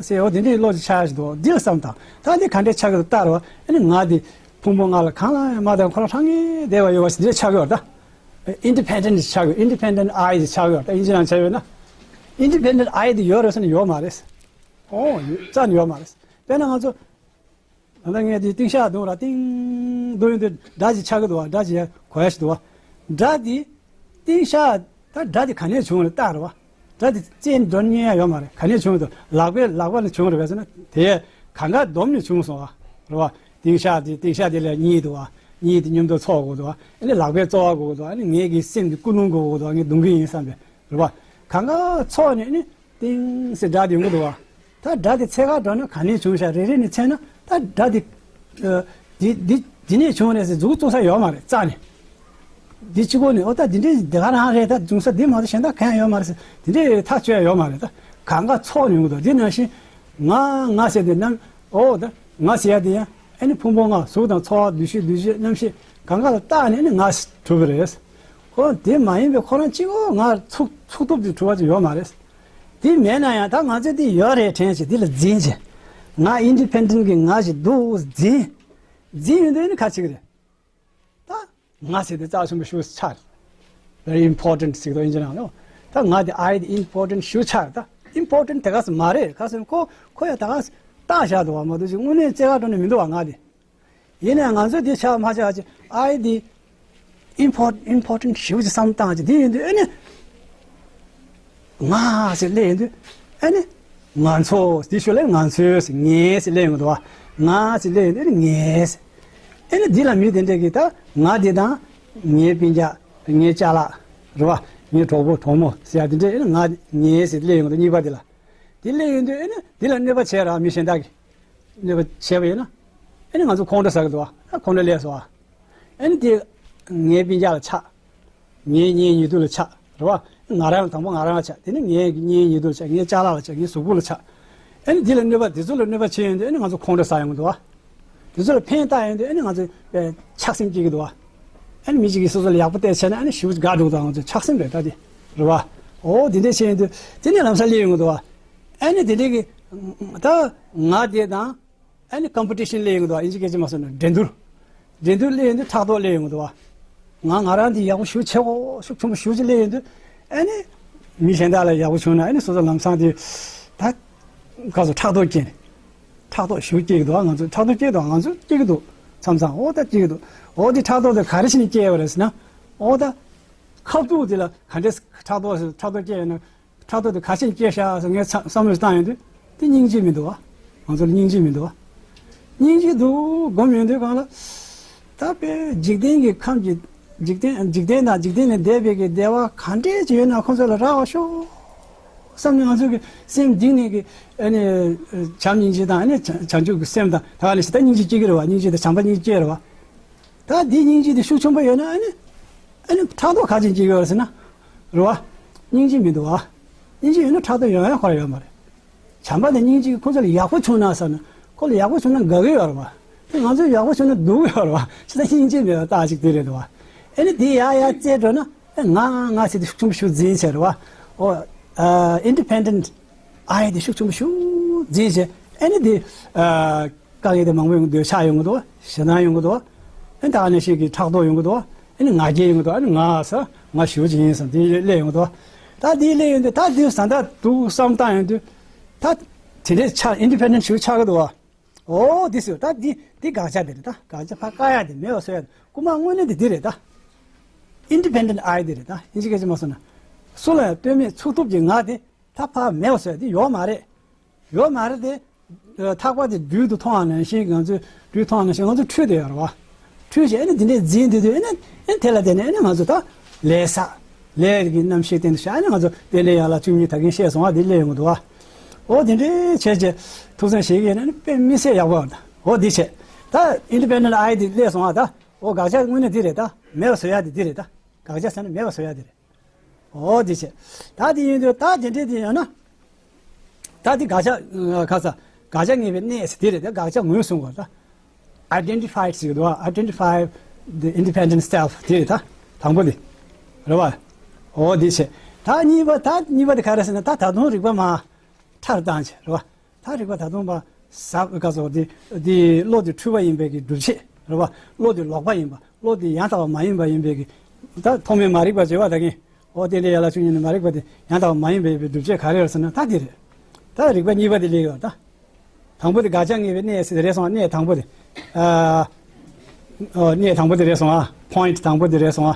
ཟེར་འོ་དེ་འདྲས་བློ་ཅིག་ཆགས་ཡ་ཞིག་འདུག་འདི་ལ་བསམ་དང་ད་འདི་ག་འདྲས་ཆགས་ཀྱི་འདུག་ལྟ་རོ། ཨ་ནི་ང་དེ་ཕུང་པོ་ལྔ་ལ་གང་ལ་ཡང་མ་བལྟ་ཁོ་རང་རང་ངེས་བསྡད་པ་ཡོད་པ་ཞིག་འདི་འདྲས་ཆགས་ཀྱི་ཡོད་ད། ཨིན་ཌི་པེན་ཌེན་ཊི་ཆགས་ཀྱི་ཡོད། ཨིན་ཌི་པེན་ཌེན་ཊི་ཨའི་དེ་ཆགས་ཀྱི་ཡོད་ད། ཨིན་ཇི་ནང་བྱས་ཡོད་ན། ཨིན་ཌི་པེན་ཌེན་ཊི་ཨའི་དེ་ཡོད་རེད་ཟེར་ན་ཡོད་མ་རེད། ཨོ་ཡོད་རྩ་ནས་ཡོད་མ་རེད། དཔེར་ན་ང་ཚོ། ད་ལྟ་ངས་དེ་ཏིང་ཤག་བརྡུངས་ར་ཏིང་བརྡུངས་ཡོང་དུས་སྒྲ་ཅིག་ཆགས་ཀྱི་འདུག་བ། སྒྲ་ཅིག་གོ་ཡ་ཞིག་འདུག་བ། སྒྲ་དེ་ཏིང་ཤག་ད་སྒྲ་དེ་ག་ནས་བྱུང་རེད་བལྟ་རེད་བ། སྒྲ་དེ་རྩེ་འགྲོ་ཉན་ཡ་ཡོད་མ་རེད། ག་ནས་བྱུང་འདུག་ལག་པའི་ལག་པ་ནས་བྱུང་རེད་བས་ཟེར་ན་དེ་གང་ག་སྡོམ་ནས་བྱུང་སོང་བ་རེད་བ། ཏིང་ཤག་དེ་ཏིང་ཤག་དེ་ལ་གཉིད་འདུག་བ། གཉིད་དེ་མཉམ་དུ་ཚོར་དགོས་འདུག་བ། ཨ་ནི་ལག་པའི་རྩོལ་བ་དགོས་འདུག་ཨ་ནི་ངེད་ཀྱི་སེམས་ཀྱི་ཀུན་སློང་དགོས་འདུག་ངས་རྡུང་གི་ཡིན་བསམ་པས་རེད་བ། གང་ག་ཚོར་ནས་ཨ་ནི། ཏིང་ཟེར་སྒྲ་དེ་ཡོང་གི་འདུག་བ། ད་སྒྲ་དེ་ཚད་ག་འགྲོ་ན་ག་ནས་བྱུང་ཤག་རེ་རེ་ནས་ཚད་ན་ད་སྒྲ་དེ། ཨ། འདི་འདི་འདི་ནས་བྱུང་རེད་ཟེར་མཛུབ་བཙུགས་ས་ཡོད་མ་རེད་རྩ་ནས། འདི་གཅིག་པོ་ནས་ཨོ་ད་འདི་འདྲའི་འདི་ག་རང་རེད། ད་བྱུང་ས་འདི་མ་གཏོགས་གཞན་དག་གང་ཡང་ཡོད་མ་རེད་ཟེར་དེ་འདྲའི་ཐག་གཅོད་ཡ་ཡོད་མ་རེད། ད་གང་ག་ཚོར་ནས་ཡོང་གི་འདུག་འདི་ནང་བཞིན་ང་ང་ཟེར་དེ་རྣམ་ཨོ་ད་ང་ཟེར་ཡ་དེ་ཡང་ཨ་ནི་ཕུང་པོ་ལྔ་གཟུགས་དང་ཚོར་བ་འདུ་ཤེས་འདུ་བྱེད་རྣམ་ཤེས་གང་ག་ལ་བརྟགས་ནས་ཨ་ནི་ང་གྲུབ་པ་རེད། ཁོ་དེ་མ་ཡིན་པའི་ཁོ་རང་གཅིག་པོ་ང་ཚུགས་ཚུགས་ཐུབ་དེ་གྲུབ་པ་ཅིག་ཡོད་མ་རེད། དེ་མེད་ན་ཡང་ད་ང་ཚོས་དེ་ཡོད་རེད་དྲན་བྱས་དེ་ལ་འཛིན་བྱས། ང་ཨིན་ཌི་པེན་ཌེན་ཊི་གི་ང་ཞིག་འདུག་འཛིན། འཛིན་ཡོང་དུས་ནི་ཁ་ཆེ་གི་རེད། ད་ང་ཟེར་དེ་རྩ་ཆེན་པོ་ཞེ་པོ་ཆགས་རེད། Very important ཟེར་དོ་ཨིན་ཇི་ནང་ལ། ད་ང་དེ་ཨའི་དེ་ཨིམ་པོར་ཊེན་ཊི་ཞེ་པོ་ཆགས་རེད། ད་ཨིམ་པོར་ཊེན་ཊི་དེ་ག་ས་མ་རེད། ག་ས་ཁོ་ཁོ་ཡ་ད་ག་ས་བཏགས་བཞག་འདུག་བ་མ་གཏོགས་ཅིག་དངོས་གནས་རྩེ་ག་འགྲོ་ནས་མི་འདུག་བ་ང་དེ། ཡིན་ནའང་ང་ཚོས་འདི་ཆགས་མ་ཆགས་ཀྱི་ཨའི་འདི། ཨིམ་པོར་ཊན་ཊི་ཞེ་པོ་ཅིག་བསམ་བཏང་ཅིག་དེ་ཡིན་དུས་ཨ་ནི། ང་ཟེར་སླེབས་ཡོང་དུས་ཨ་ནི། ང་ཚོ་དེ་ཤོད་ལ་ང་ཚོའི་ཟེར་ངའི་ཟེར་སླེབས་ཡོང་གི་འདུག་བ། ང་ཟེར་སླེབས་ཡོང་དུས་ཨ་ནི་ངའི་ཟེར། ཨ་ནི་འདི་ལ་མི་དེ་འདྲས་ཀྱིས་ད་ང་དེ་དང་ངའི་སྤུན་ཀྱག་ངའི་ཅ་ལག་རེད་བ། ངའི་གྲོགས་པོ་གྲོགས་མོ་ཟེར་ཡ་དེ་འདྲས་ཨ་ནི་ང་ངའི་ཟེར་སླེབས་ཡོང་གི་འདུག་གཉིས་པ་དེ་ལ། དེ་སླེབས་ཡོང་དུས་ཨ་ནི་དེ་ལ་གནོད་པ་བྱས་ར་མི་གཞན་དག་གིས། གནོད་པ་བྱས་པ་ཡིན་ན། ཨ་ནི་ང་ཚོ་ཁོང་ཁྲོ་ཟ་གི་འདུག་བ། ཁོང་ཁྲོ་སླེབས་སོང་བ། ཨ་ནི་དེ་ངའི་སྤུན་ཀྱག་ལ་ཆགས། ངའི་གཉེན་ཉེ་དུ་ལ་ཆགས་རེད་བ། ང་རང་ལ་དང་པོ་ང་རང་ལ་ཆགས། དེ་ནས་ངའི་གཉེན་ཉེ་དུ་ལ་ཆགས། ངའི་ཅ་ལག་ལ་ཆགས། ངའི་གཟུགས་པོ་ལ་ཆགས། ཨ་ནི་དེ་ལ་གནོད་པ་དེ་ཚོ་ལ་གནོད་པ་བྱས་ཡོང་དུས་ཨ་ནི་ང་ཚོ་ཁོང་ཁྲོ་ཟ་ཡོང་གི་འདུག་བ། དེ་ཚོ་ལ་ཕན་བཏགས་ཡོང་དུས་ཨ་ནི་ང་ཚོ་ཆགས་སེམས་སྐྱེ་གི་འདུག་བ། ཨ་ནི་མི་གཅིག་གིས་སོ་སོ་ལ་ཡག་པོ་བལྟས་བྱས་ན་ཨ་ནི་ཞེ་པོ་དགའ་འགྲོ་གི་འདུག་ང་ཚོ་ཆགས་སེམས་རེད་ད་དེ་རེད་བ། འོ་དེ་འདྲས་བྱས་ཡོང་དུས་དེ་ནས་ལམ་སང་སླེབས་ཡོང་གི་འདུག་བ། ཨ་ནི་དེ་འདྲས་ཀྱི་ད་ང་དེ་དང་། ཨ་ནི་ཀམ་པི་ཊི་ཤན་སླེབས་ཡོང་གི་འདུག་བ། ཨིན་ཇི་སྐད་ཆ་མ་སོང་ན་འགྲན་བསྡུར། འགྲན་བསྡུར་སླེབས་ཡོང་དུས་ཕྲག་དོག་སླེབས་ཡོང་གི་འདུག་བ། ང་ང་རང་འདི་ཡག་པོ་ཞེ་པོ་བྱེད་དགོས་ཤུགས་ཆེན་པོ་ཞེ་པོ་ཅིག་སླེབས་ཡོང་དུས་ཨ་ནི་མི་གཞན་དག་ལ་ཡག་པོ་བྱུང་ན་ཨ་ནི་སོ་སོ་ལམ་སང་དེ་ད་ག་ཚོད་ཕྲག་དོག་སྐྱེས་ནས་ཕྲག་དོག་ཞེ་པོ་སྐྱེ་གི་འདུག་བ། ང་ཚོ་ཕྲག་དོག་སྐྱེ་གི་འདུག་ང་ཚོ་སྐྱེ་གི་འདུག་མཚམས་མཚམས་འོ་ད་སྐྱེ་གི་འདུག་འོ་དེ་ཕྲག་དོག་དེ་ག་རེ་བྱས་ནས་སྐྱེ་བ་རེད་ཟེར་ན། འོ་ད་ཁ་ཐུག་དེ་ལ་ག་འདྲས་ཕྲག་དོག་ཕྲག་དོག་སྐྱེ་ཡོད་ན། ཕྲག་དོག་དེ་ག་ཕྱིན་སྐྱེས་ཤག་ཟེར་ངས་བསམ་བློ་བཏང་ཡོང་དུས་དེ་སྙིང་རྗེ་མི་འདུག་བ། ང་ཚོ་ལ་སྙིང་རྗེ་མི་འདུག་བ། སྙིང་རྗེ་འདུག་སྒོམ་ཡོང་དུས་གང་ལ། ད་དཔེ་འཇིག་རྟེན་གྱི་ཁམས་ཀྱི་འཇིག་རྟེན་འཇིག་རྟེན་དང་འཇིག་རྟེན་ལས་འདས་པའི་གི་བདེ་བ་ག་འདྲས་ཅིག་ཡོད་ན་ཁོང་ཚོ་ལ་རག་པ་ཤོག་བསམ་ནས་ང་ཚོ་གི་སེམས་གཏིང་ནས་གི་ཨ་ནི་བྱམས་སྙིང་རྗེ་དང་ཨ་ནི་བྱང་བྱང་ཆུབ་ཀྱི་སེམས་དང་ད་ག་ནས་ཞེ་ད་སྙིང་རྗེ་སྐྱེ་གི་རེད་བ། སྙིང་རྗེ་དང་བྱམས་པ་གཉིས་སྐྱེ་རེད་བ། ད་འདི་སྙིང་རྗེ་འདི་ཤུགས་ཆེན་པོ་ཡོད་ན་ཨ་ནི། ཨ་ནི་ཕྲག་དོག་ག་ཅིག་སྐྱེ་གི་ཡོད་ཟེར་ན། རེད་བ། སྙིང་རྗེ་མི་འདུག་བ། སྙིང་རྗེ་ཡོད་ན་ཕྲག་དོག་ཡོང་ཡ་ཁོ་ར་ཡོད་མ་རེད། བྱམས་པ་དང་སྙིང་རྗེ་གིས་ཁོ་ཚོ་ལ་ཡག་པོ་བྱུང་ན་ཟེར་ན་ཁོ་ལ་ཡག་པོ་བྱུང་ན་དགའ་གི་ཡོད་རེད་བ། དེ་ང་ཚོས་ཡག་པོ་བྱུང་ན་སྡུག་གི་ཡོད་རེད་བ། ཅི་ལྟར་སྙིང་རྗེ་མེད་པའི་རྟགས་ཅིག་དེ་རེད་འདུག་བ། ཨ་ནི་དེ་ཡར་ཡར་བཙལ་འགྲོ་ན་ཨ་ང་ང་ང་ཟེར་དེ་ཤུགས་ཆེན་པོ་ཞེ་པོ་འཛིན་བྱས་རེད་བ། ཨོ། ཨ། ཨིན་ཌི་པེན་ཌེན་ཊི་ཨའི་དེ་ཤུགས་ཆེན་པོ་ཞེ་པོ་འཛིན་བྱས་ཨ་ནི་དེ། ཨ། དཀའ་ངལ་དེ་མང་པོ་ཡོང་གི་འདུག་ཆགས་ཡོང་གི་འདུག་ཞེད་སྣང་ཡོང་གི་འདུག་ཨ་ནི་ད་ག་ནང་བཞིན་གྱི་ཕྲག་དོག་ཡོང་གི་འདུག་ཨ་ནི་ང་རྒྱལ་ཡོང་གི་འདུག་ཨ་ནི་ང་ཟེར་ང་ཞེ་པོ་ཅིག་ཡིན་ཟེར་དེ་སླེབས་ཡོང་གི་འདུག་ད་དེ་སླེབས་ཡོང་དུས་ད་དེ་བཟའ་ཟླ་འདུག་བསམ་བཏང་ཡོང་དུས་ད་དེ་འདྲའི་ཆགས་ཨིན་ཌི་པེན་ཌེན་ཊི་ཞེ་པོ་ཆགས་ཀྱི་འདུག་བ། ཨོ་དེ་ཟེར་ད་དེ་དེ་དགག་བྱ་དེ་རེད། ད་དགག་བྱ་ཕར་བཀག་ཡ་དེ་མེད་པ་བཟོ་ཡ་དེ་རྐུ་མ་དངོས་གནས་དེ་དེ་རེད་ད། ཨིན་ཌི་པེན་ཌེན་ཊི་ཨའི་དེ་རེད་ད། ཨིན་ཇི་སྐད་ཆ་མ་སོང་ན། སུ་ལ་ཡང་ལྟོས་མེད་ཚུགས་ཐུབ་ཀྱི་ངག་དེ། ད་ཕར་མེད་པ་བཟོས་དེ་ཡོད་མ་རེད། ཡོད་མ་རེད་དེ། ཐག་པ་དེ་སྦྲུལ་དུ་མཐོང་བ་ནང་བཞིན་ང་ཚོས་སྦྲུལ་མཐོང་བ་ནང་བཞིན་ང་ཚོ་འཁྲུལ་བསྡད་ཡོད་རེད་བ། འཁྲུལ་བྱས་ཨ་ནི་དེ་འདྲས་འཛིན་བསྡད་དུས་ཨ་ནི་ཨ་ནི་དེ་ལ་བརྟེན་ནས་ཨ་ནི་ང་ཚོ་ད་ལས་བསགས། ལས་ཀྱི་རྣམ་ཤེས་བསྟན་དུ་བྱས་ཨ་ནི་ང་ཚོ་རྟེན་འབྲེལ་ཡན་ལག་བཅུ་གཉིས་ད་གིན་བཤད་སོང་བ་དེ་སླེབས་ཡོང་གི་འདུག་བ། འོ་དེ་འདྲས་བྱས་བྱས་ཐུགས་བསམ་བཞེས་ཀྱི་ཡིན་ན་ཨ་ནི་དཔེ་མི་སྲིད་ཡག་པོ་ཡོད་རེད། འོ་དེ་བྱས་ད་ཨིན་ཌི་པེན་ཌེན་ཊི་ཨའི་དེ་སླེབས་སོང་བ། ད་འོ་དགག་བྱ་དངོས་གནས་དེ་རེད། ད་མེད་པ་བཟོ་ཡ་དེ་དེ་རེད། ད་དགག་བྱ་ཟེར་ན་མེད་པ་བཟོ་ཡ་དེ་རེད། འོ་དེ་བྱས། ད་དེ་ཡིན་དུས་ད་དེ་འདྲས་དེ་ཡོད་ན། ད་དེ་དགག་བྱ་ཁ་ས་དགག་བྱ་ངེས་པའི་གནས་ཟེར་དེ་རེད། ད་དགག་བྱ་ངོས་བཟུང་བ་ད། Identified ཟེར་གི་འདུག་བ། Identify the independent self དེ་རེད་ད། དང་པོ་དེ། རེད་བ། འོ་དེ་བྱས། ད་གཉིས་པ་ད་གཉིས་པ་དེ་ག་རེད་ཟེར་ན་ད་ད་དུང་རིག་པ་མར་ཁྲ་བཏང་བྱས་རེད་བ། ད་རིག་པ་ད་དུང་བ་ཟབ་ག་ཚོད་དེ་དེ་བློ་དེ་འཁྲུལ་པ་ཡིན་པའི་གི་སྒྲུབ་བྱེད་རེད་བ། བློ་དེ་ལོག་པ་ཡིན་པ། བློ་དེ་ཡང་དག་པ་མ་ཡིན་པ་ཡིན་པའི་གི། ད་ཐོག་མའི་མ་རིག་པ་བརྗོད་པ་ད་གིན། འོ་དེ་འདྲའི་ཡན་ལག་བཅུ་གཉིས་ནི་མ་རིག་པ་དེ་ཡང་དག་པ་མ་ཡིན་པའི་སྒྲུབ་བྱེད་ག་རེ་རེད་ཟེར་ན་ད་དེ་རེད། ད་རིག་པ་གཉིས་པ་དེ་སླེབས་ཡོད་ད། དང་པོ་དེ་དགག་བྱ་ངེས་པའི་གནས་ཟེར་དེ་རེད་སོང་བ། གནས་དང་པོ་དེ། ཨ། ཨོ་གནས་དང་པོ་དེ་རེད་སོང་བ། པོ་ཡིན་ཊི་དང་པོ་དེ་རེད་སོང་བ།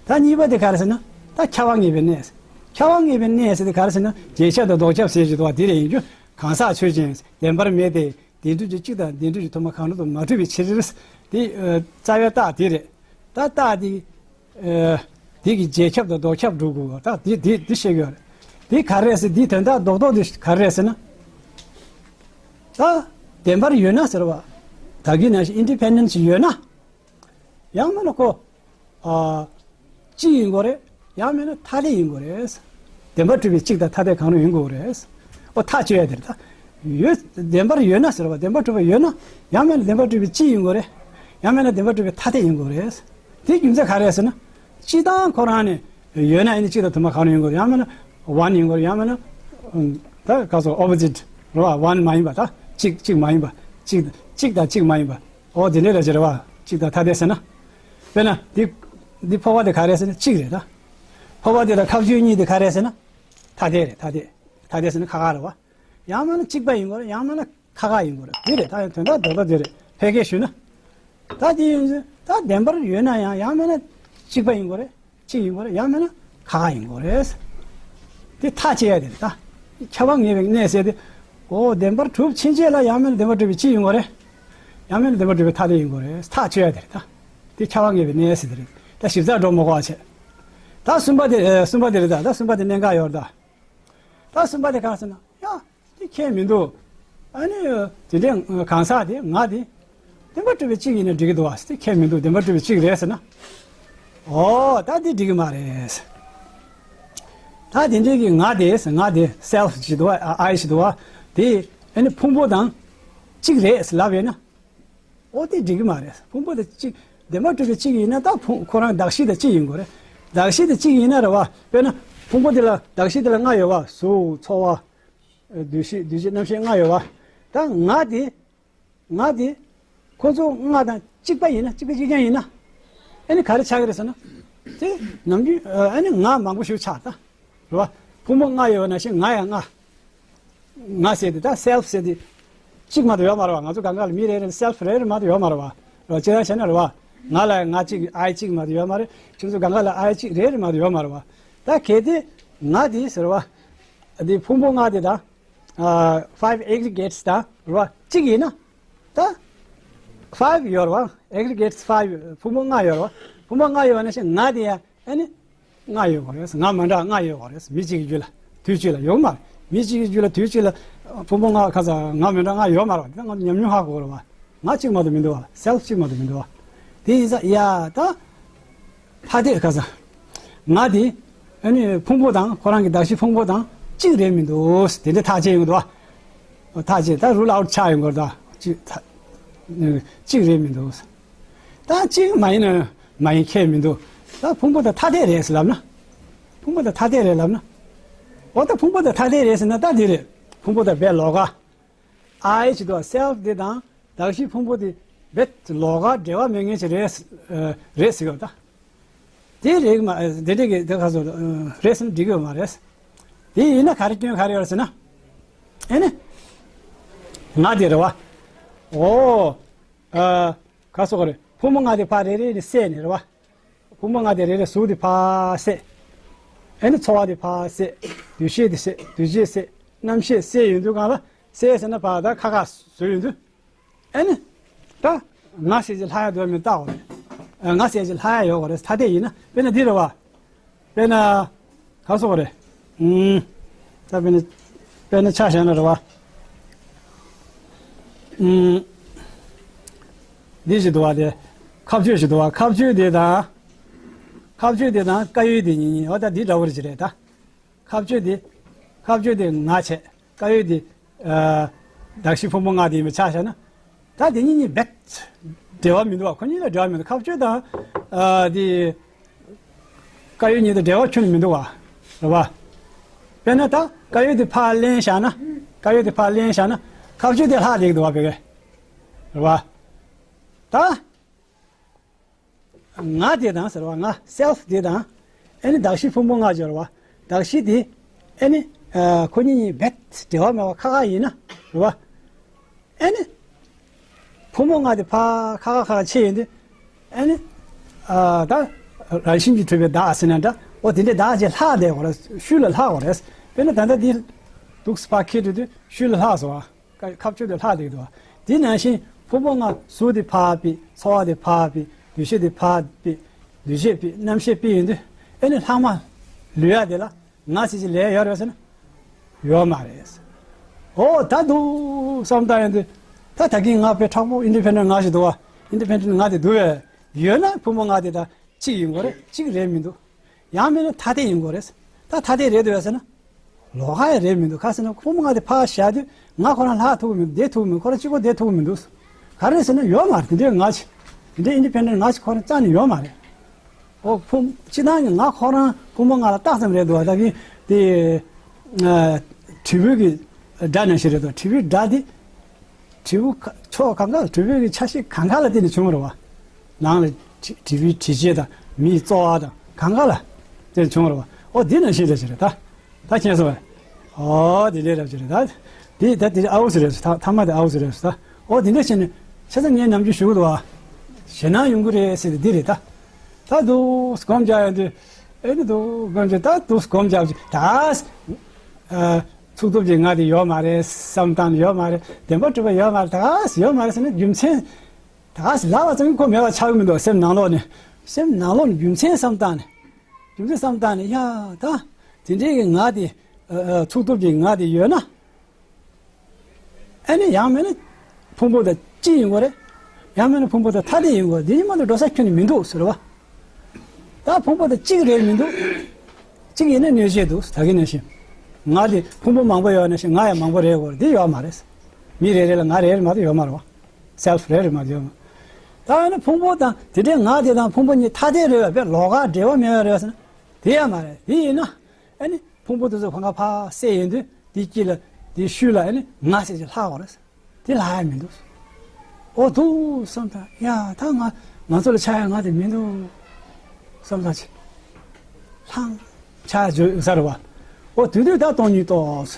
ད་གཉིས་པ་དེ་ག་རེ་ཟེར་ན། ད་ཁྱབ་པ་ངེས་པའི་གནས། ཁྱབ་པ་ངེས་པའི་གནས་ཟེར་དེ་ག་རེ་ཟེར་ན་རྗེས་ཁྱབ་དང་ལྡོག་ཁྱབ་ཟེར་གྱི་འདུག་བ། དེ་རེད། ཡིན་རྒྱུ་གང་ཟག་ཆོས་ཅན། བདེན་པར་མེད་དེ། བདེན་གྲུབ་ཀྱི་གཅིག་དང་བདེན་གྲུབ་ཀྱི་དུ་མ་གང་རུང་དུ་མ་གྲུབ་པའི་ཕྱིར། དེ་རྩ་བའི་རྟགས་དེ་རེད། ད་རྟགས་དེ། དེ་གི་རྗེས་ཁྱབ་དང་ལྡོག་ཁྱབ་སྒྲུབ་དགོས་པ། ད་དེ་དེ་དེ་བཤད་ཀྱི་ཡོད་རེད། དེ་ག་རེ་རེད་ཟེར། དེའི་དོན་དག་རྡོག་རྡོག་དེ་ག་རེ་རེད་ཟེར་ན། ད་བདེན་པར་ཡོད་ན་ཟེར་བ། ད་གིན་ནང་བཞིན་ཨིན་ཌི་པེན་ཌེན་ཊི་ཡོད་ན། ཡང་མིན་ན་ཁོ། ཨ། གཅིག་ཡིན་དགོས་རེད། ཡང་མིན་ན་ཐ་དད་ཡིན་དགོས་རེད། བདེན་པར་གྲུབ་པའི་གཅིག་དང་ཐ་དད་གང་རུང་ཡིན་དགོས་རེད། ཨོ་ཐག་གཅོད་ཡ་དེ་རེད་ད། ཡོད། བདེན་པར་ཡོད་ན་ཟེར་བ། བདེན་པར་གྲུབ་པ་ཡོད་ན། ཡང་མིན་ན་བདེན་པར་གྲུབ་པའི་གཅིག་ཡིན་དགོས་རེད། ཡང་མིན་ན་བདེན་པར་གྲུབ་པའི་ཐ་དད་ཡིན་དགོས་རེད། དེའི་རྒྱུ་མཚན་ག་རེ་ཟེར་ན། སྤྱིར་བཏང་ཁོ་རང་ནས་ཡོད་ན་ཨ་ནི་གཅིག་དང་དུ་མ་གང་རུང་ཡིན་དགོས་རེད། ཡང་མིན་ན་ཝན་ཡིན་དགོས་རེད། ཡང་མིན་ན་ད་ག་ཚོད་ཨོ་པོ་ཟིཊ་རེད་བ། ཝན་མ་ཡིན་པ། ད་གཅིག་གཅིག་མ་ཡིན་པ། གཅིག་གཅིག་དང་གཅིག་མ་ཡིན་པ། འོ་དེ་འདྲས་རེད་ཟེར་བ། གཅིག་དང་ཐ་དད་ཟེར་ན། དཔེར་ན་འདི་འདི་ཕོ་བ་དེ་ག་རེ་ཟེར་ན་གཅིག་རེད་ད། ཕོ་བ་དེ་དང་ཁ་གཅོད་གཉིས་དེ་ག་རེ་ཟེར་ན། ཐ་དད་རེད། ཐ་དད། ཐ་དད་ཟེར་ན་ཁ་ཁ་རེད་བ། ཡང་མིན་ན་གཅིག་པ་ཡིན་དགོས་རེད། ཡང་མིན་ན་ཁ་ཁ་ཡིན་དགོས་རེད། དེ་རེད། ད་ཡང་དོན་དག་རྡོག་རྡོག་དེ་རེད། ཕལ་སྐད་ཞུས་ན། ད་དེ་ཡིན་ཚེ་ད་བདེན་པར་ཡོད་ན་ཡང་ཡང་མིན་ན། གཅིག་པ་ཡིན་དགོས་རེད། གཅིག་ཡིན་དགོས་རེད། ཡང་མིན་ན་ཁ་ཁ་ཡིན་དགོས་རེད། དེ་ཐག་བཅད་ཡ་དེ་རེད་ད། ཁྱབ་པ་ངེས་པའི་གནས་ཟེར་དེ། འོ་བདེན་པར་གྲུབ་ཕྱིན་ཆད་ལ་ཡང་མིན་ན་བདེན་པར་གྲུབ་པའི་གཅིག་ཡིན་དགོས་རེད། ཡང་མིན་ན་བདེན་པར་གྲུབ་པའི་ཐ་དད་ཡིན་དགོས་རེད། ཐག་ཆོད་ཡ་དེ་རེད་ད། དེ་ཁྱབ་པ་ངེས་པའི་གནས་ཟེར་དེ་རེད། ད་ཞིབ་ཚགས་འགྲོ་མི་དགོས་པ་བྱས། ད་གསུམ་པ་དེ་ཨ་གསུམ་པ་དེ་རེད་ད། ད་གསུམ་པ་དེ་གནད་འགག་ཡོད་རེད་ད། ད་གསུམ་པ་དེ་གང་ཟེར་ན་ཡ། དེ་ཁྱད་མི་འདུག་ཨ་ནི། དེ་འདྲའི་གང་ཟག་དེ་ང་དེ། བདེན་པར་གྲུབ་པའི་གཅིག་ཡིན་ན་འགྲིག་གི་འདུག་བ། དེ་ཁྱད་མི་འདུག་བདེན་པར་གྲུབ་པའི་གཅིག་རེད་ཟེར་ན། ཨོ་ད་དེ་འགྲིག་གི་མ་རེད། ད་དེ་འདྲའི་གི་ང་དེ་ང་དེ་self ཞིག་འདུག་བ། I ཞིག་འདུག་བ། དེ་ཨ་ནི་ཕུང་པོ་དང་གཅིག་རེད་ཟེར་ལབ་ཡོད་ན། ཨོ་དེ་འགྲིག་གི་མ་རེད། ཕུང་པོ་དང་གཅིག་བདེན་པར་གྲུབ་པའི་གཅིག་ཡིན་ན་ད་ཕུང་ཁོ་རང་གདགས་གཞི་དང་གཅིག་ཡིན་དགོས་རེད། གདགས་གཞི་དང་གཅིག་ཡིན་ན་རེད་བ། དཔེར་ན་ཕུང་པོ་དེ་ལ་གདགས་གཞི་དེ་ལ་ལྔ་ཡོད་བ། གཟུགས་ཚོར་བ། འདུ་ཤེས་འདུ་བྱེད་རྣམ་ཤེས་ལྔ་ཡོད་བ། ད་ང་དེ། ང་དེ། ཁོ་ཚོ་ལྔ་དང་གཅིག་པ་ཡིན་ན་གཅིག་པ་གཅིག་རྐྱང་ཡིན་ན། ཨ་ནི་ག་རེ་ཆགས་ཀྱི་རེད་ཟེར་ན། དེ་ནམ་རྒྱུན་ཨ་ནི་ང་མང་པོ་ཞིག་ཆགས་ད། རེད་བ། ཕུང་པོ་ལྔ་ཡོད་ན་ཞིག་ང་ཡང་ལྔ། ང་ཟེར་དེ་ད་self ཟེར་དེ། གཅིག་མ་གཏོགས་ཡོད་མ་རེད་བ། ང་ཚོ་གང་ག་ལ་མི་རེ་རེ་self རེ་རེ་མ་གཏོགས་ཡོད་མ་རེད་བ། རེད་བ། ཅི་ཡང་བཤད་ན་རེད་བ། ང་ལ་ང་གཅིག I གཅིག་མ་གཏོགས་ཡོད་མ་རེད། ཁྱོད་ཚོ་གང་ག་ལ་I གཅིག་རེ་རེ་མ་གཏོགས་ཡོད་མ་རེད་བ། ད་གལ་ཏེ་ང་དེ་ཟེར་བ། འདི་ཕུང་པོ་ལྔ་དེ་དང་། ཨ་five aggregates དང་རེད་བ། གཅིག་ཡིན་ན། ད་five ཡོད་རེད་བ། aggregates five ཕུང་པོ་ལྔ་ཡོད་རེད་བ། ཕུང་པོ་ལྔ་ཡོད་ན་ཞིག་ང་དེ་ཡང་ཨ་ནི། ལྔ་ཡོད་དགོས་རེད། ང་མི་འདྲ་ལྔ་ཡོད་དགོས་རེད། མི་གཅིག་གི་རྒྱུད་ལ་དུས་གཅིག་ལ་ཡོད་མ་རེད། མི་གཅིག་གི་རྒྱུད་ལ་དུས་གཅིག་ལ་ཕུང་པོ་ལྔ་ཁ་ཚ་ང་མི་འདྲ་ལྔ་ཡོད་མ་རེད་བ། དེ་ང་ཉམས་མྱོང་ཧ་གོ་རེད་བ། ང་གཅིག་མ་གཏོགས་མི་འདུག་བ། self གཅིག་མ་གཏོགས་མི་འདུག་བ། དེ་ཡིན་ཙང་ཡ་ད། ཐ་དད་ཁ་ཚ། ང་དེ། ཨ་ནི་ཕུང་པོ་དང་ཁོ་རང་གི་གདགས་གཞི་ཕུང་པོ་དང་གཅིག་རེད་མི་འདུག་དེ་འདྲ་ཐག་བཅད་ཡོང་གི་འདུག་བ། ཐག་བཅད་ད་rule out ཆགས་ཡོང་གི་འདུག་བ། གཅིག་ཐ། གཅིག་རེད་མི་འདུག་ད་གཅིག་མ་ཡིན་ན་མ་ཡིན་ཁྱད་མི་འདུག་ད་ཕུང་པོ་དང་ཐ་དད་རེད་ཟེར་ལབ་ན། ཕུང་པོ་དང་ཐ་དད་རེད་ལབ་ན། འོ་ད་ཕུང་པོ་དང་ཐ་དད་རེད་ཟེར་ན་ད་འདི་རེད། ཕུང་པོ་དང་བས་ལོགས་ཀ I ཞིག་འདུག self འདི་དང་གདགས་གཞི་ཕུང་པོ་དེ་བས་ལོགས་ཀ་འབྲེལ་བ་མེད་མཁན་ཞིག་རེད། རེད་ཟེར་གི་ད། དེ་རེད་མ་དེ་འདྲ་གི་དེ་ག་ཚོད་རེད་ཟེར་ན་འགྲིག་གི་མ་རེད། དེ་ཡིན་ན་ག་རེ་སྐྱོན་ག་རེ་ཡོད་ཟེར་ན། ཨེ་ནི། ང་དེ་རེད་བ། ཨོ། ཨ། ག་སོགས་རེད། ཕུང་པོ་ལྔ་དེ་ཕར་རེ་རེ་ནས་བསད་ནས་རེད་བ། ཕུང་པོ་ལྔ་དེ་རེ་རེ་གཟུགས་དེ་ཕར་བསད། ཨེ་ནི་ཚོར་བ་དེ་ཕར་བསད། འདུ་ཤེས་དེ་བསད། འདུ་བྱེད་བསད། རྣམ་ཤེས་བསད་ཡོང་དུས་སྒང་ལ་བསད་ཟེར་ན་ཕར་ད་ཁ་ཁ་བཟོས་ཡོང་དུས། ཨེ་ནི། ད། ང་ཟེར་གྱི་ལྷག་ཡ་འདུག་མིན་བལྟ་དགོས་རེད། ཨ། ང་ཟེར་གྱི་ལྷག་ཡ་ཡོད་དགོས་རེད། ཐ་དད་ཡིན་ན་དཔེར་ན་འདི་རེད་བ། དཔེར་ན། ག་སོགས་རེད། ཨུམ། ད་དཔེར་ན། དཔེར་ན་ཆ་བཞག་ན་རེད་བ། ཨུམ། འདི་ཞིག་འདུག་བ་དེ། ཁ་གཅོད་ཞིག་འདུག་བ། ཁ་གཅོད་དེ་དང་། ཁ་གཅོད་དེ་དང་དཀར་ཡོལ་དེ་གཉིས་གཉིས་འོ་ད་འདི་འདྲ་བོ་རེད་ཅེས་རེད་ད། ཁ་གཅོད་དེ། ཁ་གཅོད་དེ་ང་བྱས། དཀར་ཡོལ་དེ། ཨ། གདགས་གཞི་ཕུང་པོ་ལྔ་དེ་ཡིན་པའི་ཆ་བཞག་ན། ད་དེ་གཉིས་གཉིས་རྦད། འབྲེལ་བ་མི་འདུག་བ། ཁོ་གཉིས་ལ་འབྲེལ་བ་མི་འདུག་ཁ་གཅོད་དང་། ཨ། དེ། དཀར་ཡོལ་གཉིས་དང་འབྲེལ་བ་ཁྱོན་ནས་མི་འདུག་བ། རེད་བ། དཔེར་ན་ད་དཀར་ཡོལ་དེ་ཕར་ལེན་བཞག་ན། དཀར་ཡོལ་དེ་ཕར་ལེན་བཞག་ན། ཁ་གཅོད་དེ་ལྷག་བསྡད་ཀྱི་འདུག་བ་བེ་གེ། རེད་བ། ད། ང་དེ་དང་ཟེར་བ་ང་self དེ་དང་། ཨེ་ནི་གདགས་གཞི་ཕུང་པོ་ལྔ་སྦྱོར་བ། གདགས་གཞི་དེ། ཨེ་ནི། ཨ། ཁོ་གཉིས་གཉིས་རྦད་འབྲེལ་བ་མེད་པ་ཁ་ཁ་ཡིན་ན། རེད་བ། ཨེ་ནི། ཕུང་པོ་ལྔ་དེ་ཕར་ཁ་ཁ་ཁ་ཁ་ཕྱེ་ཡིན་དུས། ཨེ་ནི། ཨ། ད། རང་བཞིན་གྱིས་གྲུབ་པའི་བདག་ཟེར་ན་འདྲ། འོ་དེ་འདྲའི་བདག་ཅིག་ལྷག་བསྡད་དགོས་རེད། ཤུལ་ལ་ལྷག་དགོས་རེད། དཔེར་ན་ད་ལྟ་འདི། འདུག་སེ་ཕར་འཁྱེར་འགྲོ་དུས་ཤུལ་ལ་ལྷག་སོང་བ། ཁ་ཁ་གཅོད་དེ་ལྷག་བསྡད་འདུག་བ། དེ་ནང་བཞིན་ཕུང་པོ་ལྔ་གཟུགས་དེ་ཕར་ཕུད། ཚོར་བ་དེ་ཕར་ཕུད། འདུ་ཤེས་དེ་ཕར་ཕུད། འདུ་བྱེད་ཕུད། རྣམ་ཤེས་ཕུད་ཡོང་དུས། ཨེ་ནི་ལྷག་མ་ལུས་ཡ་དེ་ལ་ང་ཟེར་གྱི་ལས་ཡོད་རེད་ཟེར་ན། ཡོད་མ་རེད། ཨོ་ད་འདུག་བསམ་བཏང་ཡོང་དུས། ད་ད་གིན་ང་དཔེ་དྲག་པོ་independent ང་ཞིག་འདུག་བ། independent ང་དེ་འདུག་བས། ཡོད་ན་ཕུང་པོ་ལྔ་དེ་ད་གཅིག་ཡིན་དགོས་རེད། གཅིག་རེད་མི་འདུག་ཡང་མིན་ན་ཐ་དད་ཡིན་དགོས་རེད། ད་ཐ་དད་རེད་འདུག་ཟེར་ན། ལོགས་ཀ་ཡང་རེད་མི་འདུག་ག་ཟེར་ན་ཕུང་པོ་ལྔ་དེ་ཕར་བཞག་དུས་ང་ཁོ་རང་ལྷག་ཐུབ་ཀྱི་མི་འདུག་བསྡད་ཐུབ་ཀྱི་མི་འདུག་ཁོ་རང་གཅིག་པོ་བསྡད་ཐུབ་ཀྱི་མི་འདུག་ག་རེ་ཟེར་ན་ཡོད་མ་རེད། དེ་འདྲའི་ང་ཅིག་དེ་འདྲའི་independent ང་ཅིག་ཁོ་རང་རྩ་ནས་ཡོད་མ་རེད། ཨོ་ཕུང་སྤྱིར་བཏང་གི་ང་ཁོ་རང་ཕུང་པོ་ལྔ་ལ་རྟགས་ཙམ་རེད་འདུག་ད་གིན་དེ། ཨ། དྲིལ་བུ་གི་སྒྲ་ནང་བཞིན་རེད་འདུག་དྲིལ་བུའི་སྒྲ་དེ། དྲིལ་བུ་ཁ་ཕྱོགས་གང་ག་ལ་དྲིལ་བུ་གི་ཆ་ཤས་གང་ག་ལ་བརྟེན་ནས་བྱུང་བ་རེད་བ། ནང་ལ་དྲི་དྲིལ་བུའི་དྲི་བཅས་དང་མིའི་རྩོལ་བ་དང་གང་ག་ལ་བརྟེན་ནས་བྱུང་བ་རེད་བ། ཨོ་འདི་ནང་བཞིན་རེད་ཟེར་རེད་ད། ད་མཁྱེན་སོང་བས། ཨོ་འདི་འདྲའི་རབ་ཅིག་རེད་ད། འདི་ད་འདི་ཨའུ་ཟེར་རེད་ཟེར། ཐ་ཐ་མ་དེ་ཨའུ་ཟེར་རེད་ཟེར་ད། ཨོ་འདི་འདྲ་བྱས་ནས་ཆ་ཚང་ངས་ནམ་རྒྱུན་ཞུ་གི་འདུག་བ། ཞེད་སྣང་ཡོང་གི་རེད་ཟེར་ཏེ་འདི་རེད་ད། ད་འདུག་སྒོམ་རྒྱག་ཡོང་དུས། ཨེ་ནི་འདུག་སྒོམ་རྒྱག་ད་འདུག་སྒོམ་རྒྱག་ཅིག་ད། ཨ། ཚུགས་སྟོབས་ཀྱི་ང་དེ་ཡོད་མ་རེད་བསམ་བཏང་ནས་ཡོད་མ་རེད། བདེན་པ་གྲུབ་པ་ཡོད་མ་རེད། ད་ཡོད་མ་རེད་ཟེར་ན་རྒྱུ་མཚན། ད་ལབ་པ་ཙམ་གྱིས་ཁོ་མེད་པ་ཆགས་ཀྱི་མི་འདུག་སེམས་ནང་ལོགས་ནས། སེམས་ནང་ལོགས་ནས་རྒྱུ་མཚན་བསམ་བཏང་ནས། རྒྱུ་མཚན་བསམ་བཏང་ནས་ཡ་ད། དེ་འདྲའི་གི་ང་དེ། ཨ། ཨ། ཚུགས་སྟོབས་ཀྱི་ང་དེ་ཡོད་ན། ཨ་ནི་ཡང་མིན་ན་ཕུང་པོ་དང་གཅིག་ཡིན་དགོས་རེད། ཡང་མིན་ན་ཕུང་པོ་དང་ཐ་དད་ཡིན་དགོས། འདི་གཉིས་མ་གཏོགས་འགྲོ་ས་ཁྱོན་ནས་མི་འདུག་ཟེར་བ། ད་ཕུང་པོ་དང་གཅིག་རེད་མི་འདུག་གཅིག་ཡིན་ན་གནོད་བྱེད་འདུག་ད་གིན་ནང་བཞིན། ང་དེ་ཕུང་པོ་མང་པོ་ཡོད་ནང་བཞིན་ང་ཡང་མང་པོ་རེད་དགོས་རེད། འདི་ཡོད་མ་རེད། མི་རེ་རེ་ལ་ང་རེ་རེ་མ་གཏོགས་ཡོད་མ་རེད་བ། སེལ་ཕི་རེ་རེ་མ་གཏོགས་ཡོད་མ་རེད། ད་ཨ་ནི་ཕུང་པོ་དང་དེ་འདྲའི་ང་དེ་དང་ཕུང་པོ་གཉིས་ཐ་དད་རེད་བ། དཔེ་ལོགས་ཀ་འབྲེལ་བ་མེད་པ་རེད་བ་ཟེར་ན། དེ་ཡང་མ་རེད། དེ་ཡིན་ན། ཨ་ནི་ཕུང་པོ་དེ་ཚོ་གང་ག་ཕར་བསལ་ཡོང་དུས་དེའི་དཀྱིལ་ལ་དེའི་ཤུལ་ལ་ཨ་ནི་ང་ཟེར་གྱི་ལྷག་ཡོད་རེད། དེ་ལྷག་ཡ་མི་འདུག་འོ་འདུག་བསམ་ད་ཡ་ད་ང་ང་ཚོ་ལ་ཆགས་ཡ་ང་དེ་མི་འདུག་བསམ་ད་ཅི་ལྷང་ཆགས་བརྗོད་ས་རེད་བ། འོ་དེ་དུས་ད་སྟོང་ཉིད་རྟོགས།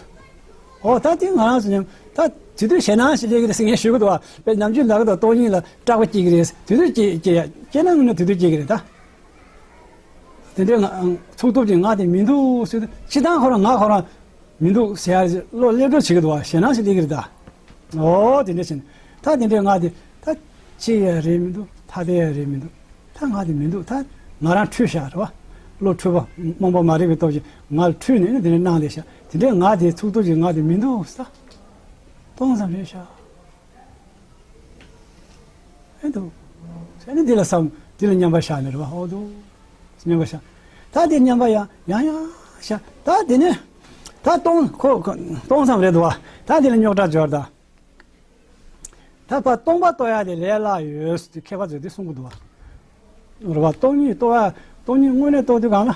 འོ་ད་དེ་ང་རང་ཚོ་ཉམས་ད་དེ་དུས་ཞེད་སྣང་ཞིག་སླེབས་ཀྱི་རེད་ཟེར་ངས་ཞུ་གི་འདུག་བ། དཔེ་ནམ་རྒྱུན་ལབ་ཀྱི་འདུག་སྟོང་ཉིད་ལ་སྐྲག་པ་སྐྱེ་གི་རེད། དེ་དུས་སྐྱེ་སྐྱེ་ཡ་སྐྱེ་ན་ངོ་ན་དེ་དུས་སྐྱེ་གི་རེད་ད། དེ་འདྲའི་ང་ཚུགས་སྟོབས་ཀྱི་ང་དེ་མི་འདུག་ཟེར་དུས་སྤྱིར་བཏང་ཁོ་རང་ང་ཁོ་རང་མི་འདུག་ཟེར་ཡ་བློ་སླེབས་འགྲོ་བྱེད་ཀྱི་འདུག་བ། ཞེད་སྣང་ཞིག་སླེབས་ཀྱི་རེད་ད། འོ་དེ་འདྲ་བྱས་ནས་ད་དེ་འདྲའི་ང་དེ་ད་གཅིག་ཡ་རེད་མི་འདུག་ཐ་དད་ཡ་རེད་མི་འདུག་ད་ང་དེ་མི་འདུག་ད་ང་རང་འཁྲུལ་བཞག་རེད་བ། བློ་འཁྲུལ་པ་རྨོངས་པ་མ་རིག་པའི་སྟོབས་ཀྱིས་ང་ལ་འཁྲུལ་ནས་ནི་དེ་འདྲ་སྣང་བསྡད་བཞག་དེ་འདྲའི་ང་དེ་ཚུགས་སྟོབས་ཀྱི་ང་དེ་མི་འདུག་ས། སྟོང་ཙམ་རེད་བཞག་ཨེ་འདུག་ཨེ་ནི་འདི་ལ་བསམ། འདི་ལ་མཉམ་པར་བཞག་ནས་རེད་བ། ཨོ་འདུག་མཉམ་པར་བཞག་ད་འདི་མཉམ་པར་ཡང་ཡང་ཡང་བཞག་ད་འདི་ནས་ད་སྟོང་ཁོ་སྟོང་ཙམ་རེད་འདུག་བ། ད་འདི་ལ་རྙོག་དྲ་འབྱོར་ད། ད་ཕར་སྟོང་པ་རྟོགས་ཡ་དེ་ལས་སླ་ཡོད་ཟེར་དུས་མཁས་པ་ཚོས་འདི་གསུང་གི་འདུག་བ། རེད་བ། སྟོང་ཉིད་རྟོགས་ཡ། སྟོང་ཉིད་དངོས་གནས་རྟོགས་དུས་གང་ལ་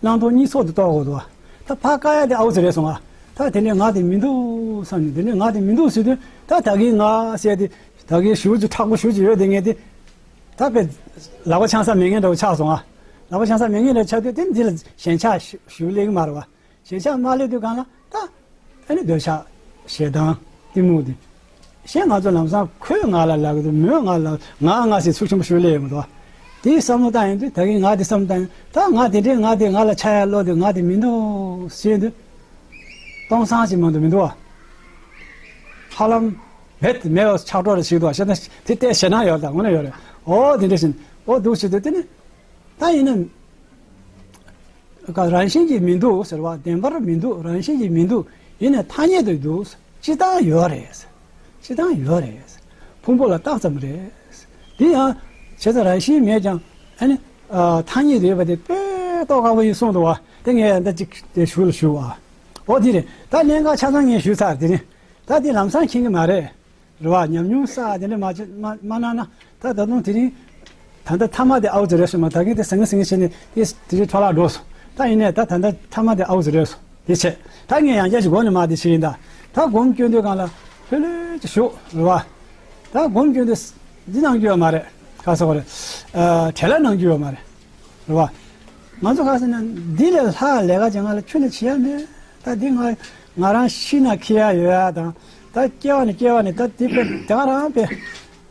སྣང་སྟོང་གཉིས་ཚོགས་ཏེ་རྟོགས་དགོས་འདུག་བ། ད་ཕར་བཀག་ཡ་དེ་ཨའུ་ཙི་རེད་སོང་ང་། ད་དེ་ནས་ང་དེ་མི་འདུག་བསམ་ནས། དེ་ནས་ང་དེ་མི་འདུག་ཟེར་དུས་ད་ད་གིན་ང་ཟེར་དེ་ད་གིན་ཞེ་པོ་ཅིག་མཁྲེགས་པོ་ཞེ་པོ་ཅིག་ཡོད་དེ་ངས་དེ། ད་དཔེ་ལག་པ་འཆང་ས་མེད་མཁན་འདྲ་བོ་ཆགས་སོང་ང་། ལག་པ་འཆང་ས་མེད་མཁན་འདྲ་ཆགས་དུས་དེ་འདི་ལ་ཞེན་ཆགས་ཞེ་པོ་སླེབས་ཀྱི་མ་རེད་བ། ཞེན་ཆགས་མ་སླེབས་དུས་གང་ལ་ད། ཨ་ནི་འདོད་ཆགས་ཞེ་སྡང་གཏི་མུག་དེ། གཞན་ང་ཚོ་ལམ་སང་ཁོས་ང་ལ་ལབ་ཀྱི་འདུག་མོས་ང་ལ་ང་ང་ཟེར་ཚུལ་ཆེན་པོ་ཞིག་སླེབས་ཡོང་གི་འདུག་དེའི་བསམ་བློ་བཏང་ཡོང་དུས་ད་གིན་ང་དེ་བསམ་བཏང་ཡོང་ད་ང་དེ་འདྲའི་ང་དེ་ང་ལ་ཆགས་ཡ་བློ་དེ་ང་དེ་མི་འདུག་ཟེར་དུས། སྟོང་སང་ཞིག་མ་གཏོགས་མི་འདུག་བ། ཧ་ལམ་རྦད་དེ་མེད་པ་ཆགས་འགྲོ་རེ་ཞིག་འདུག་བ། བཤད་ན་དེ་ལྟའི་ཞེད་སྣང་ཡོད་ད་དངོས་གནས་ཡོད་རེད། འོ་དེ་འདྲ་བཞིན་འོ་འདུག་ཞིག་འདུག་དེ་ནི། ད་ཡིན་ན། རང་བཞིན་གྱིས་མི་འདུག་ཟེར་བ་བདེན་པར་མི་འདུག་རང་བཞིན་གྱིས་མི་འདུག་ཡིན་ནའི་ཐ་སྙད་དུ་འདུག་སྤྱིར་བཏང་ཡོད་རེད། སྤྱིར་བཏང་ཡོད་རེད། ཕུང་པོ་ལ་བཏགས་ཙམ་རེད། དེ་ཡང་བྱས་ཙང་རང་བཞིན་མེད་ཀྱང་ཨ་ནི་ཐ་སྙད་དུ་ཡོད་པ་དེ་དཔེ་རྟོགས་ཁག་པོ་ཡིན་གསུངས་འདུག་བ། དེ་ངས་ད་ཅིག་དེ་ཞུ་ལ་ཞུ་བ། འོ་དེ་རེད། ད་གནད་འགག་ཆ་ཚང་ངས་ཞུས་ཚར་དེ་རིང་། ད་དེ་ལམ་སང་མཁྱེན་གྱི་མ་རེད། རེད་བ། ཉམས་མྱོང་བསགས་དེ་འདྲ་མ་བྱེད་མ་མ་གནང་ན་ད་ད་དུང་དེ་རིང་། ད་ལྟ་མཐའ་མ་དེ་ཨའུ་ཙི་རེད་སོང་མ། ད་གིན་དེ་ཟང་ངེ་ཟིང་ངེ་བྱས་ནས་དེ་དེ་རིང་འཕྲོ་བརླག་འགྲོ་སོང་། ད་ཡིན་ནའི་ད་ད་ལྟ་མཐའ་མ་དེ་ཨའུ་ཙི་རེད་སོང་དེ་བྱས། ད་ངས་ཡང་བསྐྱར་ཞིག་སྒོམ་ནས་མ་དེ་བྱས་ཡིན་ད། ད་སྒོམ་སྐྱོན་དུས་གང་ལ་ལྷོད་ལྷོད་ཅིག་བཞུགས་རེད་བ། ད་སྒོམ་སྐྱོན་དུས་འདི་གནང་རྒྱུ་ཡོད་མ་རེད། ག་སོགས་རེད། བྲེལ་བ་གནང་རྒྱུ་ཡོད་མ་རེད། རེད་བ། ང་ཚོ་ག་ཟེར་ན་འདི་ལས་ལྷག་ལས་ཀ་ཅིག་ང་ལ་ཁྱོན་ནས་བྱེད་ཡ་མེད། ད་འདི་ང་ང་རང་ཤི་ན་འཁྱེར་ཡ་ཡོད་ཡ་དང་། ད་སྐྱེ་བ་ནས་སྐྱེ་བ་ནས་ད་འདི་དཔེ་དེ་ག་རང་དཔེ་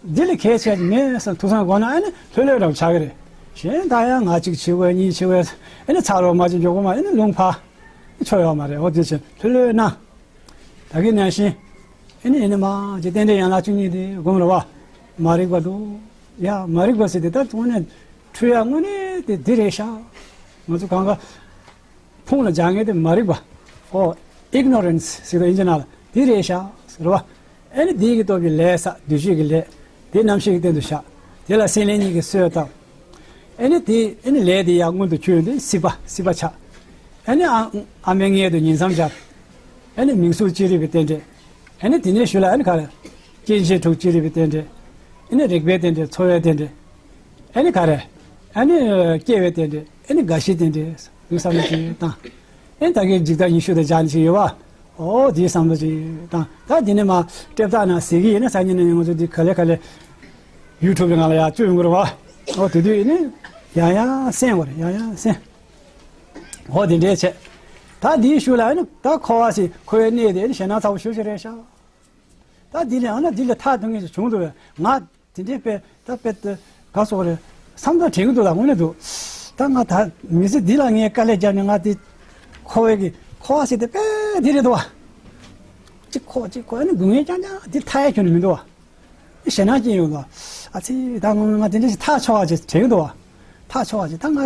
འདི་ལས་གལ་ཆེ་ཅིག་མེད་བསམ་ཐུགས་བསམ་དགོངས་ན་ཨ་ནི་ལྷོད་ལྷོད་རང་ཆགས་ཀྱི་རེད། གཞན་ད་ཡང་ང་གཅིག་བྱེད་དགོས་གཉིས་བྱེད་དགོས་ཨ་ནི་ཚ་རོགས་མ་གཅིག་མགྱོགས་པོ་མ་ཨ་ནི་རླུང་འཕར་ཆོ་ཡོད་མ་རེད། འོ་དེ་ཚོ་ལྷོད་ལྷོད་གནང་། ད་གིན་ནང་བཞིན། ཨེ་ནི་ཨེ་ནི་མ་ཇི་རྟེན་འབྲེལ་ཡན་ལག་བཅུ་གཉིས་དེ་སྒོམ་རེད་བ། མ་རིག་པ་འདུག་ཡ་མ་རིག་པ་ཟེར་དེ་ད་དངོས་གནས་འཁྲུལ་ཡ་དངོས་གནས་དེ་འདི་རེད་ཤག་ང་ཚོ་གང་ག་ཕུང་ལ་སྦྱར་མཁན་དེ་མ་རིག་པ། ཨོ། ཨིག་ནོ་རེན་སི་ཟེར་དུས་ཨིན་ཇི་ནང་ལ་འདི་རེད་ཤག་ཟེར་བ། ཨེ་ནི་འདི་གི་སྟོབས་ཀྱིས་ལས་བསགས་འདུ་ཤེས་ཀྱི་ལས། དེ་རྣམ་ཤེས་ཀྱི་སྟེང་དུ་བཞག་དེ་ལ་སེམས་ལས་གཉིས་ཀྱི་གསོས་བཏབ། ཨེ་ནི་དེ་ཨེ་ནི་ལས་དེ་ཡང་མངོན་དུ་གྱུར་ཡོང་དུས་སྲིད་པ་སྲིད་པ་ཆགས། ཨེ་ནི་ཨ་ཨ་མའི་མངལ་དུ་ཉིང་མཚམས་སྦྱར། ཨེ་ནི་མིང་གཟུགས་ཅི་རིགས་པའི་རྟེན་འབྲེལ། ཨེ་ནི་དེ་ནས་ཞུ་ལ་ཨེ་ནི་ག་རེ། སྐྱེ་མཆེད་དྲུག་ཅི་རིགས་པའི་རྟེན་འབྲེལ། ཨེ་ནི་རེག་པའི་རྟེན་འབྲེལ་ཚོར་བའི་རྟེན་འབྲེལ། ཨེ་ནི་ག་རེ། ཨེ་ནི་སྐྱེ་བའི་རྟེན་འབྲེལ། ཨེ་ནི་རྒ་ཤིའི་རྟེན་འབྲེལ། དེ་བསམ་བློ་ཅིག་བཏང་། ཨེ་ནི་ད་གིན་འཇིག་ལྟ་ཉི་ཤུ་དང་སྦྱར་ནས་ཅིག་ཡོད་བ། ཨོ་དེ་བསམ་བློ་ཅིག་བཏང་། ད་དེ་ནས་མ་ལྟེབ་ཐག་ནང་ཟེར་གི་ཡིན་ན་སང་ཉིན་ནས་ང་ཚོ་འདི་ག་ལེ་ག་ལེ་ཡུ་ཊུབ་ནང་ལ་ཡར་བཅུག་ཡོང་གི་རེད་བ། ཨོ་དེ་དུས་ཨེ་ནི་ཡང་ཡང་གསན་དགོས་རེད། ཡང་ཡང་གསན། ཨོ་དེ་འདྲས་བྱས། ད་འདིའི་ཤུལ་ལ་ཨེ་ནི་ད་འཁོར་བ་ཟེར་འཁོར་བའི་གནས་དེ་ཨེ་ནི་ཞེད་སྣང་ཚ་པོ་ཞེ་པོ་ཅིག་རེད་ཤག་ད་འདི་ལས་ཨ་ན་འདི་ལས་ཐར་ཐུབ་མཁན་ཞིག་བྱུང་འདུག་པས། ང་དེ་འདྲའི་དཔེ་ད་དཔེ་དེ་ག་སོགས་རེད། བསམ་བློ་དྲན་གྱི་འདུག་ལ། དངོས་གནས་འདུག་ད་ང་ད་མི་ཚེ་འདི་ལ་ངས་དཀའ་ལས་བརྒྱབ་ནས་ང་འདི་འཁོར་བའི་གི་འཁོར་བ་ཟེར་དེ་དཔེ་འདི་རེད་འདུག་བ། གཅིག་འཁོར་གཅིག་འཁོར་ཨ་ནི་སྡུག་བསྔལ་རྐྱང་རྐྱང་འདི་ཐར་ཡ་ཁྱོན་ནས་མི་འདུག་བ། ཞེད་སྣང་སྐྱེ་ཡོང་འདུག་བ། ཨ་ཙི་ད་ང་ང་དེ་འདྲ་ཞིག་ཐར་ཆོག་བ་ཅེས་དྲན་གྱི་འདུག་བ། ཐར་ཆོག་བ་ཅེས་ད་ང་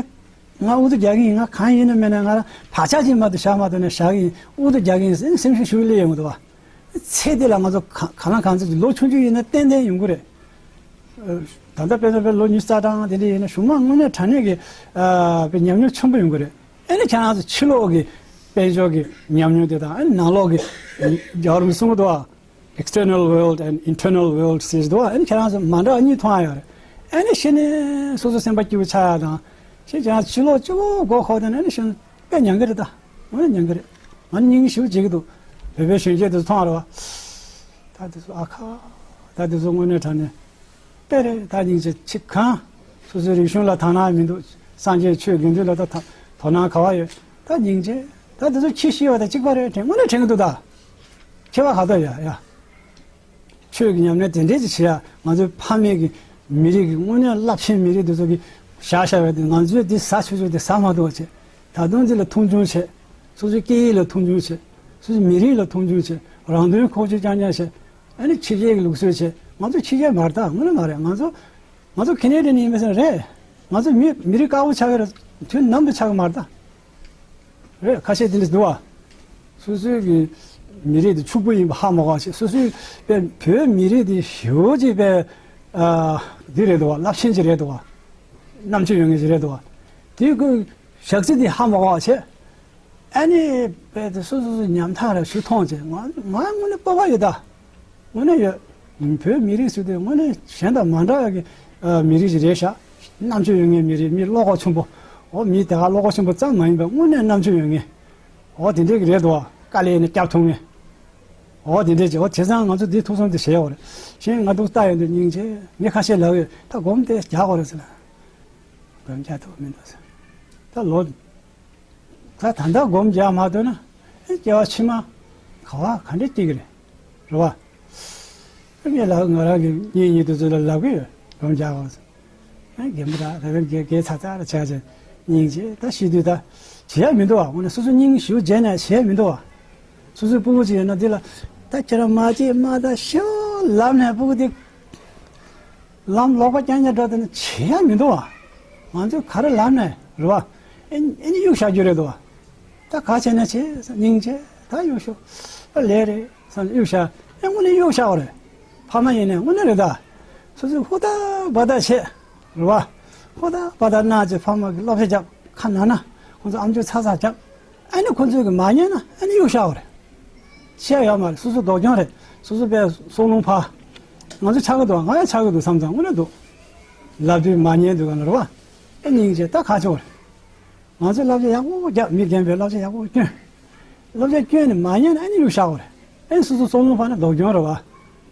ང་ཨུ་ཚུགས་རྒྱག་གི་ཡིན། ང་གང་ཡིན་ན་མེད་ན་ང་རང་བག་ཆགས་ཅིག་མ་གཏོགས་བཞག་མ་གཏོགས་ནས་བཞག་གི་ཡིན། ཨུ་ཚུགས་རྒྱག་གི་ཡིན་ཟེར་སེམས་ཤུགས་ཤུགས་སླེབས་ཡོང་གི་འདུག་བ། ཚེ་འདི་ལ་ང་ཚོ་ག་གང་ལ་གང་འཚམ་གྱི་ལོ་ཆུང་ཆུང་ཡིན་ན་ཏན་ཏན་ཡོང་གི་རེད། ད་ལྟ་དཔེ་ཆ་དཔེ་ལོ་ཉི་ཤུ་རྩ་གྲངས་དེ་འདྲ་ཡིན་ན་གཞུག་མ་དངོས་གནས་དྲང་གནས་ཀྱི་ཨ་དཔེ་ཉམས་མྱོང་ཆེན་པོ་ཡོང་གི་རེད། ཨེ་ནི་ཁྱེད་རང་ཚོ་ཕྱི་ལོགས་ཀྱི་དཔལ་འབྱོར་གྱི་ཉམས་མྱོང་དེ་དང་ཨེ་ནི་ནང་ལོགས་ཀྱི་རྒྱལ་བ་རིན་པོ་ཆེ་གསུང་གི་འདུག་ཨ། external world and internal world ཟེར་གྱི་འདུག་ཨ། ཨེ་ནི་ཁྱེད་རང་ཚོ་མ་འདྲ་བ་གཉིས་མཐོང་ཡ་ཡོད་རེད། ཨེ་ནི་གཞི་ནས་སོ་སོ་སེམས་པ་སྐྱིད་པོ་ཆགས་ཡ་དང་། གཞི་ཁྱེད་རང་ཕྱི་ལོགས་སྤྱི་བོ་མགོ་ཁོག་དེ་ནས་ཨེ་ནི་གཞི་ནས་དཔེ་ཉམས་ཀྱི་རེད་ད། དངོས་གནས་ཉམས་ཀྱི་རེད། ང་ནི་སྙིང་ཞེ་པོ་རྗེ་གི་འདུག་བོད་པའི་གཞོན་སྐྱེས་དེ་ཚོ་མཐོང་བ་རེད་བ། ད་དེ་ཚོ་ཨ་ཁ། ད་དེ་ཚོ་དངོས་གནས་དྲང་གནས་དཔེ་རེད། ད་སྙིང་རྗེ་ཆེ་གང་། སོ་སོའི་རིག་གཞུང་ལ་དག་སྣང་མི་འདུག་སངས་རྒྱས་ཆོས་དགེ་འདུན་ལ་ད་ད་དོ་སྣང་ག་བ་ཡོད། ད་སྙིང་རྗེ། ད་དེ་ཚོ་ཁྱི་ཤི་བ་དང་གཅིག་པ་རེད་དྲན། དངོས་གནས་དྲན་གི་འདུག་ད། ཁྱི་བ་ག་ད་ཡ་ཡ། ཆོས་ཀྱི་ཉམས་ལེན་དེ་འདྲས་ཅིག་བྱེད་ཡ། ང་ཚོའི་ཕ་མེས་ཀྱི་མི་རིགས་ཀྱི་དངོས་གནས་རླབས་ཆེན་མི་རིགས་འདི་ཚོ་གི་བཞག་བཞག་པའི་དེ་ང་ཚོས་འདི་ཟ་ཆོག་ཆོག་དེ་ཟ་མ་ཐུབ་པ་བྱས། ད་དུང་འདི་ལ་མཐོང་ཆུང་བྱས། སོ་སོའི་སྐད་ཡིག་ལ་མཐོང་ཆུང་བྱས། སོ་སོའི་མི་རིགས་ལ་མཐོང་ཆུང་བྱས། རང་དོན་ཁོག་སྤྱོད་རྐྱང་རྐྱང་བྱས། ཨ་ནི་ཕྱི་རྒྱལ་གྱི་ལུགས་སྲོལ་བྱས། ང་ཚོ་ཕྱི་རྒྱལ་མ་རེད་ད། དངོས་གནས་མ་རེད། ང་ཚོ་ང་ཚོ་ཁེ་ནེ་ཌན་ཡིན་མི་ཟེར་རེད། ང་ཚོ་མི་མི་རིགས་དཀར་པོ་ཆགས་ཀྱི་རེད། དུས་ནམ་དུ་ཆགས་ཀྱི་མ་རེད་ད། རེད། ཁ་ཤས་དེ་འདྲ་འདུག་བ། སོ་སོའི་གི་མི་རིགས་དེ་ཕྱུག་པོ་ཡིན་པ་ཧ་མ་གོ་བ་བྱས། སོ་སོའི་དཔེ་བོད་མི་རིགས་དེ་ཞེ་པོ་ཅིག་དཔེ་ཨ་འདི་རེད་འདུག་བ། རླབས་ཆེན་ཅིག་རེད་འདུག་བ། རྣམ་དཔྱོད་ཡོད་མཁན་ཅིག་རེད་འདུག་བ། དེ་ཁོའི་ཞག་རྩི་དེ་ཧ་མ་གོ་བ་བྱས། ཨ་ནི་དཔེ་དེ་སོ་སོ་སོའི་ཉམ་ཐག་ར་ཞུ་མཐོང་བྱས། ང་ང་དངོས་གནས་སྤོབས་པ་ཡོད་ད། དངོས་གནས་ཡོད། བོད་མི་རིགས་ཟེར་དུས་དངོས་གནས་གཞན་དང་མ་འདྲ་བའི་གི་ཨ་མི་རིགས་ཤིག་རེད་ཤག་རྣམ་དཔྱོད་ཡོད་མཁན་མི་རིགས། མི་བློ་ཁོག་ཆེན་པོ། འོ་མི་དེ་ག་བློ་ཁོག་ཆེན་པོ་ཙམ་མ་ཡིན་པར་དངོས་གནས་རྣམ་དཔྱོད་ཡོད་མཁན། འོ་དེ་འདྲས་ཀྱི་རེད་འདུག་བ། དཀའ་ལས་ནི་བརྒྱབ་ཐུབ་མཁན། འོ་དེ་འདྲས་ཀྱི། འོ་བྱས་ཙང་ང་ཚོ་འདི་ཐུགས་བསམ་དེ་བཞེས་ཡོད་རེད། གཞན་ང་འདུག་ལྟ་ཡོང་དུས་སྙིང་རྗེ། མི་ཁ་ཤས་ལབ་ཡོད། ད་སྒོམ་དེ་རྒྱག་དགོས་རེད་ཟེར་ལ། སྒོམ་རྒྱག་ཐུབ་མི་འདུག་ཟེར། ད་ལོ། ད་ད་ལྟ་སྒོམ་རྒྱག་མ་ཐུབ་ན་ཨེ་སྐྱེ་བ་ཕྱི་མ་ག་བ་ག་འདྲས་སྐྱེ་གི་རེད། རེད་བ། ཨེ་ངས་ལབ། ང་རང་གི་གཉེན་ཉེ་དེ་ཚོ་ལ་ལབ་གི་ཡོད། སྒོམ་རྒྱག་དགོས་ཟེར། ཨེ་རྒན་པོ་ར་ད་ག་རྒས་རྒས་ཚ་ཚ་ར་ཆགས་ཆགས་སྙིང་རྗེ། ད་ཤི་དུས་ད་བྱེད་ཡ་མི་འདུག་བ། དངོས་གནས་སོ་སོ་སྙིང་ཞེ་པོ་རྗེ་ནས་བྱེད་ཡ་མི་འདུག་བ། སོ་སོའི་སྤུ་གུ་ཅིག་ཡོད་ན་འདི་ལ་ད་ཁྱེད་རང་མ་བྱེད་མ་ད་ཤོག་ལབ་ནས་སྤུ་གུ་དེ། ལམ་ལོག་པ་རྐྱང་རྐྱང་འགྲོ་དེ་ནི་བྱེད་ཡ་མི་འདུག་བ། ང་ཚོས་ག་རེ་ལབ་ནས་རེད་བ། ཨེ་ཨེ་ནི་གཡུག་བཞག་རྒྱུ་རེད་འདུག་བ། ད་ག་བྱས་ན་བྱེད་སྙིང་རྗེ། ད་གཡུག་ཤོག་ཨ་ལས་རེད་བསམ་གཡུག་བཞག་ཨེ་དངོས་གནས་གཡུག་བཞག་པ་རེད། ཕ་མ་ཡིན་ནའི་དངོས་གནས་རེད་ད། སོ་སོས་ཧུར་ཐག་འབད་ཐག་བྱས་རེད་བ། ཧུར་ཐག་འབད་ཐག་གནང་བྱས་ཕ་མ་གི་བསླབ་བྱ་རྒྱབ། ཁ་ན་ན་ཁོང་ཚོ་ཨམ་ཅོག་ཚ་ཚ་རྒྱབ། ཨ་ནི་ཁོ་ཚོས་གི་མ་ཉན་ན་ཨ་ནི་གཡུག་བཞག་པ་རེད། ཤེས་ཡོད་མ་རེད། སོ་སོ་སྡུག་གྱོང་རེད། སོ་སོ་དཔེ་སྲོག་རླུང་འཕར། ང་ཚོ་ཆགས་ཀྱི་འདུག་ང་ཡང་ཆགས་ཀྱི་འདུག་བསམ་བསམ་དངོས་གནས་འདུག་ལབ་དུས་མ་ཉན་དུས་ག་ལ་རེད་བ། ཨེ་སྙིང་རྗེ་ད་ག་ཆོག་རེད། ང་ཚོས་བསླབ་བྱ་ཡག་པོ་རྒྱབ། མི་རྒན་པའི་བསླབ་བྱ་ཡག་པོ་བསྐྱོན། བསླབ་བྱ་བསྐྱོན་ནས་མ་ཉན་ན་ཨ་ནི་གཡུག་བཞག་པ་རེད། ཨེ་སོ་སོ་སྲོག་རླུང་འཕར་ན་སྡུག་གྱོང་རེད་བ།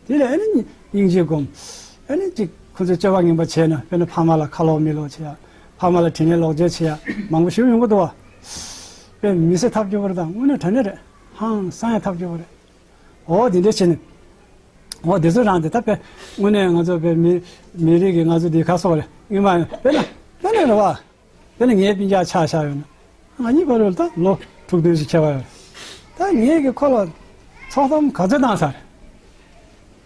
དེ་ལས་ཨ་ནི་སྙིང་རྗེ་སྒོམ། ཨ་ནི་ཅིག་ཁོ་ཚོས་སྤྱོད་པ་ངན་པ་བྱས་ན་དཔེར་ན་ཕ་མ་ལ་ཁ་ལོག་མི་ལོག་བྱེད་ཡ། ཕ་མ་ལ་དྲིན་ལན་ལོག་འཇལ་བྱེད་ཡ་མང་པོ་ཞིག་ཡོང་གི་འདུག་བ། དཔེ་མི་སྲིད་ཐབས་སྐྱོ་པོ་རེད་ད། དངོས་གནས་དྲང་གནས་རེད། ཧང་སང་ཡ་ཐབས་སྐྱོ་པོ་རེད། འོ་དེ་འདྲ་བྱས་ནས། འོ་དེ་ཚོ་རང་དེ་ད་དཔེ་དངོས་གནས་ང་ཚོ་དཔེ་མི་མི་རིགས་ཀྱི་ང་ཚོ་འདི་ག་སོགས་རེད། སྔོན་མ་དཔེར་ན་དཔེར་ན་རེད་བ། དེ་ནི་ངའི་སྤུན་ཀྱག་ཆ་བཞག་ཡོད་ན། ང་གཉིས་བར་ལ་ད་ལོ་དྲུག་བདུན་ཞིག་ཁྱད་པར་ཡོད། ད་ངས་ཀྱི་ཁོ་ལ་ཚོགས་གཏམ་ག་ཚོད་བཏང་ས་རེད།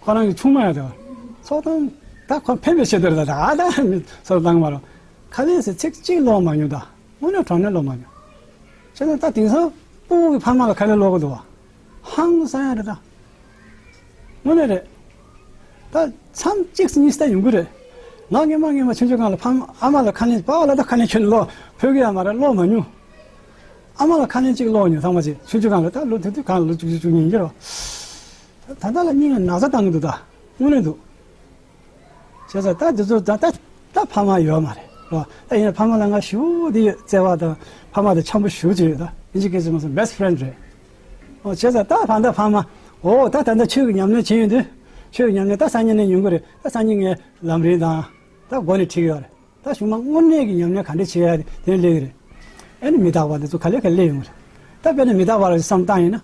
ཁོ་རང་གི་ཆུང་མ་ཡང་དེ་བ། ཚོགས་གཏམ་ད་ཁོ་ཕན་པའི་ཆེད་དུ་རེད། ད་ད་ད་མི་ཚོགས་གཏམ་མ་རོ། ཁ་ལས་སི་ཚིག་གཅིག་ཀློག་མ་མྱོང་ད། དངོས་གནས་དྲང་གནས་ཀློག་མ་མྱོང་། བྱས་ཙང་ད་དེང་སང་སྤུ་གུ་གི་ཕ་མ་ལ་ཁ་ལས་ཀློག་གི་འདུག་བ། ཧང་སང་ཡ་རེད་ད། དངོས་གནས་རེད། ད་མཚམས་གཅིག་གཉིས་ད་ཡོང་གི་རེད། ང་སྔོན་མ་སྔོན་མ་ཆུང་ཆུང་སྒང་ལ་ཕ་མ་ཨ་མ་ལ་ཁ་ལན་པ་བ་ལ་ད་ཁ་ལན་ཁྱོན་ནས་ཀློག་ཕོད་ཀྱི་ཡ་མ་རེད། ཀློག་མ་མྱོང་། ཨ་མ་ལ་ཁ་ལན་གཅིག་ཀློག་མྱོང་། ཚང་མ་ཅིག་ཆུང་ཆུང་སྒང་ལ་ད་ལོ་དེ་དུས་གང་ལ་ལོ་བཅུ་གཅིག་བཅུ་གཉིས་ཡིན་གྱི་རེད། ད་ལྟ་ལ་སྙིང་ལ་ན་ཚ་བཏང་གི་འདུག་ད་དངོས་གནས་འདུག་བྱས་ཙང་ད་དེ་ཚོ་ད་ད་ད་ཕ་མ་ཡོད་མ་རེད་རོ། ད་ཡིན་ན་ཕ་མ་ལ་ང་ཞེ་པོ་དེ་ཡོད། བརྩེ་བ་དང་ཕ་མ་དང་འཆམ་པོ་ཞེ་པོ་ཅིག་ཡོད། ད་ཨིན་ཇི་སྐད་ཆ་མ་སོང་best friend རེད། ཨོ་བྱས་ཙང་ད་ད་ལྟ་ཕ་མ་ཨོ་ད་ད་ལྟ་ཆོས་ཀྱི་ཉམས་ལེན་བྱེད་ཡོང་དུས་ཆོས་ཀྱི་ཉམས་ལེན་ད་སང་ཉིན་ནས་ཡོང་གི་རེད། ད་སང་ཉིན་ངས་ལམ་རིམ་དང་ད་འགོ་ནས་ཁྲིད་ཀྱི་ཡོད་རེད། ད་གཞུག་མ་དངོས་གནས་ཀྱི་ཉམས་ལེན་ག་འདྲས་བྱེད་ཡ་དེ་སླེབས་ཀྱི་རེད། ཨེ་ནི་མི་རྟག་པ་དེ་ཚོ་ག་ལེ་ག་ལེ་ཡོང་གི་རེད། ད་དཔེར་ན་མི་རྟག་པ་རེད་བསམ་བཏང་ཡིན་ན།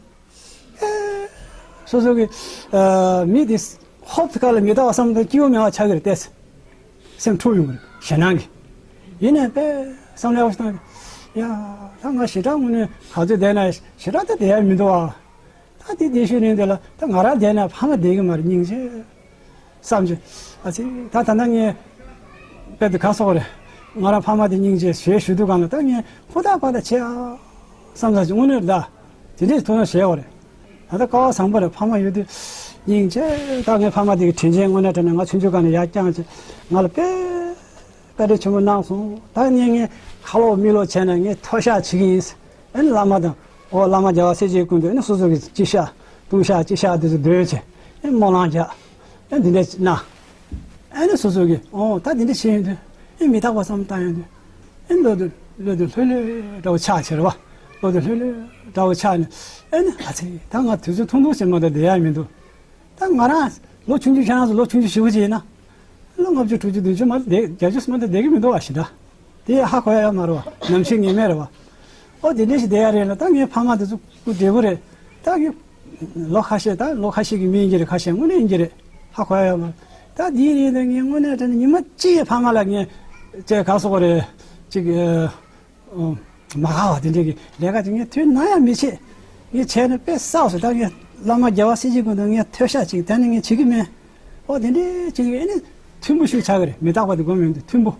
སོ་སོ་གི་ཨ་མི་དེ་ཧོབ་ཏེ་ཁ་ལ་མི་ལྟ་བ་བསམ་དུས་སྐྱིད་པོ་མེད་པ་ཆགས་ཀྱི་རེད་ཏེ། སེམས་འཁྲུག་ཡོང་གི་རེད། ཞེད་སྣང་གིས། ཡིན་ནའི་དཔེ་བསམ་བློ་ཡག་པོ་ཞིག་བཏང་། ཡ། ད་ང་ཞེ་དྲག་དངོས་གནས་ག་ཚོད་བསྡད་ན་ཞེ་དྲག་ད་བསྡད་ཡ་མི་འདུག་ཨ། ད་དེ་བསྡད་ཤོས་རིང་དེ་ལ་ད་ང་རང་བསྡད་ན་ཕ་མ་བསྡད་གི་མ་རེད། སྙིང་རྗེ་བསམ་བྱས། ཨ་ཙི། ད་ད་ལྟ་ངས་དཔེ་དེ་ག་སོགས་རེད། ང་རང་ཕ་མ་དེ་སྙིང་རྗེ་ཞེས་ཞུ་དུས་གང་ལ་ད་ངས་ཧུར་ཐག་པ་ད་བྱེད་ཨ་བསམ་ས་ཞིག་དངོས་གནས་རེད་ད། དེ་འདྲས་ཐུགས་སྣང་བཞེས་པ་རེད། ད་ལྟ་སྐལ་བ་བཟང་པོ་རེད། ཕ་མ་ཡོད་དུས་སྙིང་རྗེ། ད་ངའི་ཕ་མ་དེ་གི་དྲིན་ཆེན་དངོས་གནས་དྲན་ན་ང་ཆུང་ཆུང་སྒང་ནས་ཡར་བསྐྱངས་བྱས་ང་ལ་དཔེ་བཀའ་དྲིན་ཆེན་པོ་གནང་སོང་། ད་ངས་ངས་ཁ་ལོག་མིག་ལོག་བྱས་ནས་ངས་མཐོལ་བཤགས་བྱེད་ཀྱི་ཡིན། ཨ་ནི་བླ་མ་དང་། ཨོ། བླ་མ་རྒྱལ་བ་སྲས་བཅས་ཀུན་ཏུ་ཨ་ནི་སོ་སོ་གི་སྤྱི་བཤགས་ལྟུང་བཤགས་སྤྱི་བཤགས་དེ་ཚོ་སྡོད་བྱས། ཨ་ནི་སྨོན་ལམ་རྒྱག་ཨ་ནི་འདི་འདྲ་གནང་། ཨ་ནི་སོ་སོ་གི་ཨོ་ད་འདི་འདྲ་བྱས་ཡོང་དུས་ཨ་ནི་མི་རྟག་པ་བསམ་བཏང་ཡོང་དུས་ཨ་ནི་བློ་དེ་བློ་དེ་ལྷོད་ལྷོད་འདྲ་བོ་ཆགས་བྱས་རེད་བ། བློ་དེ་ལྷོད་ལྷོད་འདྲ་བོ་ཆགས་ནས་ཨ་ནི་ཨ་ཙི། ད་ང་དུས་ཚོད་ཐུང་ཐུང་ཞིག་མ་གཏོགས་བསྡད་ཡ་མི་འདུག་ད་ང་རང་ལོ་ཆུང་ཆུང་། ཁྱེད་རང་ཚོ་ལོ་ཆུང་ཆུང་ཞེ་པོ་ཅིག་ཡིན་ན། ལོ་ལྔ་བཅུ་དྲུག་ཅུ་བདུན་ཅུ་མ་གཏོགས་བསྡད། བརྒྱད་ཅུ་མ་གཏོགས་བསྡད་ཀྱི་མི་འདུག་བ་ཞེ་དྲག་དེ་ཧ་གོ་ཡ་ཡོད་མ་རེད་བ། ནམ་འཆི་ངེས་མེད་རེད་བ། ཨོ་དེ་འདྲ་ཞིག་བསྡད་ཡ་རེད་ལ། ད་ངའི་ཕ་མ་དེ་ཚོ་སྐུ་བགྲེས་པོ་རེད། ད་ངའི་ལོ་ཁ་ཤས། ད་ལོ་ཁ་ཤས་ཀྱི་མི་ཡིན་གྱི་རེད། ཁ་ཤས་དངོས་གནས་ཡིན་གྱི་རེད། ཧ་གོ་ཡ་ཡོད་མ་རེད། ད་དེའི་རིང་དུ་ངས་དངོས་གནས་དྲན་ན་ཉི་མ་གཅིག་ཕ་མ་ལ་ངས་ཅིག་ག་སོགས་རེད་ཅིག་ཨ། ཨོ། མ་དགའ་བ་དེ་འདྲའི་གི་ལས་ཀ་ཅིག་ངས་དུས་ནམ་ཡང་མི་བྱེད། ངས་བྱས་ན་དཔེ་བསགས་སོང་། ད་ངས་བླ་མ་རྒྱལ་བ་སྲས་བཅས་ཀུན་ཏུ་ངས་མཐོལ་བཤགས་ཅིག་དེ་ནི་ངས་བྱེད་ཀྱི་མེད། ཨོ་དེ་འདྲའི་ཅིག་ཨ་ནི་མཐུན་པོ་ཞིག་ཆགས་ཀྱི་རེད། མི་རྟག་པ་དེ་སྒོམ་ཡོང་དུས་མཐུན་པོ།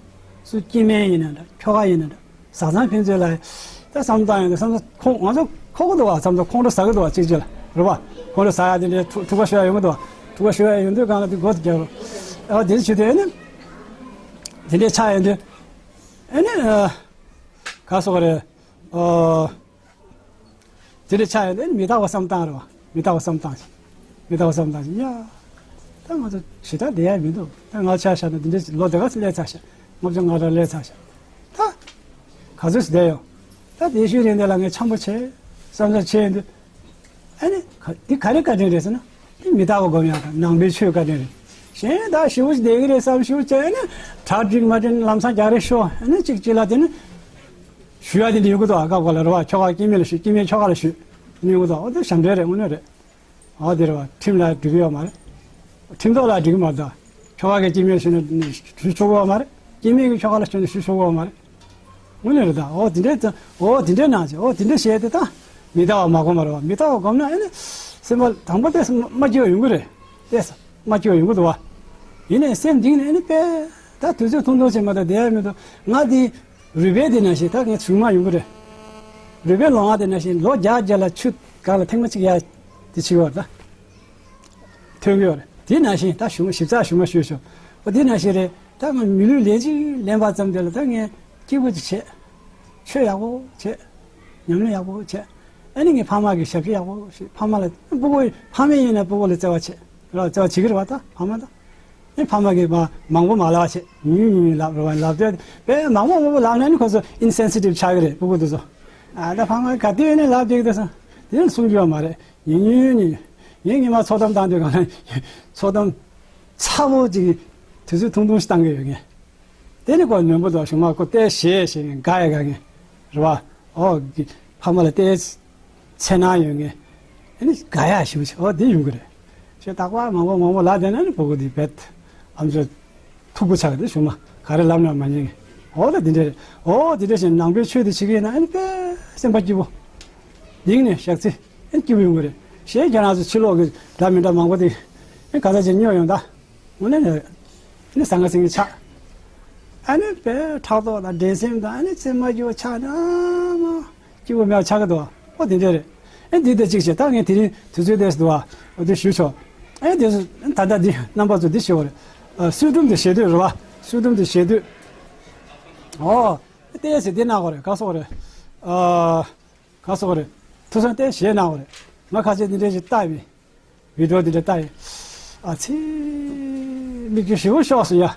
སུ་སྐྱེ་དམན་ཡིན་ན་འདྲ། ཁྱོ་ག་ཡིན་ན་འདྲ། བཟའ་ཚང་ཕན་ཚུན་ལ་ད་བསམ་བཏང་ཡོང་དུས་བསམ་ཚུལ་ཁོང་ང་ཚོ་ཁོག་གི་འདུག་བ། བསམ་ཚུལ་ཁོང་ཁྲོ་ཟ་གི་འདུག་བ། གཅིག་གཅིག་ལ་རེད་བ། ཁོང་ཁྲོ་ཟ་ཡ་དེ་འདྲའི་ཐུག་ཐུག་པ་ཤོར་ཡ་ཡོང་གི་འདུག་བ། ཐུག་པ་ཤོར་ཡ་ཡོང་དུས་གང་ལ་དེ་སྒོ་དེ་རྒྱག་རོགས། ཨོ་དེ་ཚོ་བྱེད་དུས་ཨ་ནི་དེ་འདྲའི་ཆགས་ཡོང་དུས། ཨ་ནི་ཨ། ག་སོགས་རེད། ཨོ། དེ་འདྲ་ཆགས་ཡོང་དུས་མི་རྟག་པ་བསམ་བཏང་རེད་བ། མི་རྟག་པ་བསམ་བཏང་ཞིག་མི་རྟག་པ་བསམ་བཏང་ཞིག་ཡ། ད་ང་ཚོ་ཞེ་དྲག་བསྡད་ཡ་མི་འདུག་ད་ང་ཆ་བཞག་ན་འདི་འདྲ་ལོ་དེ་ག་ཚོད་སླེབས་ཚར་ཤག་ལྔ་བཅུ་ང་གྲངས་སླེབས་ཚར་ཤག་ད་ག་ཚོད་བསྡད་ཡོང་། ད་དེ་ཤུལ་རིང་དེ་ལ་ངས་འཆམ་པོ་བྱས་བསམ་ཚུལ་བྱས་ཡོང་དུས། ཨ་ནི་ག་འདི་ག་རེ་བཀའ་དྲིན་རེད་ཟེར་ན། འདི་མི་རྟག་པ་སྒོམ་ཡག་དང་ནང་པའི་ཆོས་བཀའ་དྲིན་རེད། གཞན་ད་ཞེ་པོ་ཅིག་བསྡད་ཀྱི་རེད་བསམ། ཞེ་པོ་ཅིག་ཨ་ནི་གྲ་སྒྲིག་མ་སྒྲིག་ལམ་སང་རྒྱག་རེས་ཤོག་ཨ་ནི་གཅིག་གཅིག་ལ་དེ་ནི་ཞུ་ཡ་དེ་འདྲ་ཡོང་གི་འདུག་ཨ། སྐབས་འགའ་ལ་རེད་བ། ཁྱོ་ག་སྐྱེ་དམན་ལ་ཞུ། སྐྱེ་དམན་ཁྱོ་ག་ལ་ཞུ་ནི་ཡོང་གི་འདུག་ཨོ་དེ་ཞབས་འདྲེན་རེད། དངོས་གནས་རེད། ཨོ་དེ་རེད་བ། ཁྲིམས་ལ་འགྲིག་གི་ཡོད་མ་རེད། ཁྲིམས་ཐོག་ལ་འགྲིག་གི་མ་རེད་ད། ཁྱོ་ག་གིས་སྐྱེ་དམན་ཞུས་ན་ཞུ་ཆོག་གི་ཡོད་མ་རེད། སྐྱེ་དམན་གྱིས་ཁྱོ་ག་ལ་ཞུས་ན་ཞུ་ཆོག་གི་ཡོད་མ་རེད། དངོས་གནས་རེད་ད། ཨོ་དེ་འདྲས་ད། ཨོ་དེ་འདྲས་གནང་བྱས། ཨོ་དེ་འདྲས་བྱས་ཏེ་ད། མི་རྟག་པ་མ་སྒོམ་པ་རེད་བ། མི་རྟག་པ་སྒོམ་ན་ཨ་ནི་སེམས་པ་དང་པོ་ཏོག་ཙམ་མ་སྐྱིད་པ་ཡོང་གི་རེད། ཏོག་ཙམ་མ་སྐྱིད་པ་ཡོང་གི་འདུག་བ། ཡིན་ནའི་སེམས་གཏིང་ནས་ཨ་ནི་དཔེ་ད་དུས་ཚོད་ཐུང་ཐུང་ཞིག་མ་གཏོགས་བསྡད་ཡ་མི་འདུག་ང་དེ་རུས་སྦལ་དེ་ནང་བཞིན་ད་ངས་གཞུག་མ་ཡོང་གི་རེད། རུས་སྦལ་ལོང་བ་དེ་ནང་བཞིན་ལོ་བརྒྱ་བརྒྱ་ལ་ཆུ་སྒང་ལ་ཐེངས་མ་གཅིག་ཡ་དེ་བྱེད་ཡོད་རེད་ད། ཐོན་གྱི་ཡོད་རེད། དེ་ནང་བཞིན་ད་གཞུག་མ་ཞིབ་ཚགས་གཞུག་མ་ཞུས་ཤོག་ཨོ་དེ་ནང་བཞིན་རེད། ད་ང་མི་ལུས་ལན་གཅིག་ལེན་པ་ཙམ་དེ་ལ་ད་ངས་སྐྱིད་པོ་ཅིག་བྱས། ཆོས་ཡག་པོ་བྱས། ཉམས་ལེན་ཡག་པོ་བྱས། ཨ་ནི་ངས་ཕ་མ་གི་ཞབས་ཕྱི་ཡག་པོ་ཞིག་ཕ་མ་ལ་སྤུ་གུ་ཕ་མ་ཡིན་ན་སྤུ་གུ་ལ་བརྩེ་བ་བྱེད་རོགས། བརྩེ་བ་བྱེད་ཀྱི་རེད་བ། ད་ཕ་མ་ད། ཨ་ནི་ཕ་མ་གིས་མ་མང་པོ་མ་ལབ་བྱས། ཉུང་ཉུང་ལབ་རོགས། ལབ་དུས་དཔེ་མང་པོ་མང་པོ་ལབ་ན་ནི་ཁོ་ཚོ་ཨིན་སེན་སི་ཊིབ་ཆགས་ཀྱི་རེད། སྤུ་གུ་དེ་ཚོ། ཨ་ད་ཕ་མ་ག་དུས་ནས་ལབ་བསྡད་ཀྱི་འདུག་ཟེར། དེ་ནི་གསུང་རྒྱུ་ཡོད་མ་རེད། ཉུང་ཉུང་ཉུང་། ངས་ཉི་མ་ཚོགས་གཏམ་བཏང་དུས་གང་ལ་ཚོགས་གཏམ་ཚ་པོ་ཅིག་དུས་ཚོད་ཐུང་ཐུང་ཞིག་བཏང་གི་ཡོད་ངས། དེ་ནི་ཁོ་ནོན་པོ་འདུག་གཞུག་མ་ཁོ་ཏོག་ཙམ་ཞེད་ཞེད་ངས་དགའ་ཡ་དགའ་ངས་རེད་བ། ཨོ་ཕ་མ་ལ་ཏོག་ཙམ་འཚེར་སྣང་ཡོད་ངས། ཨ་ནི་དགའ་ཡ་ཞེ་པོ་ཅིག་ཨོ་དེ་ཡོང་གི་རེད། ཞེས་རྟག་པར་མང་པོ་མང་པོ་ལབ་བསྡད་ན་ནི་སྤུ་གུ་དེ་རྦད་ཨ་མཆོག་ཐུག་པོ་ཆགས་ཀྱི་འདུག་གཞུག་མ་ག་རེ་ལབ་ན་མ་ཉན་གི་ཨོ་ད་དེ་འདྲ་རེད། ཨོ་དེ་འདྲ་བྱས་ནས་ནང་པའི་ཆོས་དེ་བྱེད་ཀྱི་ཡིན་ན་ཨ་ནི་དཔེ་སེམས་པ་སྐྱིད་པོ། གཏིང་ནས་བཞག་ཚེ་ཨ་ནི་སྐྱིད་པོ་ཡོང་གི་རེད། གཞན་ཁྱེད་རང་ཚོ་ཕྱི་ལོགས་ཀྱི་འདྲ་མི་འདྲ་མང་པོ་དེ་ཨ་ནི་ག་ས་ཅིག་སྨྱོ་ཡོང་ད། དངོས་གནས་ནས་ཨ་ནི་ཟང་ངེ་ཟིང་ངེ་ཆགས། ཨ་ནི་དཔེ་ཕྲག་དོག་དང་འགྲན་སེམས་དང་ཨ་ནི་སེམས་མ་སྐྱིད་པོ་ཆགས་ནས་ཨ་མ། སྐྱིད་པོ་མེད་པ་ཆགས་ཀྱི་འདུག་ཨོ་དེ་འདྲ་རེད། ཨེ་འདི་ལྟ་ཅིག་བྱས། ད་ངས་དེ་རིང་དུས་ཚོད་ཏོག་ཙམ་འདུག་ཨ། ཨོ་དེ་ཞུས་ཆོག་ཨེ་དེ་ཚོ་ད་ལྟ་འདི་རྣམ་པ་ཚོ་འདི་བྱེད་དགོས་རེད། ཨ་གསོལ་སྒྲུབ་འདི་བྱེད་དུས་རེད་བ། གསོལ་སྒྲུབ་འདི་བྱེད་དུས། ཨོ་ཏོག་ཙམ་འདི་གནང་དགོས་རེད། ག་སོགས་རེད། ཨ་ག་སོགས་རེད། ཐུགས་བསམ་ཏོག་ཙམ་བཞེས་གནང་དགོས་རེད། ང་ཁ་ཤས་འདི་འདྲ་ཞིག་བལྟ་བས། བི་ཌིའོ་འདི་འདྲ་ལྟ་ཡིན། ཨ་ཙི། མིག་ཆུ་ཞེ་པོ་ཤོར་སོང་ཡ།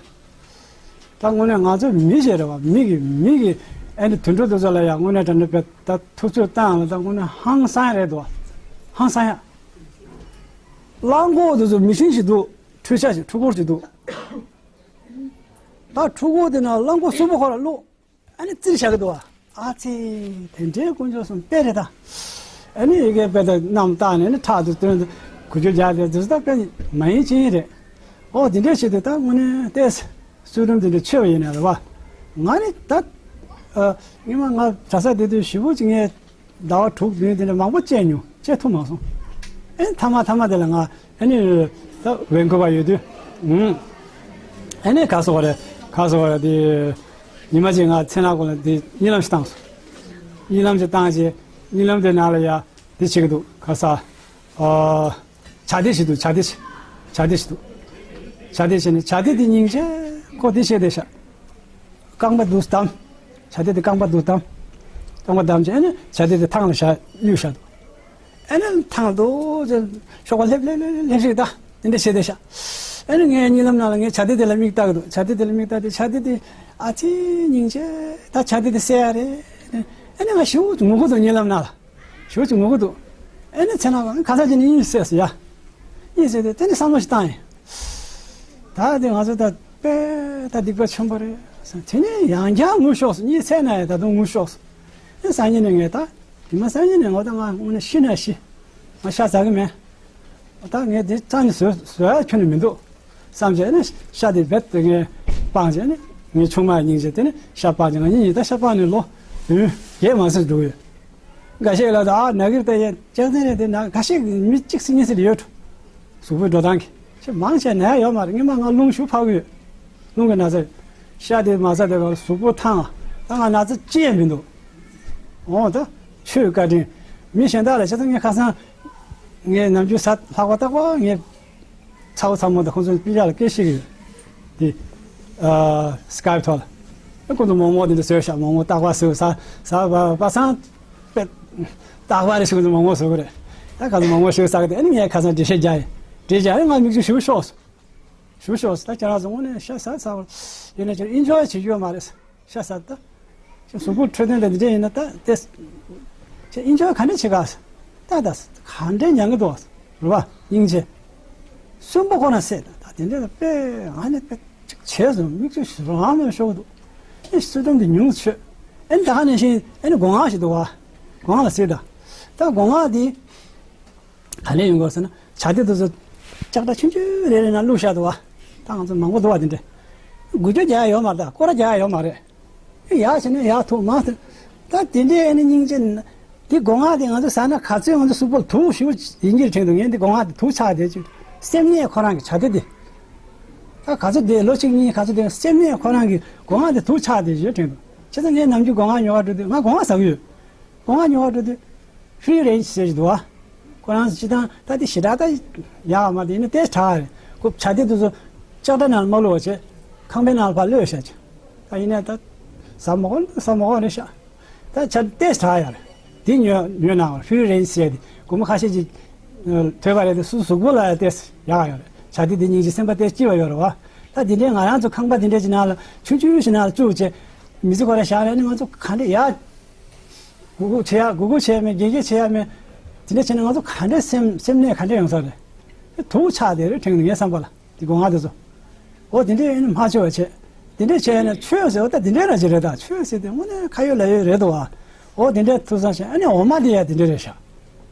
ད་དངོས་གནས་ང་ཚོ་མི་ཞིག་རེད་བ། མི་གི་མི་གི་ཨ་ནི་དུད་འགྲོ་དེ་ཚོ་ལ་ཡ་དངོས་གནས་དྲང་གནས་དཔེ་ད་ཐུབ་ཚོད་བཏང་ལ་ད་དངོས་གནས་ཧང་སང་ཡ་རེད་འདུག་ཧང་སང་ཡ། གླང་གོག་དེ་ཚོ་མི་ཤིང་ཞིག་འདུག་འཕྲུལ་ཆས་ཤིག་འཕྲུལ་འཁོར་ཞིག་འདུག་ད་འཕྲུལ་འཁོར་དེ་ནང་གླང་གོག་གསོན་པོ་ཁོ་ར་བླུགས། ཨ་ནི་བཙིར་བཞག་གི་འདུག་བ། ཨ་ཙི། དེ་འདྲའི་དཀོན་མཆོག་གསུམ་དཔེ་རེད་ད། ཨ་ནི་ཡི་གེ་དཔེ་ད་རྣམས་བཏགས་ནས་ནི་ཕྲག་ཏུ་སྟོན་དུ་གུ་གྱུར་རྒྱག་དེ་དུས་ད་དཔེ་མ་ཡིན་ཅི་ཡིན་རེད། ཨོ་དེ་འདྲའི་ཆེད་དུ་ད་དངོས་གནས་ཏེ་གསོལ་སྒྲུབ་དེ་འདྲ་ཆོས་པ་ཡིན་ན་རེད་བ། ང་ནི་ད་ཨ་སྔོན་མ་ང་གྲྭ་ས་བསྡད་དུས་ཞེ་པོ་ཅིག་ངས་ཟླ་བ་དྲུག་བདུན་དེ་འདྲ་མང་པོ་བཅད་མྱོང་། བཅད་ཐུབ་མ་སོང་། ཨེ་མཐའ་མ་མཐའ་མ་དེ་ལ་ང་ཨེ་ནི་ད་ཝེན་ཀུ་ཝར་ཡོད་དུས། ཨུམ། ཨེ་ནི་ག་སོ་བ་རེད། ག་སོ་བ་རེད་དེ། ཉི་མ་གཅིག་ང་མཚན་ལགས་སྐོར་ལ་དེ་གཉིད་ལམ་ཞིག་བཏང་སོང་། གཉིད་ལམ་ཞིག་བཏང་རྗེས་གཉིད་ལམ་དེ་ནང་ལ་ཡ་དེ་བྱེད་ཀྱི་འདུག་ག་ས། ཨ། བྱ་དེ་ཞིག་འདུག་བྱ་དེ་ཞིག་བྱ་དེ་ཞིག་འདུག་བྱ་དེ་ཞིག་ནི་བྱ་དེ་དེ་སྙིང་རྗེ། ཁོ་དེ་བཤད་བསྡད་ཤག་རྐང་པ་འདུག་བསྡམས། བྱ་དེ་དེ་རྐང་པ་འདུག་བསྡམས། རྐང་པ་བསྡམས་རྗེས་ཨ་ནི་བྱ་དེ་དེ་ཐང་ལ་བཞག་གཡུག་བཞག་འདུག་ཨ་ནི་ཐང་ལ་འདུག་ཅེས་གཤོག་པ་ལྷེབ་ལྷེབ་ལྷེབ་ལྷེབ་ཞིག་ད་དེ་འདྲ་བྱས་བསྡད་ཤག་ཨ་ནི་ངའི་གཉིད་ལམ་ནང་ལ་ངས་བྱ་དེ་དེ་ལ་མིག་ལྟ་གི་འདུག་བྱ་དེ་དེ་ལ་མིག་ལྟ་དེ་བྱ་དེ་དེ་ཨ་ཙི་སྙིང་རྗེ། ད་བྱ་དེ་དེ་བསད་ཡ་རེད། ཨ་ནི་ང་ཞེ་པོ་ངུ་གི་འདུག་གཉིད་ལམ་ནང་ལ། ཞེ་པོ་ཅིག་ངུ་གི་འདུག་ཨེ་ནི་མཚན་ལགས་གང་ཟག་ཅིག་ནི་གཉིད་སད་སོང་ཡ། གཉིད་སད་དེ་དེ་ནི་བསམ་བློ་ཞིག་བཏང་ཡིན། ད་དེ་ང་ཚོ་ད་དཔེ་ད་སྡིག་པ་ཆེན་པོ་རེད། དེ་ནས་ཡང་བསྐྱར་ངུ་ཤོར་སོང་། གཉིད་སད་ན་ཡང་ད་དུང་ངུ་ཤོར་སོང་། ཨེ་སང་ཉིན་ནས་ངས་ད་ཉི་མ་སང་ཉིན་ནས་ངོ་ད་ང་དངོས་གནས་ཤི་ན་ཤི། ང་ཤ་ཟ་གི་མེད། ད་ངས་དེ་རྩ་ནས་བཟོད་བཟོད་ཡ་ཁྱོན་ནས་མི་འདུག་བསམ་བྱས་ནས་ཤ་དེ་རྦད་དེ་ངས་སྤངས་བྱས་ནས་ངའི་ཆུང་མ་སྙིང་རྗེ་དེ་ནས་ཤ་སྤངས་བྱས། ང་གཉིས་ད་ཤ་སྤངས་ནས་ལོ་བདུན་བརྒྱད་མ་ཟིན་འགྲོ་གི་ཡོད། འགའ་ཤས་ལ་ད་ཨ་ན་གིར་ད་ཡ་ཅང་ཚན་རེད་དེ་ན་འགའ་ཤས་མི་གཅིག་སྲིད་གཉིས་སྲིད་ཡོད། གཟུགས་པོའི་འགྲོ་སྟངས་ཀྱི་ཆེས་མང་ཆེ་ན་ཡ་ཡོད་མ་རེད། སྔོན་མ་ང་རླུང་ཞུ་ཕ་གི་ཡོད། རླུང་གི་ན་ཚ་ཡོད། ཤ་དེ་མ་ཟ་དེ་ག་གཟུགས་པོ་ཐང་། ད་ང་ན་ཚ་ཅི་ཡང་མི་འདུག་འོ་ད་ཆོས་བཀའ་དྲིན། མི་གཞན་དག་ལ་བྱས་ཙང་ངས་ཁ་སང་ངས་ནམ་རྒྱུན་ཟ་ལྷག་པ་ཏག་པ་ངས་ཚ་བོ་ཚ་མོ་དང་ཁོང་ཚོ་སྤུན་ཀྱག་ལ་སྐད་བཤད་གི་ཡོད། དེ་ཨ་སི་ཀའེབ་ཐོག་ལ་ཁོང་ཚོ་མོག་མོག་དེ་འདྲ་བཟོས་ཤག་མོག་མོག་ཏག་པ་བཟོས། ཟ་ཟ་བ་པ་སང་པེ་ཏག་པ་རེ་ཞིག་ཁོང་ཚོ་མོག་མོག་བཟོ་གི་རེད། ད་ག་ཚོད་མོག་མོག་ཞིག་ཟ་གི་དེ་ཨ་ནི་ངས་ཁ་སང་འགྲེལ་བཤད་རྒྱག་ཡིན། འགྲེལ་རྒྱག་ཡིན། ང་མིག་ཆུ་ཞུ་ཤོག་ཞུ་ཤོག་ད་ཁྱེད་རང་ཚོ་དངོས་གནས་ཤ་ཟ་ཚ་བ་ཡིན་ན་ཁྱེད་ཨིན་ཇོའི་བྱེད་རྒྱུ་ཡོད་མ་རེད། ཤ་ཟ་ད། ཁྱེད་གཟུགས་པོ་འཕྲོད་བསྟེན་དང་འདི་འདྲ་ཡིན་ན་ད་ཏེ། ཁྱེད་ཨིན་ཇོའི་ག་འདྲ་བྱེད་ག་ད་ད་ག་འདྲ་མྱང་གི་འདུག་རེད་བ། སྙིང་རྗེ། གསོན་པོ་ཁོ་ན་བསད་ད་ད་དེ་འདྲ་ལ་དཔེ་ཨ་ནི་དཔེ་ཅིག་བྱས་སོང་། མིག་ཆུ་རང་ནས་ཤོར་འདུག་ཨེ་བསོད་སྡོམ་འདི་ཉུང་ཆོས། ཨེ་ད་ག་ནང་བཞིན་ཨེ་ནི་སྒོ་ང་ཞིག་འདུག་བ། སྒོ་ང་ལ་ཟེར་ད། ད་སྒོ་ང་འདི། ག་ནས་ཡོང་དགོས་ཟེར་ན་བྱ་དེ་དེ་ཚོ་ལྕགས་དྲ་ཆུང་ཆུང་རེ་རེ་ནང་བླུགས་བཞག་འདུག་བ། ད་ང་ཚོ་མང་པོ་འདུག་བ་དེ་འདྲ། འགུལ་སྐྱོད་རྒྱག་ཡ་ཡོད་མ་རེད། ད་སྐོར་ར་རྒྱག་ཡ་ཡོད་མ་རེད། ཡར་བྱས་ན་ཡར་ཐུག་མར་ཐུག་ད་དེ་འདྲའི་ཨ་ནི་སྙིང་རྗེ་ན། དེ་སྒོ་ང་དེ་ང་ཚོ་ཟ་ན་ག་ཚོད་ང་ཚོ་གཟུགས་པོ་ལ་དུག་ཞེ་པོ་ཡིན་གྱི་རེད་དྲན་འདུག་ངས་འདི་སྒོ་ང་དེ་དུག་ཆགས་བསྡད་ཅིག་སེམས་ནད་ཁོ་རང་གི་བྱ་དེ་དེ། ད་ག་ཚོད་བསྡད་ལོ་གཅིག་གཉིས་ག་ཚོད་བསྡད་སེམས་ནད་ཁོ་རང་གི་སྒོ་ང་དེ་དུག་ཆགས་བསྡད་ཅིག་དྲན་འདུག་བྱས་ཙང་ངས་ནམ་རྒྱུན་སྒོ་ང་ཉོ་བ་འགྲོ་དུས་ང་སྒོ་ང་ཟ་གི་ཡོད། སྒོ་ང་ཉོ་བ་འགྲོ་དུས་ཧྥི་རི་རེན་ཇི་ཟེར་གྱི་འདུག་བ། ཁོ་རང་སྤྱི་བཏང་ད་དེ་ཞེ་དྲག་ད་ཡག་མ་རེད། ཡིན་ན་ཏོག་ཙམ་དྲག་རེད། ཁོ་བྱ་དེ་དེ་ཚོ་ལྕགས་དྲ་ནང་ལ་མ་བླུགས་པ་བྱས་ཁང་པའི་ནང་ལ་ཕར་གློད་བཞག་ཅིག་ད་ཡིན་ན་ད་ཟ་མ་དགོས་ཟ་མ་དགོས་རེད་ཤག་ད་བྱ་ཏོག་ཙམ་དྲག་ཡག་རེད། དེ་ཉོས་ཉོས་ན་ཧྥི་རི་རེན་ཇི་ཟེར་དེ་སྒོར་མོ་ཁ་ཤས་ཅིག་ཐོས་པ་རེད་དེ་སུ་གཟུགས་པོ་ལ་ཡང་ཏོག་ཙམ་ཡག་ཡོད་རེད། བྱ་དེ་དེ་སྙིང་རྗེ་སེམས་པ་ཏོག་ཙམ་སྐྱིད་པ་ཡོད་རེད་བ། ད་དེ་འདྲའི་ང་རང་ཚོ་ཁང་པ་དེ་འདྲའི་ཅིག་ནང་ལ་ཆུང་ཆུང་ཞིག་ནང་ལ་བཅུག་བྱས་མི་ཚེ་ཁོ་རང་བཞག་རེད། ཨ་ནི་ང་ཚོ་ག་འདྲ་ཡག་གུ་གུ་བྱེད་ཡ་གུ་གུ་བྱེད་ཡ་མེད། དགེ་དགེ་བྱེད་ཡ་མེད། དེ་འདྲ་བྱས་ན་ང་ཚོ་ག་འདྲ་སེམས་སེམས་ནད་ག་འདྲ་ཡོང་ས་རེད། དུག་ཆགས་བསྡད་རེད་དྲན་འདུག་ངའི་བསམ་པ་ལ་དེ་སྒོ་ང་དེ་ཚོ། འོ་དེ་འདྲས་ཡིན་ན་མ་ཆོས་པ་བྱེད། དེ་འདྲས་བྱས་ན་ཆོས་ཟེར་བ་ད་དེ་འདྲས་ར་ཅིག་རེད། ད་ཆོས་ཟེར་དེ་དངོས་གནས་ཁ་ཡོད་ལག་ཡོད་རེད་འདུག་བ། འོ་དེ་འདྲས་ཐུགས་བསམ་བཞེས། ཨ་ནི་འོ་མ་དེ་ཡ་དེ་འདྲས་རེད་ཤག་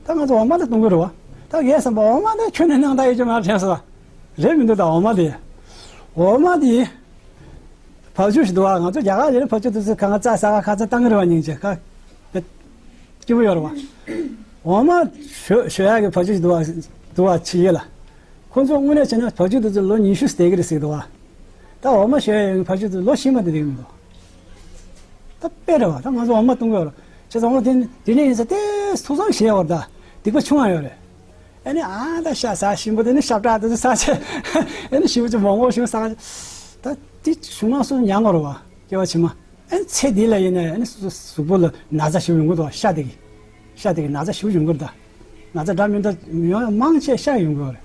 ད་ང་ཚོ་འོ་མ་ད་བཏུང་གི་རེད་བ། ད་ངའི་བསམ་པ་འོ་མ་ད་ཁྱོན་ནས་སྣང་དག་ཡོད་ཀྱི་མ་རེད་དྲན་སོང་། རེད་མི་འདུག་ད་འོ་མ་དེ་ཡ། འོ་མ་དེ། བག་ཆུ་ཞིག་འདུག་བ། ང་ཚོ་རྒྱ་གར་ཡིན་ན་བག་ཆུ་དེ་ཚོ་གང་ག་རྩྭ་ཟ་ག་ཁ་ཚ་བཏང་གི་རེད་བ། སྙིང་རྗེ་ཁ་སྐྱིད་པོ་ཡོད་རེད་བ། འོ་མ་ཞོ་ཞོ་ཡག་གི་བག་ཆུ་ཞིག་འདུག་བ། འདུག་བ་ཕྱི་རྒྱལ་ལ། ཁོ་ཚོ་དངོས་གནས་བྱས་ན་བག་ཆུ་དེ་ཚོ་ལོ་ཉི་ཤུ་བསྡད་ཀྱི་རེད་ཟེར་འདུག་བ། ད་འོ་མ་ཞོ་ཡག་གི་བག་ཆུ་དེ་ལོ་བཞི་མ་བསྡད་ཀྱི་མི་འདུག་ད་དཔེ་རེད་བ། ད་ང་ཚོ་འོ་མ་བཏུང་གི་ཡོད་རེད། བྱས་ཙང་འོ་དེ་དེ་ནས་ཡིན་ཙང་དེ་ཐུགས་བསམ་བཞེས་ཡོད་རེད། ད་སྡིག་པ་ཆུང་བ་ཡོད་རེད། ཨ་ནི་ཨ་ད་ཤ་ཟ་ཞིམ་པོ་དེ་ནི་ཤ་བཀྲག་དེ་ཚོ་ཟ་བྱས། ཨ་ནི་ཞིམ་པོ་ཅིག་མོག་མོག་ཞིམ་པོ་ཟ་བྱས། ད་དེ་གཞུག་མ་སུ་ཉར་དགོས་རེད་བ། སྐྱེ་བ་ཕྱི་མ། ཨ་ནི་ཚེ་འདི་ལ་ཡིན་ན་ཨ་ནི་སོ་སོ་གཟུགས་པོ་ལ་ན་ཚ་ཞིག་ཡོང་གི་འདུག་ཤ་དེ་གི། ཤ་དེ་གི་ན་ཚ་ཞིག་ཡོང་གི་འདུག་ད་ན་ཚ་འདྲ་མི་འདྲ་ཡོང་མང་ཆེ་ཤ་ཡོང་གི་རེད།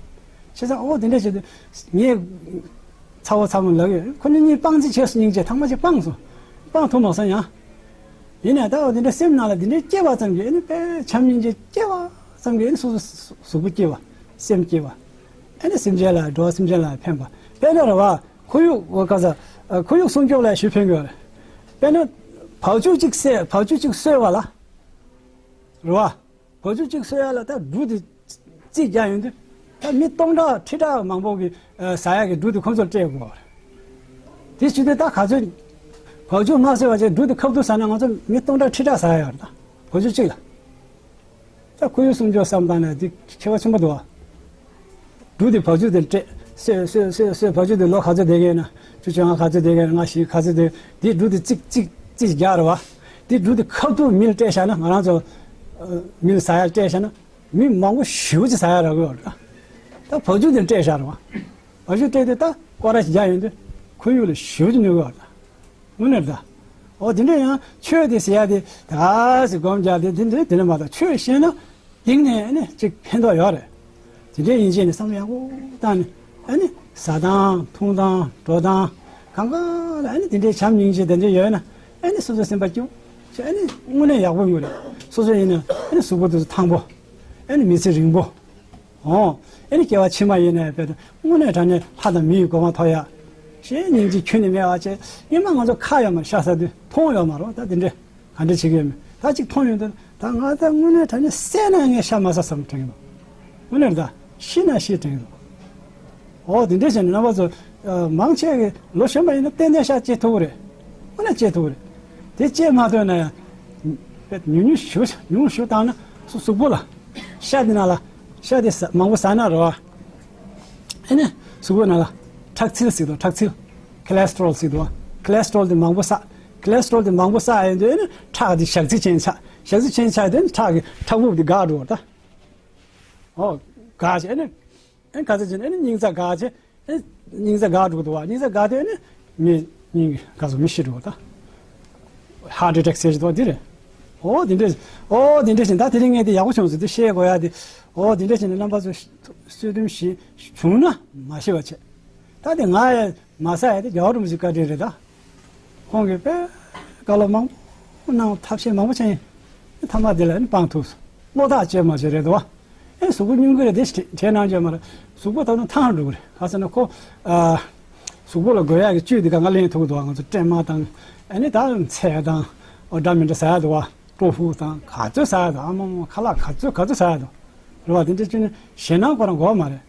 བྱས་ཙང་ཨོ་དེ་འདྲ་བྱས་དུས་ངས་ཚ་བོ་ཚ་མོ་ལབ་ཡོད། ཁོ་ནི་གཉིས་སྤང་རྩིས་བྱས་སོང་། སྙིང་རྗེ་ཐང་མ་ཅིག་སྤངས་སོང་། སྤང་ཐུབ་མ་སོང་ཡང་། ཡིན་ནའི་ད་འོ་དེ་འདྲ་སེམས་ནང་ལ་དེ་འདྲའི་སྐྱེ་བ་ཙམ་གྱིས་ཨ་ནི་དཔེ་བྱམས་སྙིང་རྗེ་སྐྱེ་བ་ཙམ་གྱིས་ཨ་ནི་སོ་སོ་གཟུགས་པོ་སྐྱེ་བ། སེམས་སྐྱེ་བ། ཨ་ནི་སེམས་ཅན་ལ་འགྲོ་བ་སེམས་ཅན་ལ་ཕན་པ། དཔེར་ན་རེད་བ། ཁོར་ཡུག་འོ་ག་ས། ཁོར་ཡུག་སྲུང་སྐྱོབ་ལ་ཞུ་ཕན་གྱི་ཡོད་རེད། དཔེར་ན། བག་ཆུ་གཅིག་བསད་བག་ཆུ་གཅིག་གསོད་པ་ལ། རེད་བ། བག་ཆུ་གཅིག་གསོད་ཡ་ལ་ད་འབྲུ་དེ་རྩིས་རྒྱག་ཡོང་དུས། ད་མི་སྟོང་ཕྲག་ཁྲི་ཕྲག་མང་པོ་གི་ཟ་ཡ་གི་འབྲུ་དེ་ཁོང་ཚོར་སྤྲད་དགོས་པ་རེད། དེ་བྱེད་དུས་ད་ག་ཚོད། བ་ཕྱུགས་མ་ཟ་བ་བྱས་འབྲུ་དེ་ཁ་ཐུག་ཟ་ན་ང་ཚོ་མི་སྟོང་ཕྲག་ཁྲི་ཕྲག་ཟ་ཡ་ཡོད་རེད་ད། བ་ཕྱུགས་གཅིག་ལ། ད་ཁོར་ཡུག་སྲུང་སྐྱོབ་བསམ་བཏང་ན་འདི་ཁྱད་པར་ཆེན་པོ་འདུག་བ། འབྲུ་དེ་བ་ཕྱུགས་དེ་སྤྲད། སོས་སོས་སོས་སོས་བ་ཕྱུགས་དེ་ལོ་ག་ཚོད་བསྡད་ཀྱི་ཡོད་ན། བཅུ་བཅོ་ལྔ་ག་ཚོད་བསྡད་ཀྱི་ཡོད་ན། ལྔ་བཞི་ག་ཚོད་བསྡད། དེ་འབྲུ་དེ་གཅིག་གཅིག་གཅིག་རྒྱག་རེད་བ། དེ་འབྲུ་དེ་ཁ་ཐུག་མི་ལ་སྤྲད་བཞག་ན། ང་རང་ཚོ་མི་ལ་ཟ་ཡ་སྤྲད་བཞག་ན། མི་མང་པོ་ཞེ་པོ་ཅིག་ཟ་ཡ་རག་གི་ཡོད་རེད་ད། ད་བ་ཕྱུགས་དེ་སྤྲད་བཞག་རེད་བ། བ་ཕྱུགས་སྤྲད་དེ་ད་སྐོར་ར་ཞིག་རྒྱག་ཡོང་དུས་ཁོར་ཡུག་ལ་ཞེ་པོ་ཅིག་གནོད་གི་ཡོད་རེད་ད། དངོས་གནས་རེད་ད། འོ་དེ་འདྲ་ཡང་ཆོས་དེ་ཟེར་ཡ་དེ་ད་ག་ཟེ་སྒོམ་རྒྱག་དེ་དེ་འདྲ་དེ་འདྲ་མ་གཏོགས། ཆོས་ཤེས་ན་གཏིང་ནས་ཨ་ནི་ཅིག་ཕན་ཐོགས་ཡོད་རེད། དེ་འདྲའི་ཡིན་ཕྱིན་ནས་བསམ་བློ་ཡག་པོ་བཏང་ནས། ཨ་ནི་ཟ་སྟངས་འཐུང་སྟངས་འགྲོ་སྟངས་གང་ག་ལ་ཨ་ནི་དེ་འདྲའི་བྱམས་སྙིང་རྗེ་དེ་འདྲ་ཡོད་ན། ཨ་ནི་སོ་སོའི་སེམས་པ་སྐྱིད་པོ་ཨ་ནི་དངོས་གནས་ཡག་པོ་ཡོང་གི་རེད། སོ་སོ་ཡིན་ན་ཨ་ནི་གཟུགས་པོ་དེ་ཚོ་ཐང་པོ། ཨ་ནི་མི་ཚེ་རིང་པོ། འོ། ཨེ་ནི་སྐྱེ་བ་ཕྱི་མ་ཡིན་ནའི་དཔེ་དང་དངོས་གནས་དྲང་གནས་ལྷ་དང་མི་ཡི་གོ་འཕང་ཐོབ་ཡ། ཞེས་སྙིང་རྗེ་ཁྱོན་ནས་མེད་པ་བྱས། སྔོན་མ་ང་ཚོ་ཁ་ཡོད་མ་རེད། ཤ་ཟ་དུས་མཐོང་ཡོད་མ་རེད། ད་དེ་འདྲས་ག་འདྲས་བྱེད་ཀྱི་ཡོད་མེད། ད་ཅིག་མཐོང་ཡོང་དུས་ད་ང་ད་དངོས་གནས་དྲང་གནས་བསད་ན་ངས་ཤ་མ་ཟ་བསམ་དྲན་གྱི་འདུག་དངོས་གནས་རེད་ད། ཤི་ན་ཤི་དྲན་གྱི་འདུག་འོ་དེ་འདྲས་བྱས་ནས་རྣམ་པ་ཚོ། ཨ། མང་ཆེ་གི་ལོ་གཞོན་པ་ཡིན་ན་ཏན་ཏན་ཤ་བཅད་ཐུབ་ཀྱི་རེད། དངོས་གནས་བཅད་ཐུབ་ཀྱི་རེད། དེ་བཅད་མ་ཐུབ་ན་ཡང་ཉུང་ཉུང་ཞུ་ཉུང་ཞུ་བཏང་ན་གཟུགས་པོ་ལ། ཤ་དེ་ནང་ལ་ཤ་དེ་ཟ་མང་པོ་ཟ་ན་རེད་བ། ཨེ་ནི་གཟུགས་པོ་ནང་ལ་ཁྲག་ཚིལ་ཟེར་འདུག་ཁྲག་ཚིལ། ཁོ་ལེ་སི་ཊོ་རོལ་ཟེར་འདུག་ཁོ་ལེ་སི་ཊོ་རོལ་དེ་མང་པོ་བསགས། ཁོ་ལེ་སི་ཊོ་རོལ་དེ་མང་པོ་བསགས་ཡོང་དུས་ཨེ་ནི་ཁྲག་དེ་ཞག་ཚི་ཅན་ཆགས། ཞག་ཚི་ཅན་ཆགས་དུས་ཨེ་ནི་ཁྲག་གི་ཁྲག་འབུབ་དེ་འགག་འགྲོ་བ་ད། ཨོ། འགག་བྱས་ཨེ་ནི། ཨེ་ག་ཚོད་བྱས་ན་ཨེ་ནི་སྙིང་རྩ་འགག་བྱས། ཨེ་སྙིང་རྩ་འགག་འགྲོ་གི་འདུག་བ། སྙིང་རྩ་འགག་དུས་ཨེ་ནི་མི་སྙིང་གི་ག་ཚོད་མི་ཤི་འགྲོ་གི་ད། ཧར་ཊི་ཨེ་ཊེག་ཟེར་གྱི་འདུག་བ། འདི་རེད། ཨོ་དེ་འདྲས། ཨོ་དེ་འདྲས་བྱས་ད་དེ་རིང་ངས་དེ་ཡག་པོ་བྱུང་སོང་། དེ་བཤད་དགོས་ཡ་དེ། ཨོ་དེ་འདྲས་བྱས་ནས་རྣམ་པ་ཚོ་གསོལ་སྟོན་ཞིག་བྱུང་ན་མ་ཤི་བ་བྱས། ད་དེ་ང་ཡ་མ་ཟ་ཡ་དེ་རྒྱལ་བ་རིན་པོ་ཆེའི་བཀའ་དྲིན་རེད་ད། ཁོང་གིས་དཔེ་བཀའ་སློབ་མང་པོ་གནང་། ཐབས་ཤེས་མང་པོ་བྱས་ཡིན། ཐ་མ་དེ་ལ་ནི་སྤང་ཐུབ་སོང་། བློ་ཐག་བཅད་མ་བཅད་རེད་དོ། ཨེ་གཟུགས་པོ་སྙུང་གི་རེད་དེ་བྲེལ་གནང་རྒྱུ་མ་རེད། གཟུགས་པོ་ད་དུང་ཐང་འགྲོ་གི་རེད། ག་ཟེར་ན་ཁོ། ཨ། གཟུགས་པོ་ལ་དགོས་ཡག་གི་བཅུད་དེ་ག་ང་ལེན་ཐུབ་ཀྱི་འདུག་ང་ཚོ་སྲན་མ་དང་། ཨ་ནི་ད་ཚལ་དང་། ཨོ་འདྲ་མི་འདྲ་ཟ་ཡ་འདུག་བ། ཀྲོ་ཧྥུ་དང་ག་ཚོད་ཟ་ཡ་འདུག་ཨ་མ་མ་ཁ་ལག་ག་ཚོད་ག་ཚོད་ཟ་ཡ་འདུག་རེད་བ། དེ་འདྲ་བྱས་ནས་ཞེད་སྣང་ཁོ་རང་དགོས་མ་རེད།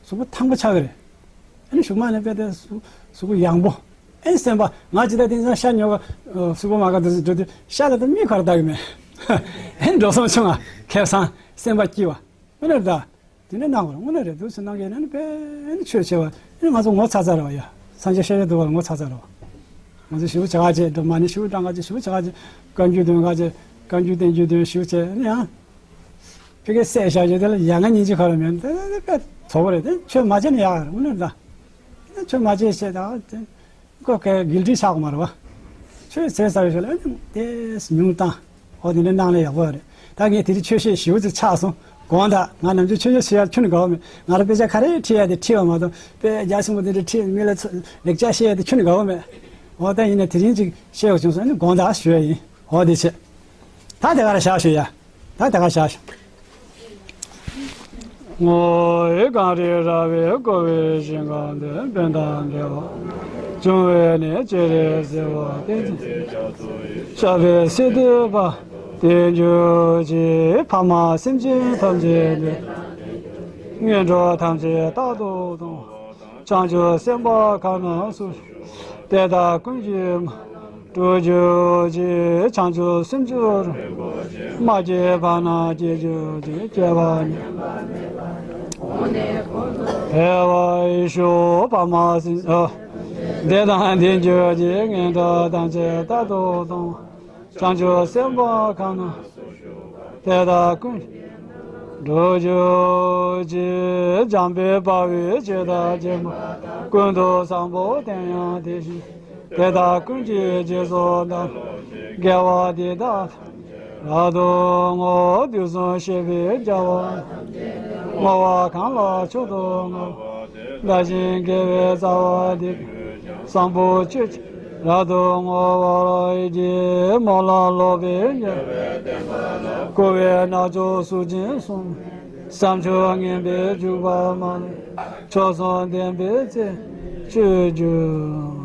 གཟུགས་པོ་ཐང་པོ་ཆགས་ཀྱི་རེད། ཨ་ནི་གཞུག་མ་ནས་དཔེ་དེ་གཟུགས་གཟུགས་པོ་ཡང་པོ། ཨེ་སེམས་པ་ང་ཇི་ལྟར་དེང་སང་ཤ་ཉོ་ག་སུ་པར་མར་ཀེཊ་དུ་འགྲོ་དུས་ཤ་ལ་ད་མིག་ཁར་ལྟ་གི་མེད། ཨེ་འགྲོ་སོང་བྱུང་ང་ཁེ་བཟང་སེམས་པ་སྐྱིད་པ། དངོས་གནས་ད། དེ་འདྲ་གནང་དགོས་རེད། དངོས་གནས་རེད་འདུག་སེ་གནང་མཁན་ནི་དཔེ་ནི་ཆོས་ཆེ་བ་ནི་ང་ཚོ་ངོ་ཚ་ཚ་རེད་བ་ཡ། སངས་རྒྱས་ཤཱཀྱ་ཐུབ་པ་ལ་ངོ་ཚ་ཚ་རེད་བ། ང་ཚོ་ཞེ་པོ་བྱ་ག་བྱས་འགྲོ་མ་ནི་ཞེ་པོ་སྤྲང་ག་བྱས་ཞེ་པོ་བྱ་ག་བྱས་བཀའ་འགྱུར་འདོན་ག་བྱས་བཀའ་འགྱུར་བསྟན་འགྱུར་འདོན་ཞེ་པོ་བྱས་ནི་ཡང་། ཕ་གི་བསད་བཞག་རྒྱུ་དེ་ལ་ཡ་ང་སྙིང་རྗེ་ཁ་ར་མེད་དེ་དེ་དཔེ་ཚོགས་པ་རེད། དེ་ཆོས་མ་བྱས་ན་ཡག་རེད། དངོས་གནས་ད། དེ་ཆོས་མ་བྱས་བྱས་ད་དེ་ཁོ་གའི་གིལ་ཊི་ཆགས་མ་རེད་བ། ཆོས་བྱས་ཚར་བའི་ཤུལ་ལ་ཨ་ནི་དེ་ཉུང་བཏང་། ཨོ་དེ་འདྲ་གནང་ན་ཡག་པོ་རེད། ད་ངས་དེ་རིང་ཆོས་བཤད་ཞེ་པོ་ཅིག་ཆགས་སོང་། དགོངས་དག་ང་ནམ་རྒྱུན་ཆོས་བཤད་བཤད་ཡ་ཁྱོན་ནས་དགའ་བ་མེད། ང་རང་དཔེ་ཆ་ག་རེ་ཁྲིད་ཡ་དེ་ཁྲིད་པ་མ་གཏོགས་དཔེ་རྒྱ་ཆེན་པོ་དེ་འདྲ་ཁྲིད་མི་ལ་ཚོ་ལེགས་ཆ་བཤད་ཡ་དེ་ཁྱོན་ནས་དགའ་བ་མེད། ཨོ་ད་ཡིན་ན་དེ་རིང་ཅིག་བཤད་དགོས་བྱུང་སོང་། ཨ་ནི་དགོངས་དག་ཞུ་ཡ་ཡིན། ཨོ་དེ་བྱས། ད་དེ་ག་ར་བཞག་ཞུ་ཡ། ད་དེ་ག་བཞག་ཞུ། ངོ་བོ་གངས་རི་ར་བས་བསྐོར་བའི་ཞིང་ཁམས་འདི། དཔལ་དང་བདེ་བ་འབྱུང་བའི་གནས་ཅེས་རེད་ཟེར་བ་དེ། ཤར་པའི་སི་ཏུ་པ་དེར་གྱུར་ཅིག་ཕ་མ་སེམས་ཅན་ཐམས་ཅད་འདི། ངན་འགྲོ་ཐམས་ཅད་རྟག་ཏུ་སྟོང་། བྱང་ཆུབ་སེམས་དཔའ་གང་རྣམས་སུ། དེ་དག་ཀུན་གྱི་སྒྲུབ་གྱུར་ཅིག་བྱང་ཆུབ་སེམས་མཆོག་རིན་པོ་ཆེ། མ་སྐྱེས་ཕ་མར་སྐྱེ་གྱུར་ཅིག་སྐྱེས་པ་ཉིད། འཕེལ་བར་ཤོག་ཕ་མ་སེམས། ཨ། བདེ་དང་ལྡན་གྱུར་ཅིག་ངན་འགྲོ་ཐམས་ཅད་རྟག་ཏུ་སྟོང་། བྱང་ཆུབ་སེམས་དཔའ་གང་རྣམས། དེ་དག་ཀུན། སྒྲུབ་གྱུར་ཅིག་འཇམ་དཔལ་དཔའ་བོས་ཇི་ལྟར་མཁྱེན་པ། ཀུན་ཏུ་བཟང་པོ་དེ་ཡང་དེ་བཞིན། དེ་དག་ཀུན་གྱི་རྗེས་སུ་བདག་སློབ་ཅིང་། དགེ་བ་འདི་དག་རབ་ཏུ་བསྔོ། དུས་གསུམ་གཤེགས་པའི་རྒྱལ་བ། བསྔོ་བ་གང་ལ་མཆོག་ཏུ་བསྔགས་པ། བདག་གཞན་དགེ་བའི་རྩ་བ་འདི། བཟང་པོ་སྤྱོད་ཕྱིར་རབ་ཏུ་བསྔོ་བར་བགྱི། སྨོན་ལམ་ལོག་པའི་ཉེས། བསྐུལ་བའི་རྣམ་ཅོག་གཟུགས་ཅན་གསུམ། བསམ་བརྗོད་ངན་པའི་འཇུག་པ་མ་ལུས། མཆོག་གསུམ་ལྡན་པའི་རྩེར་སྤྱོད་གྱུར།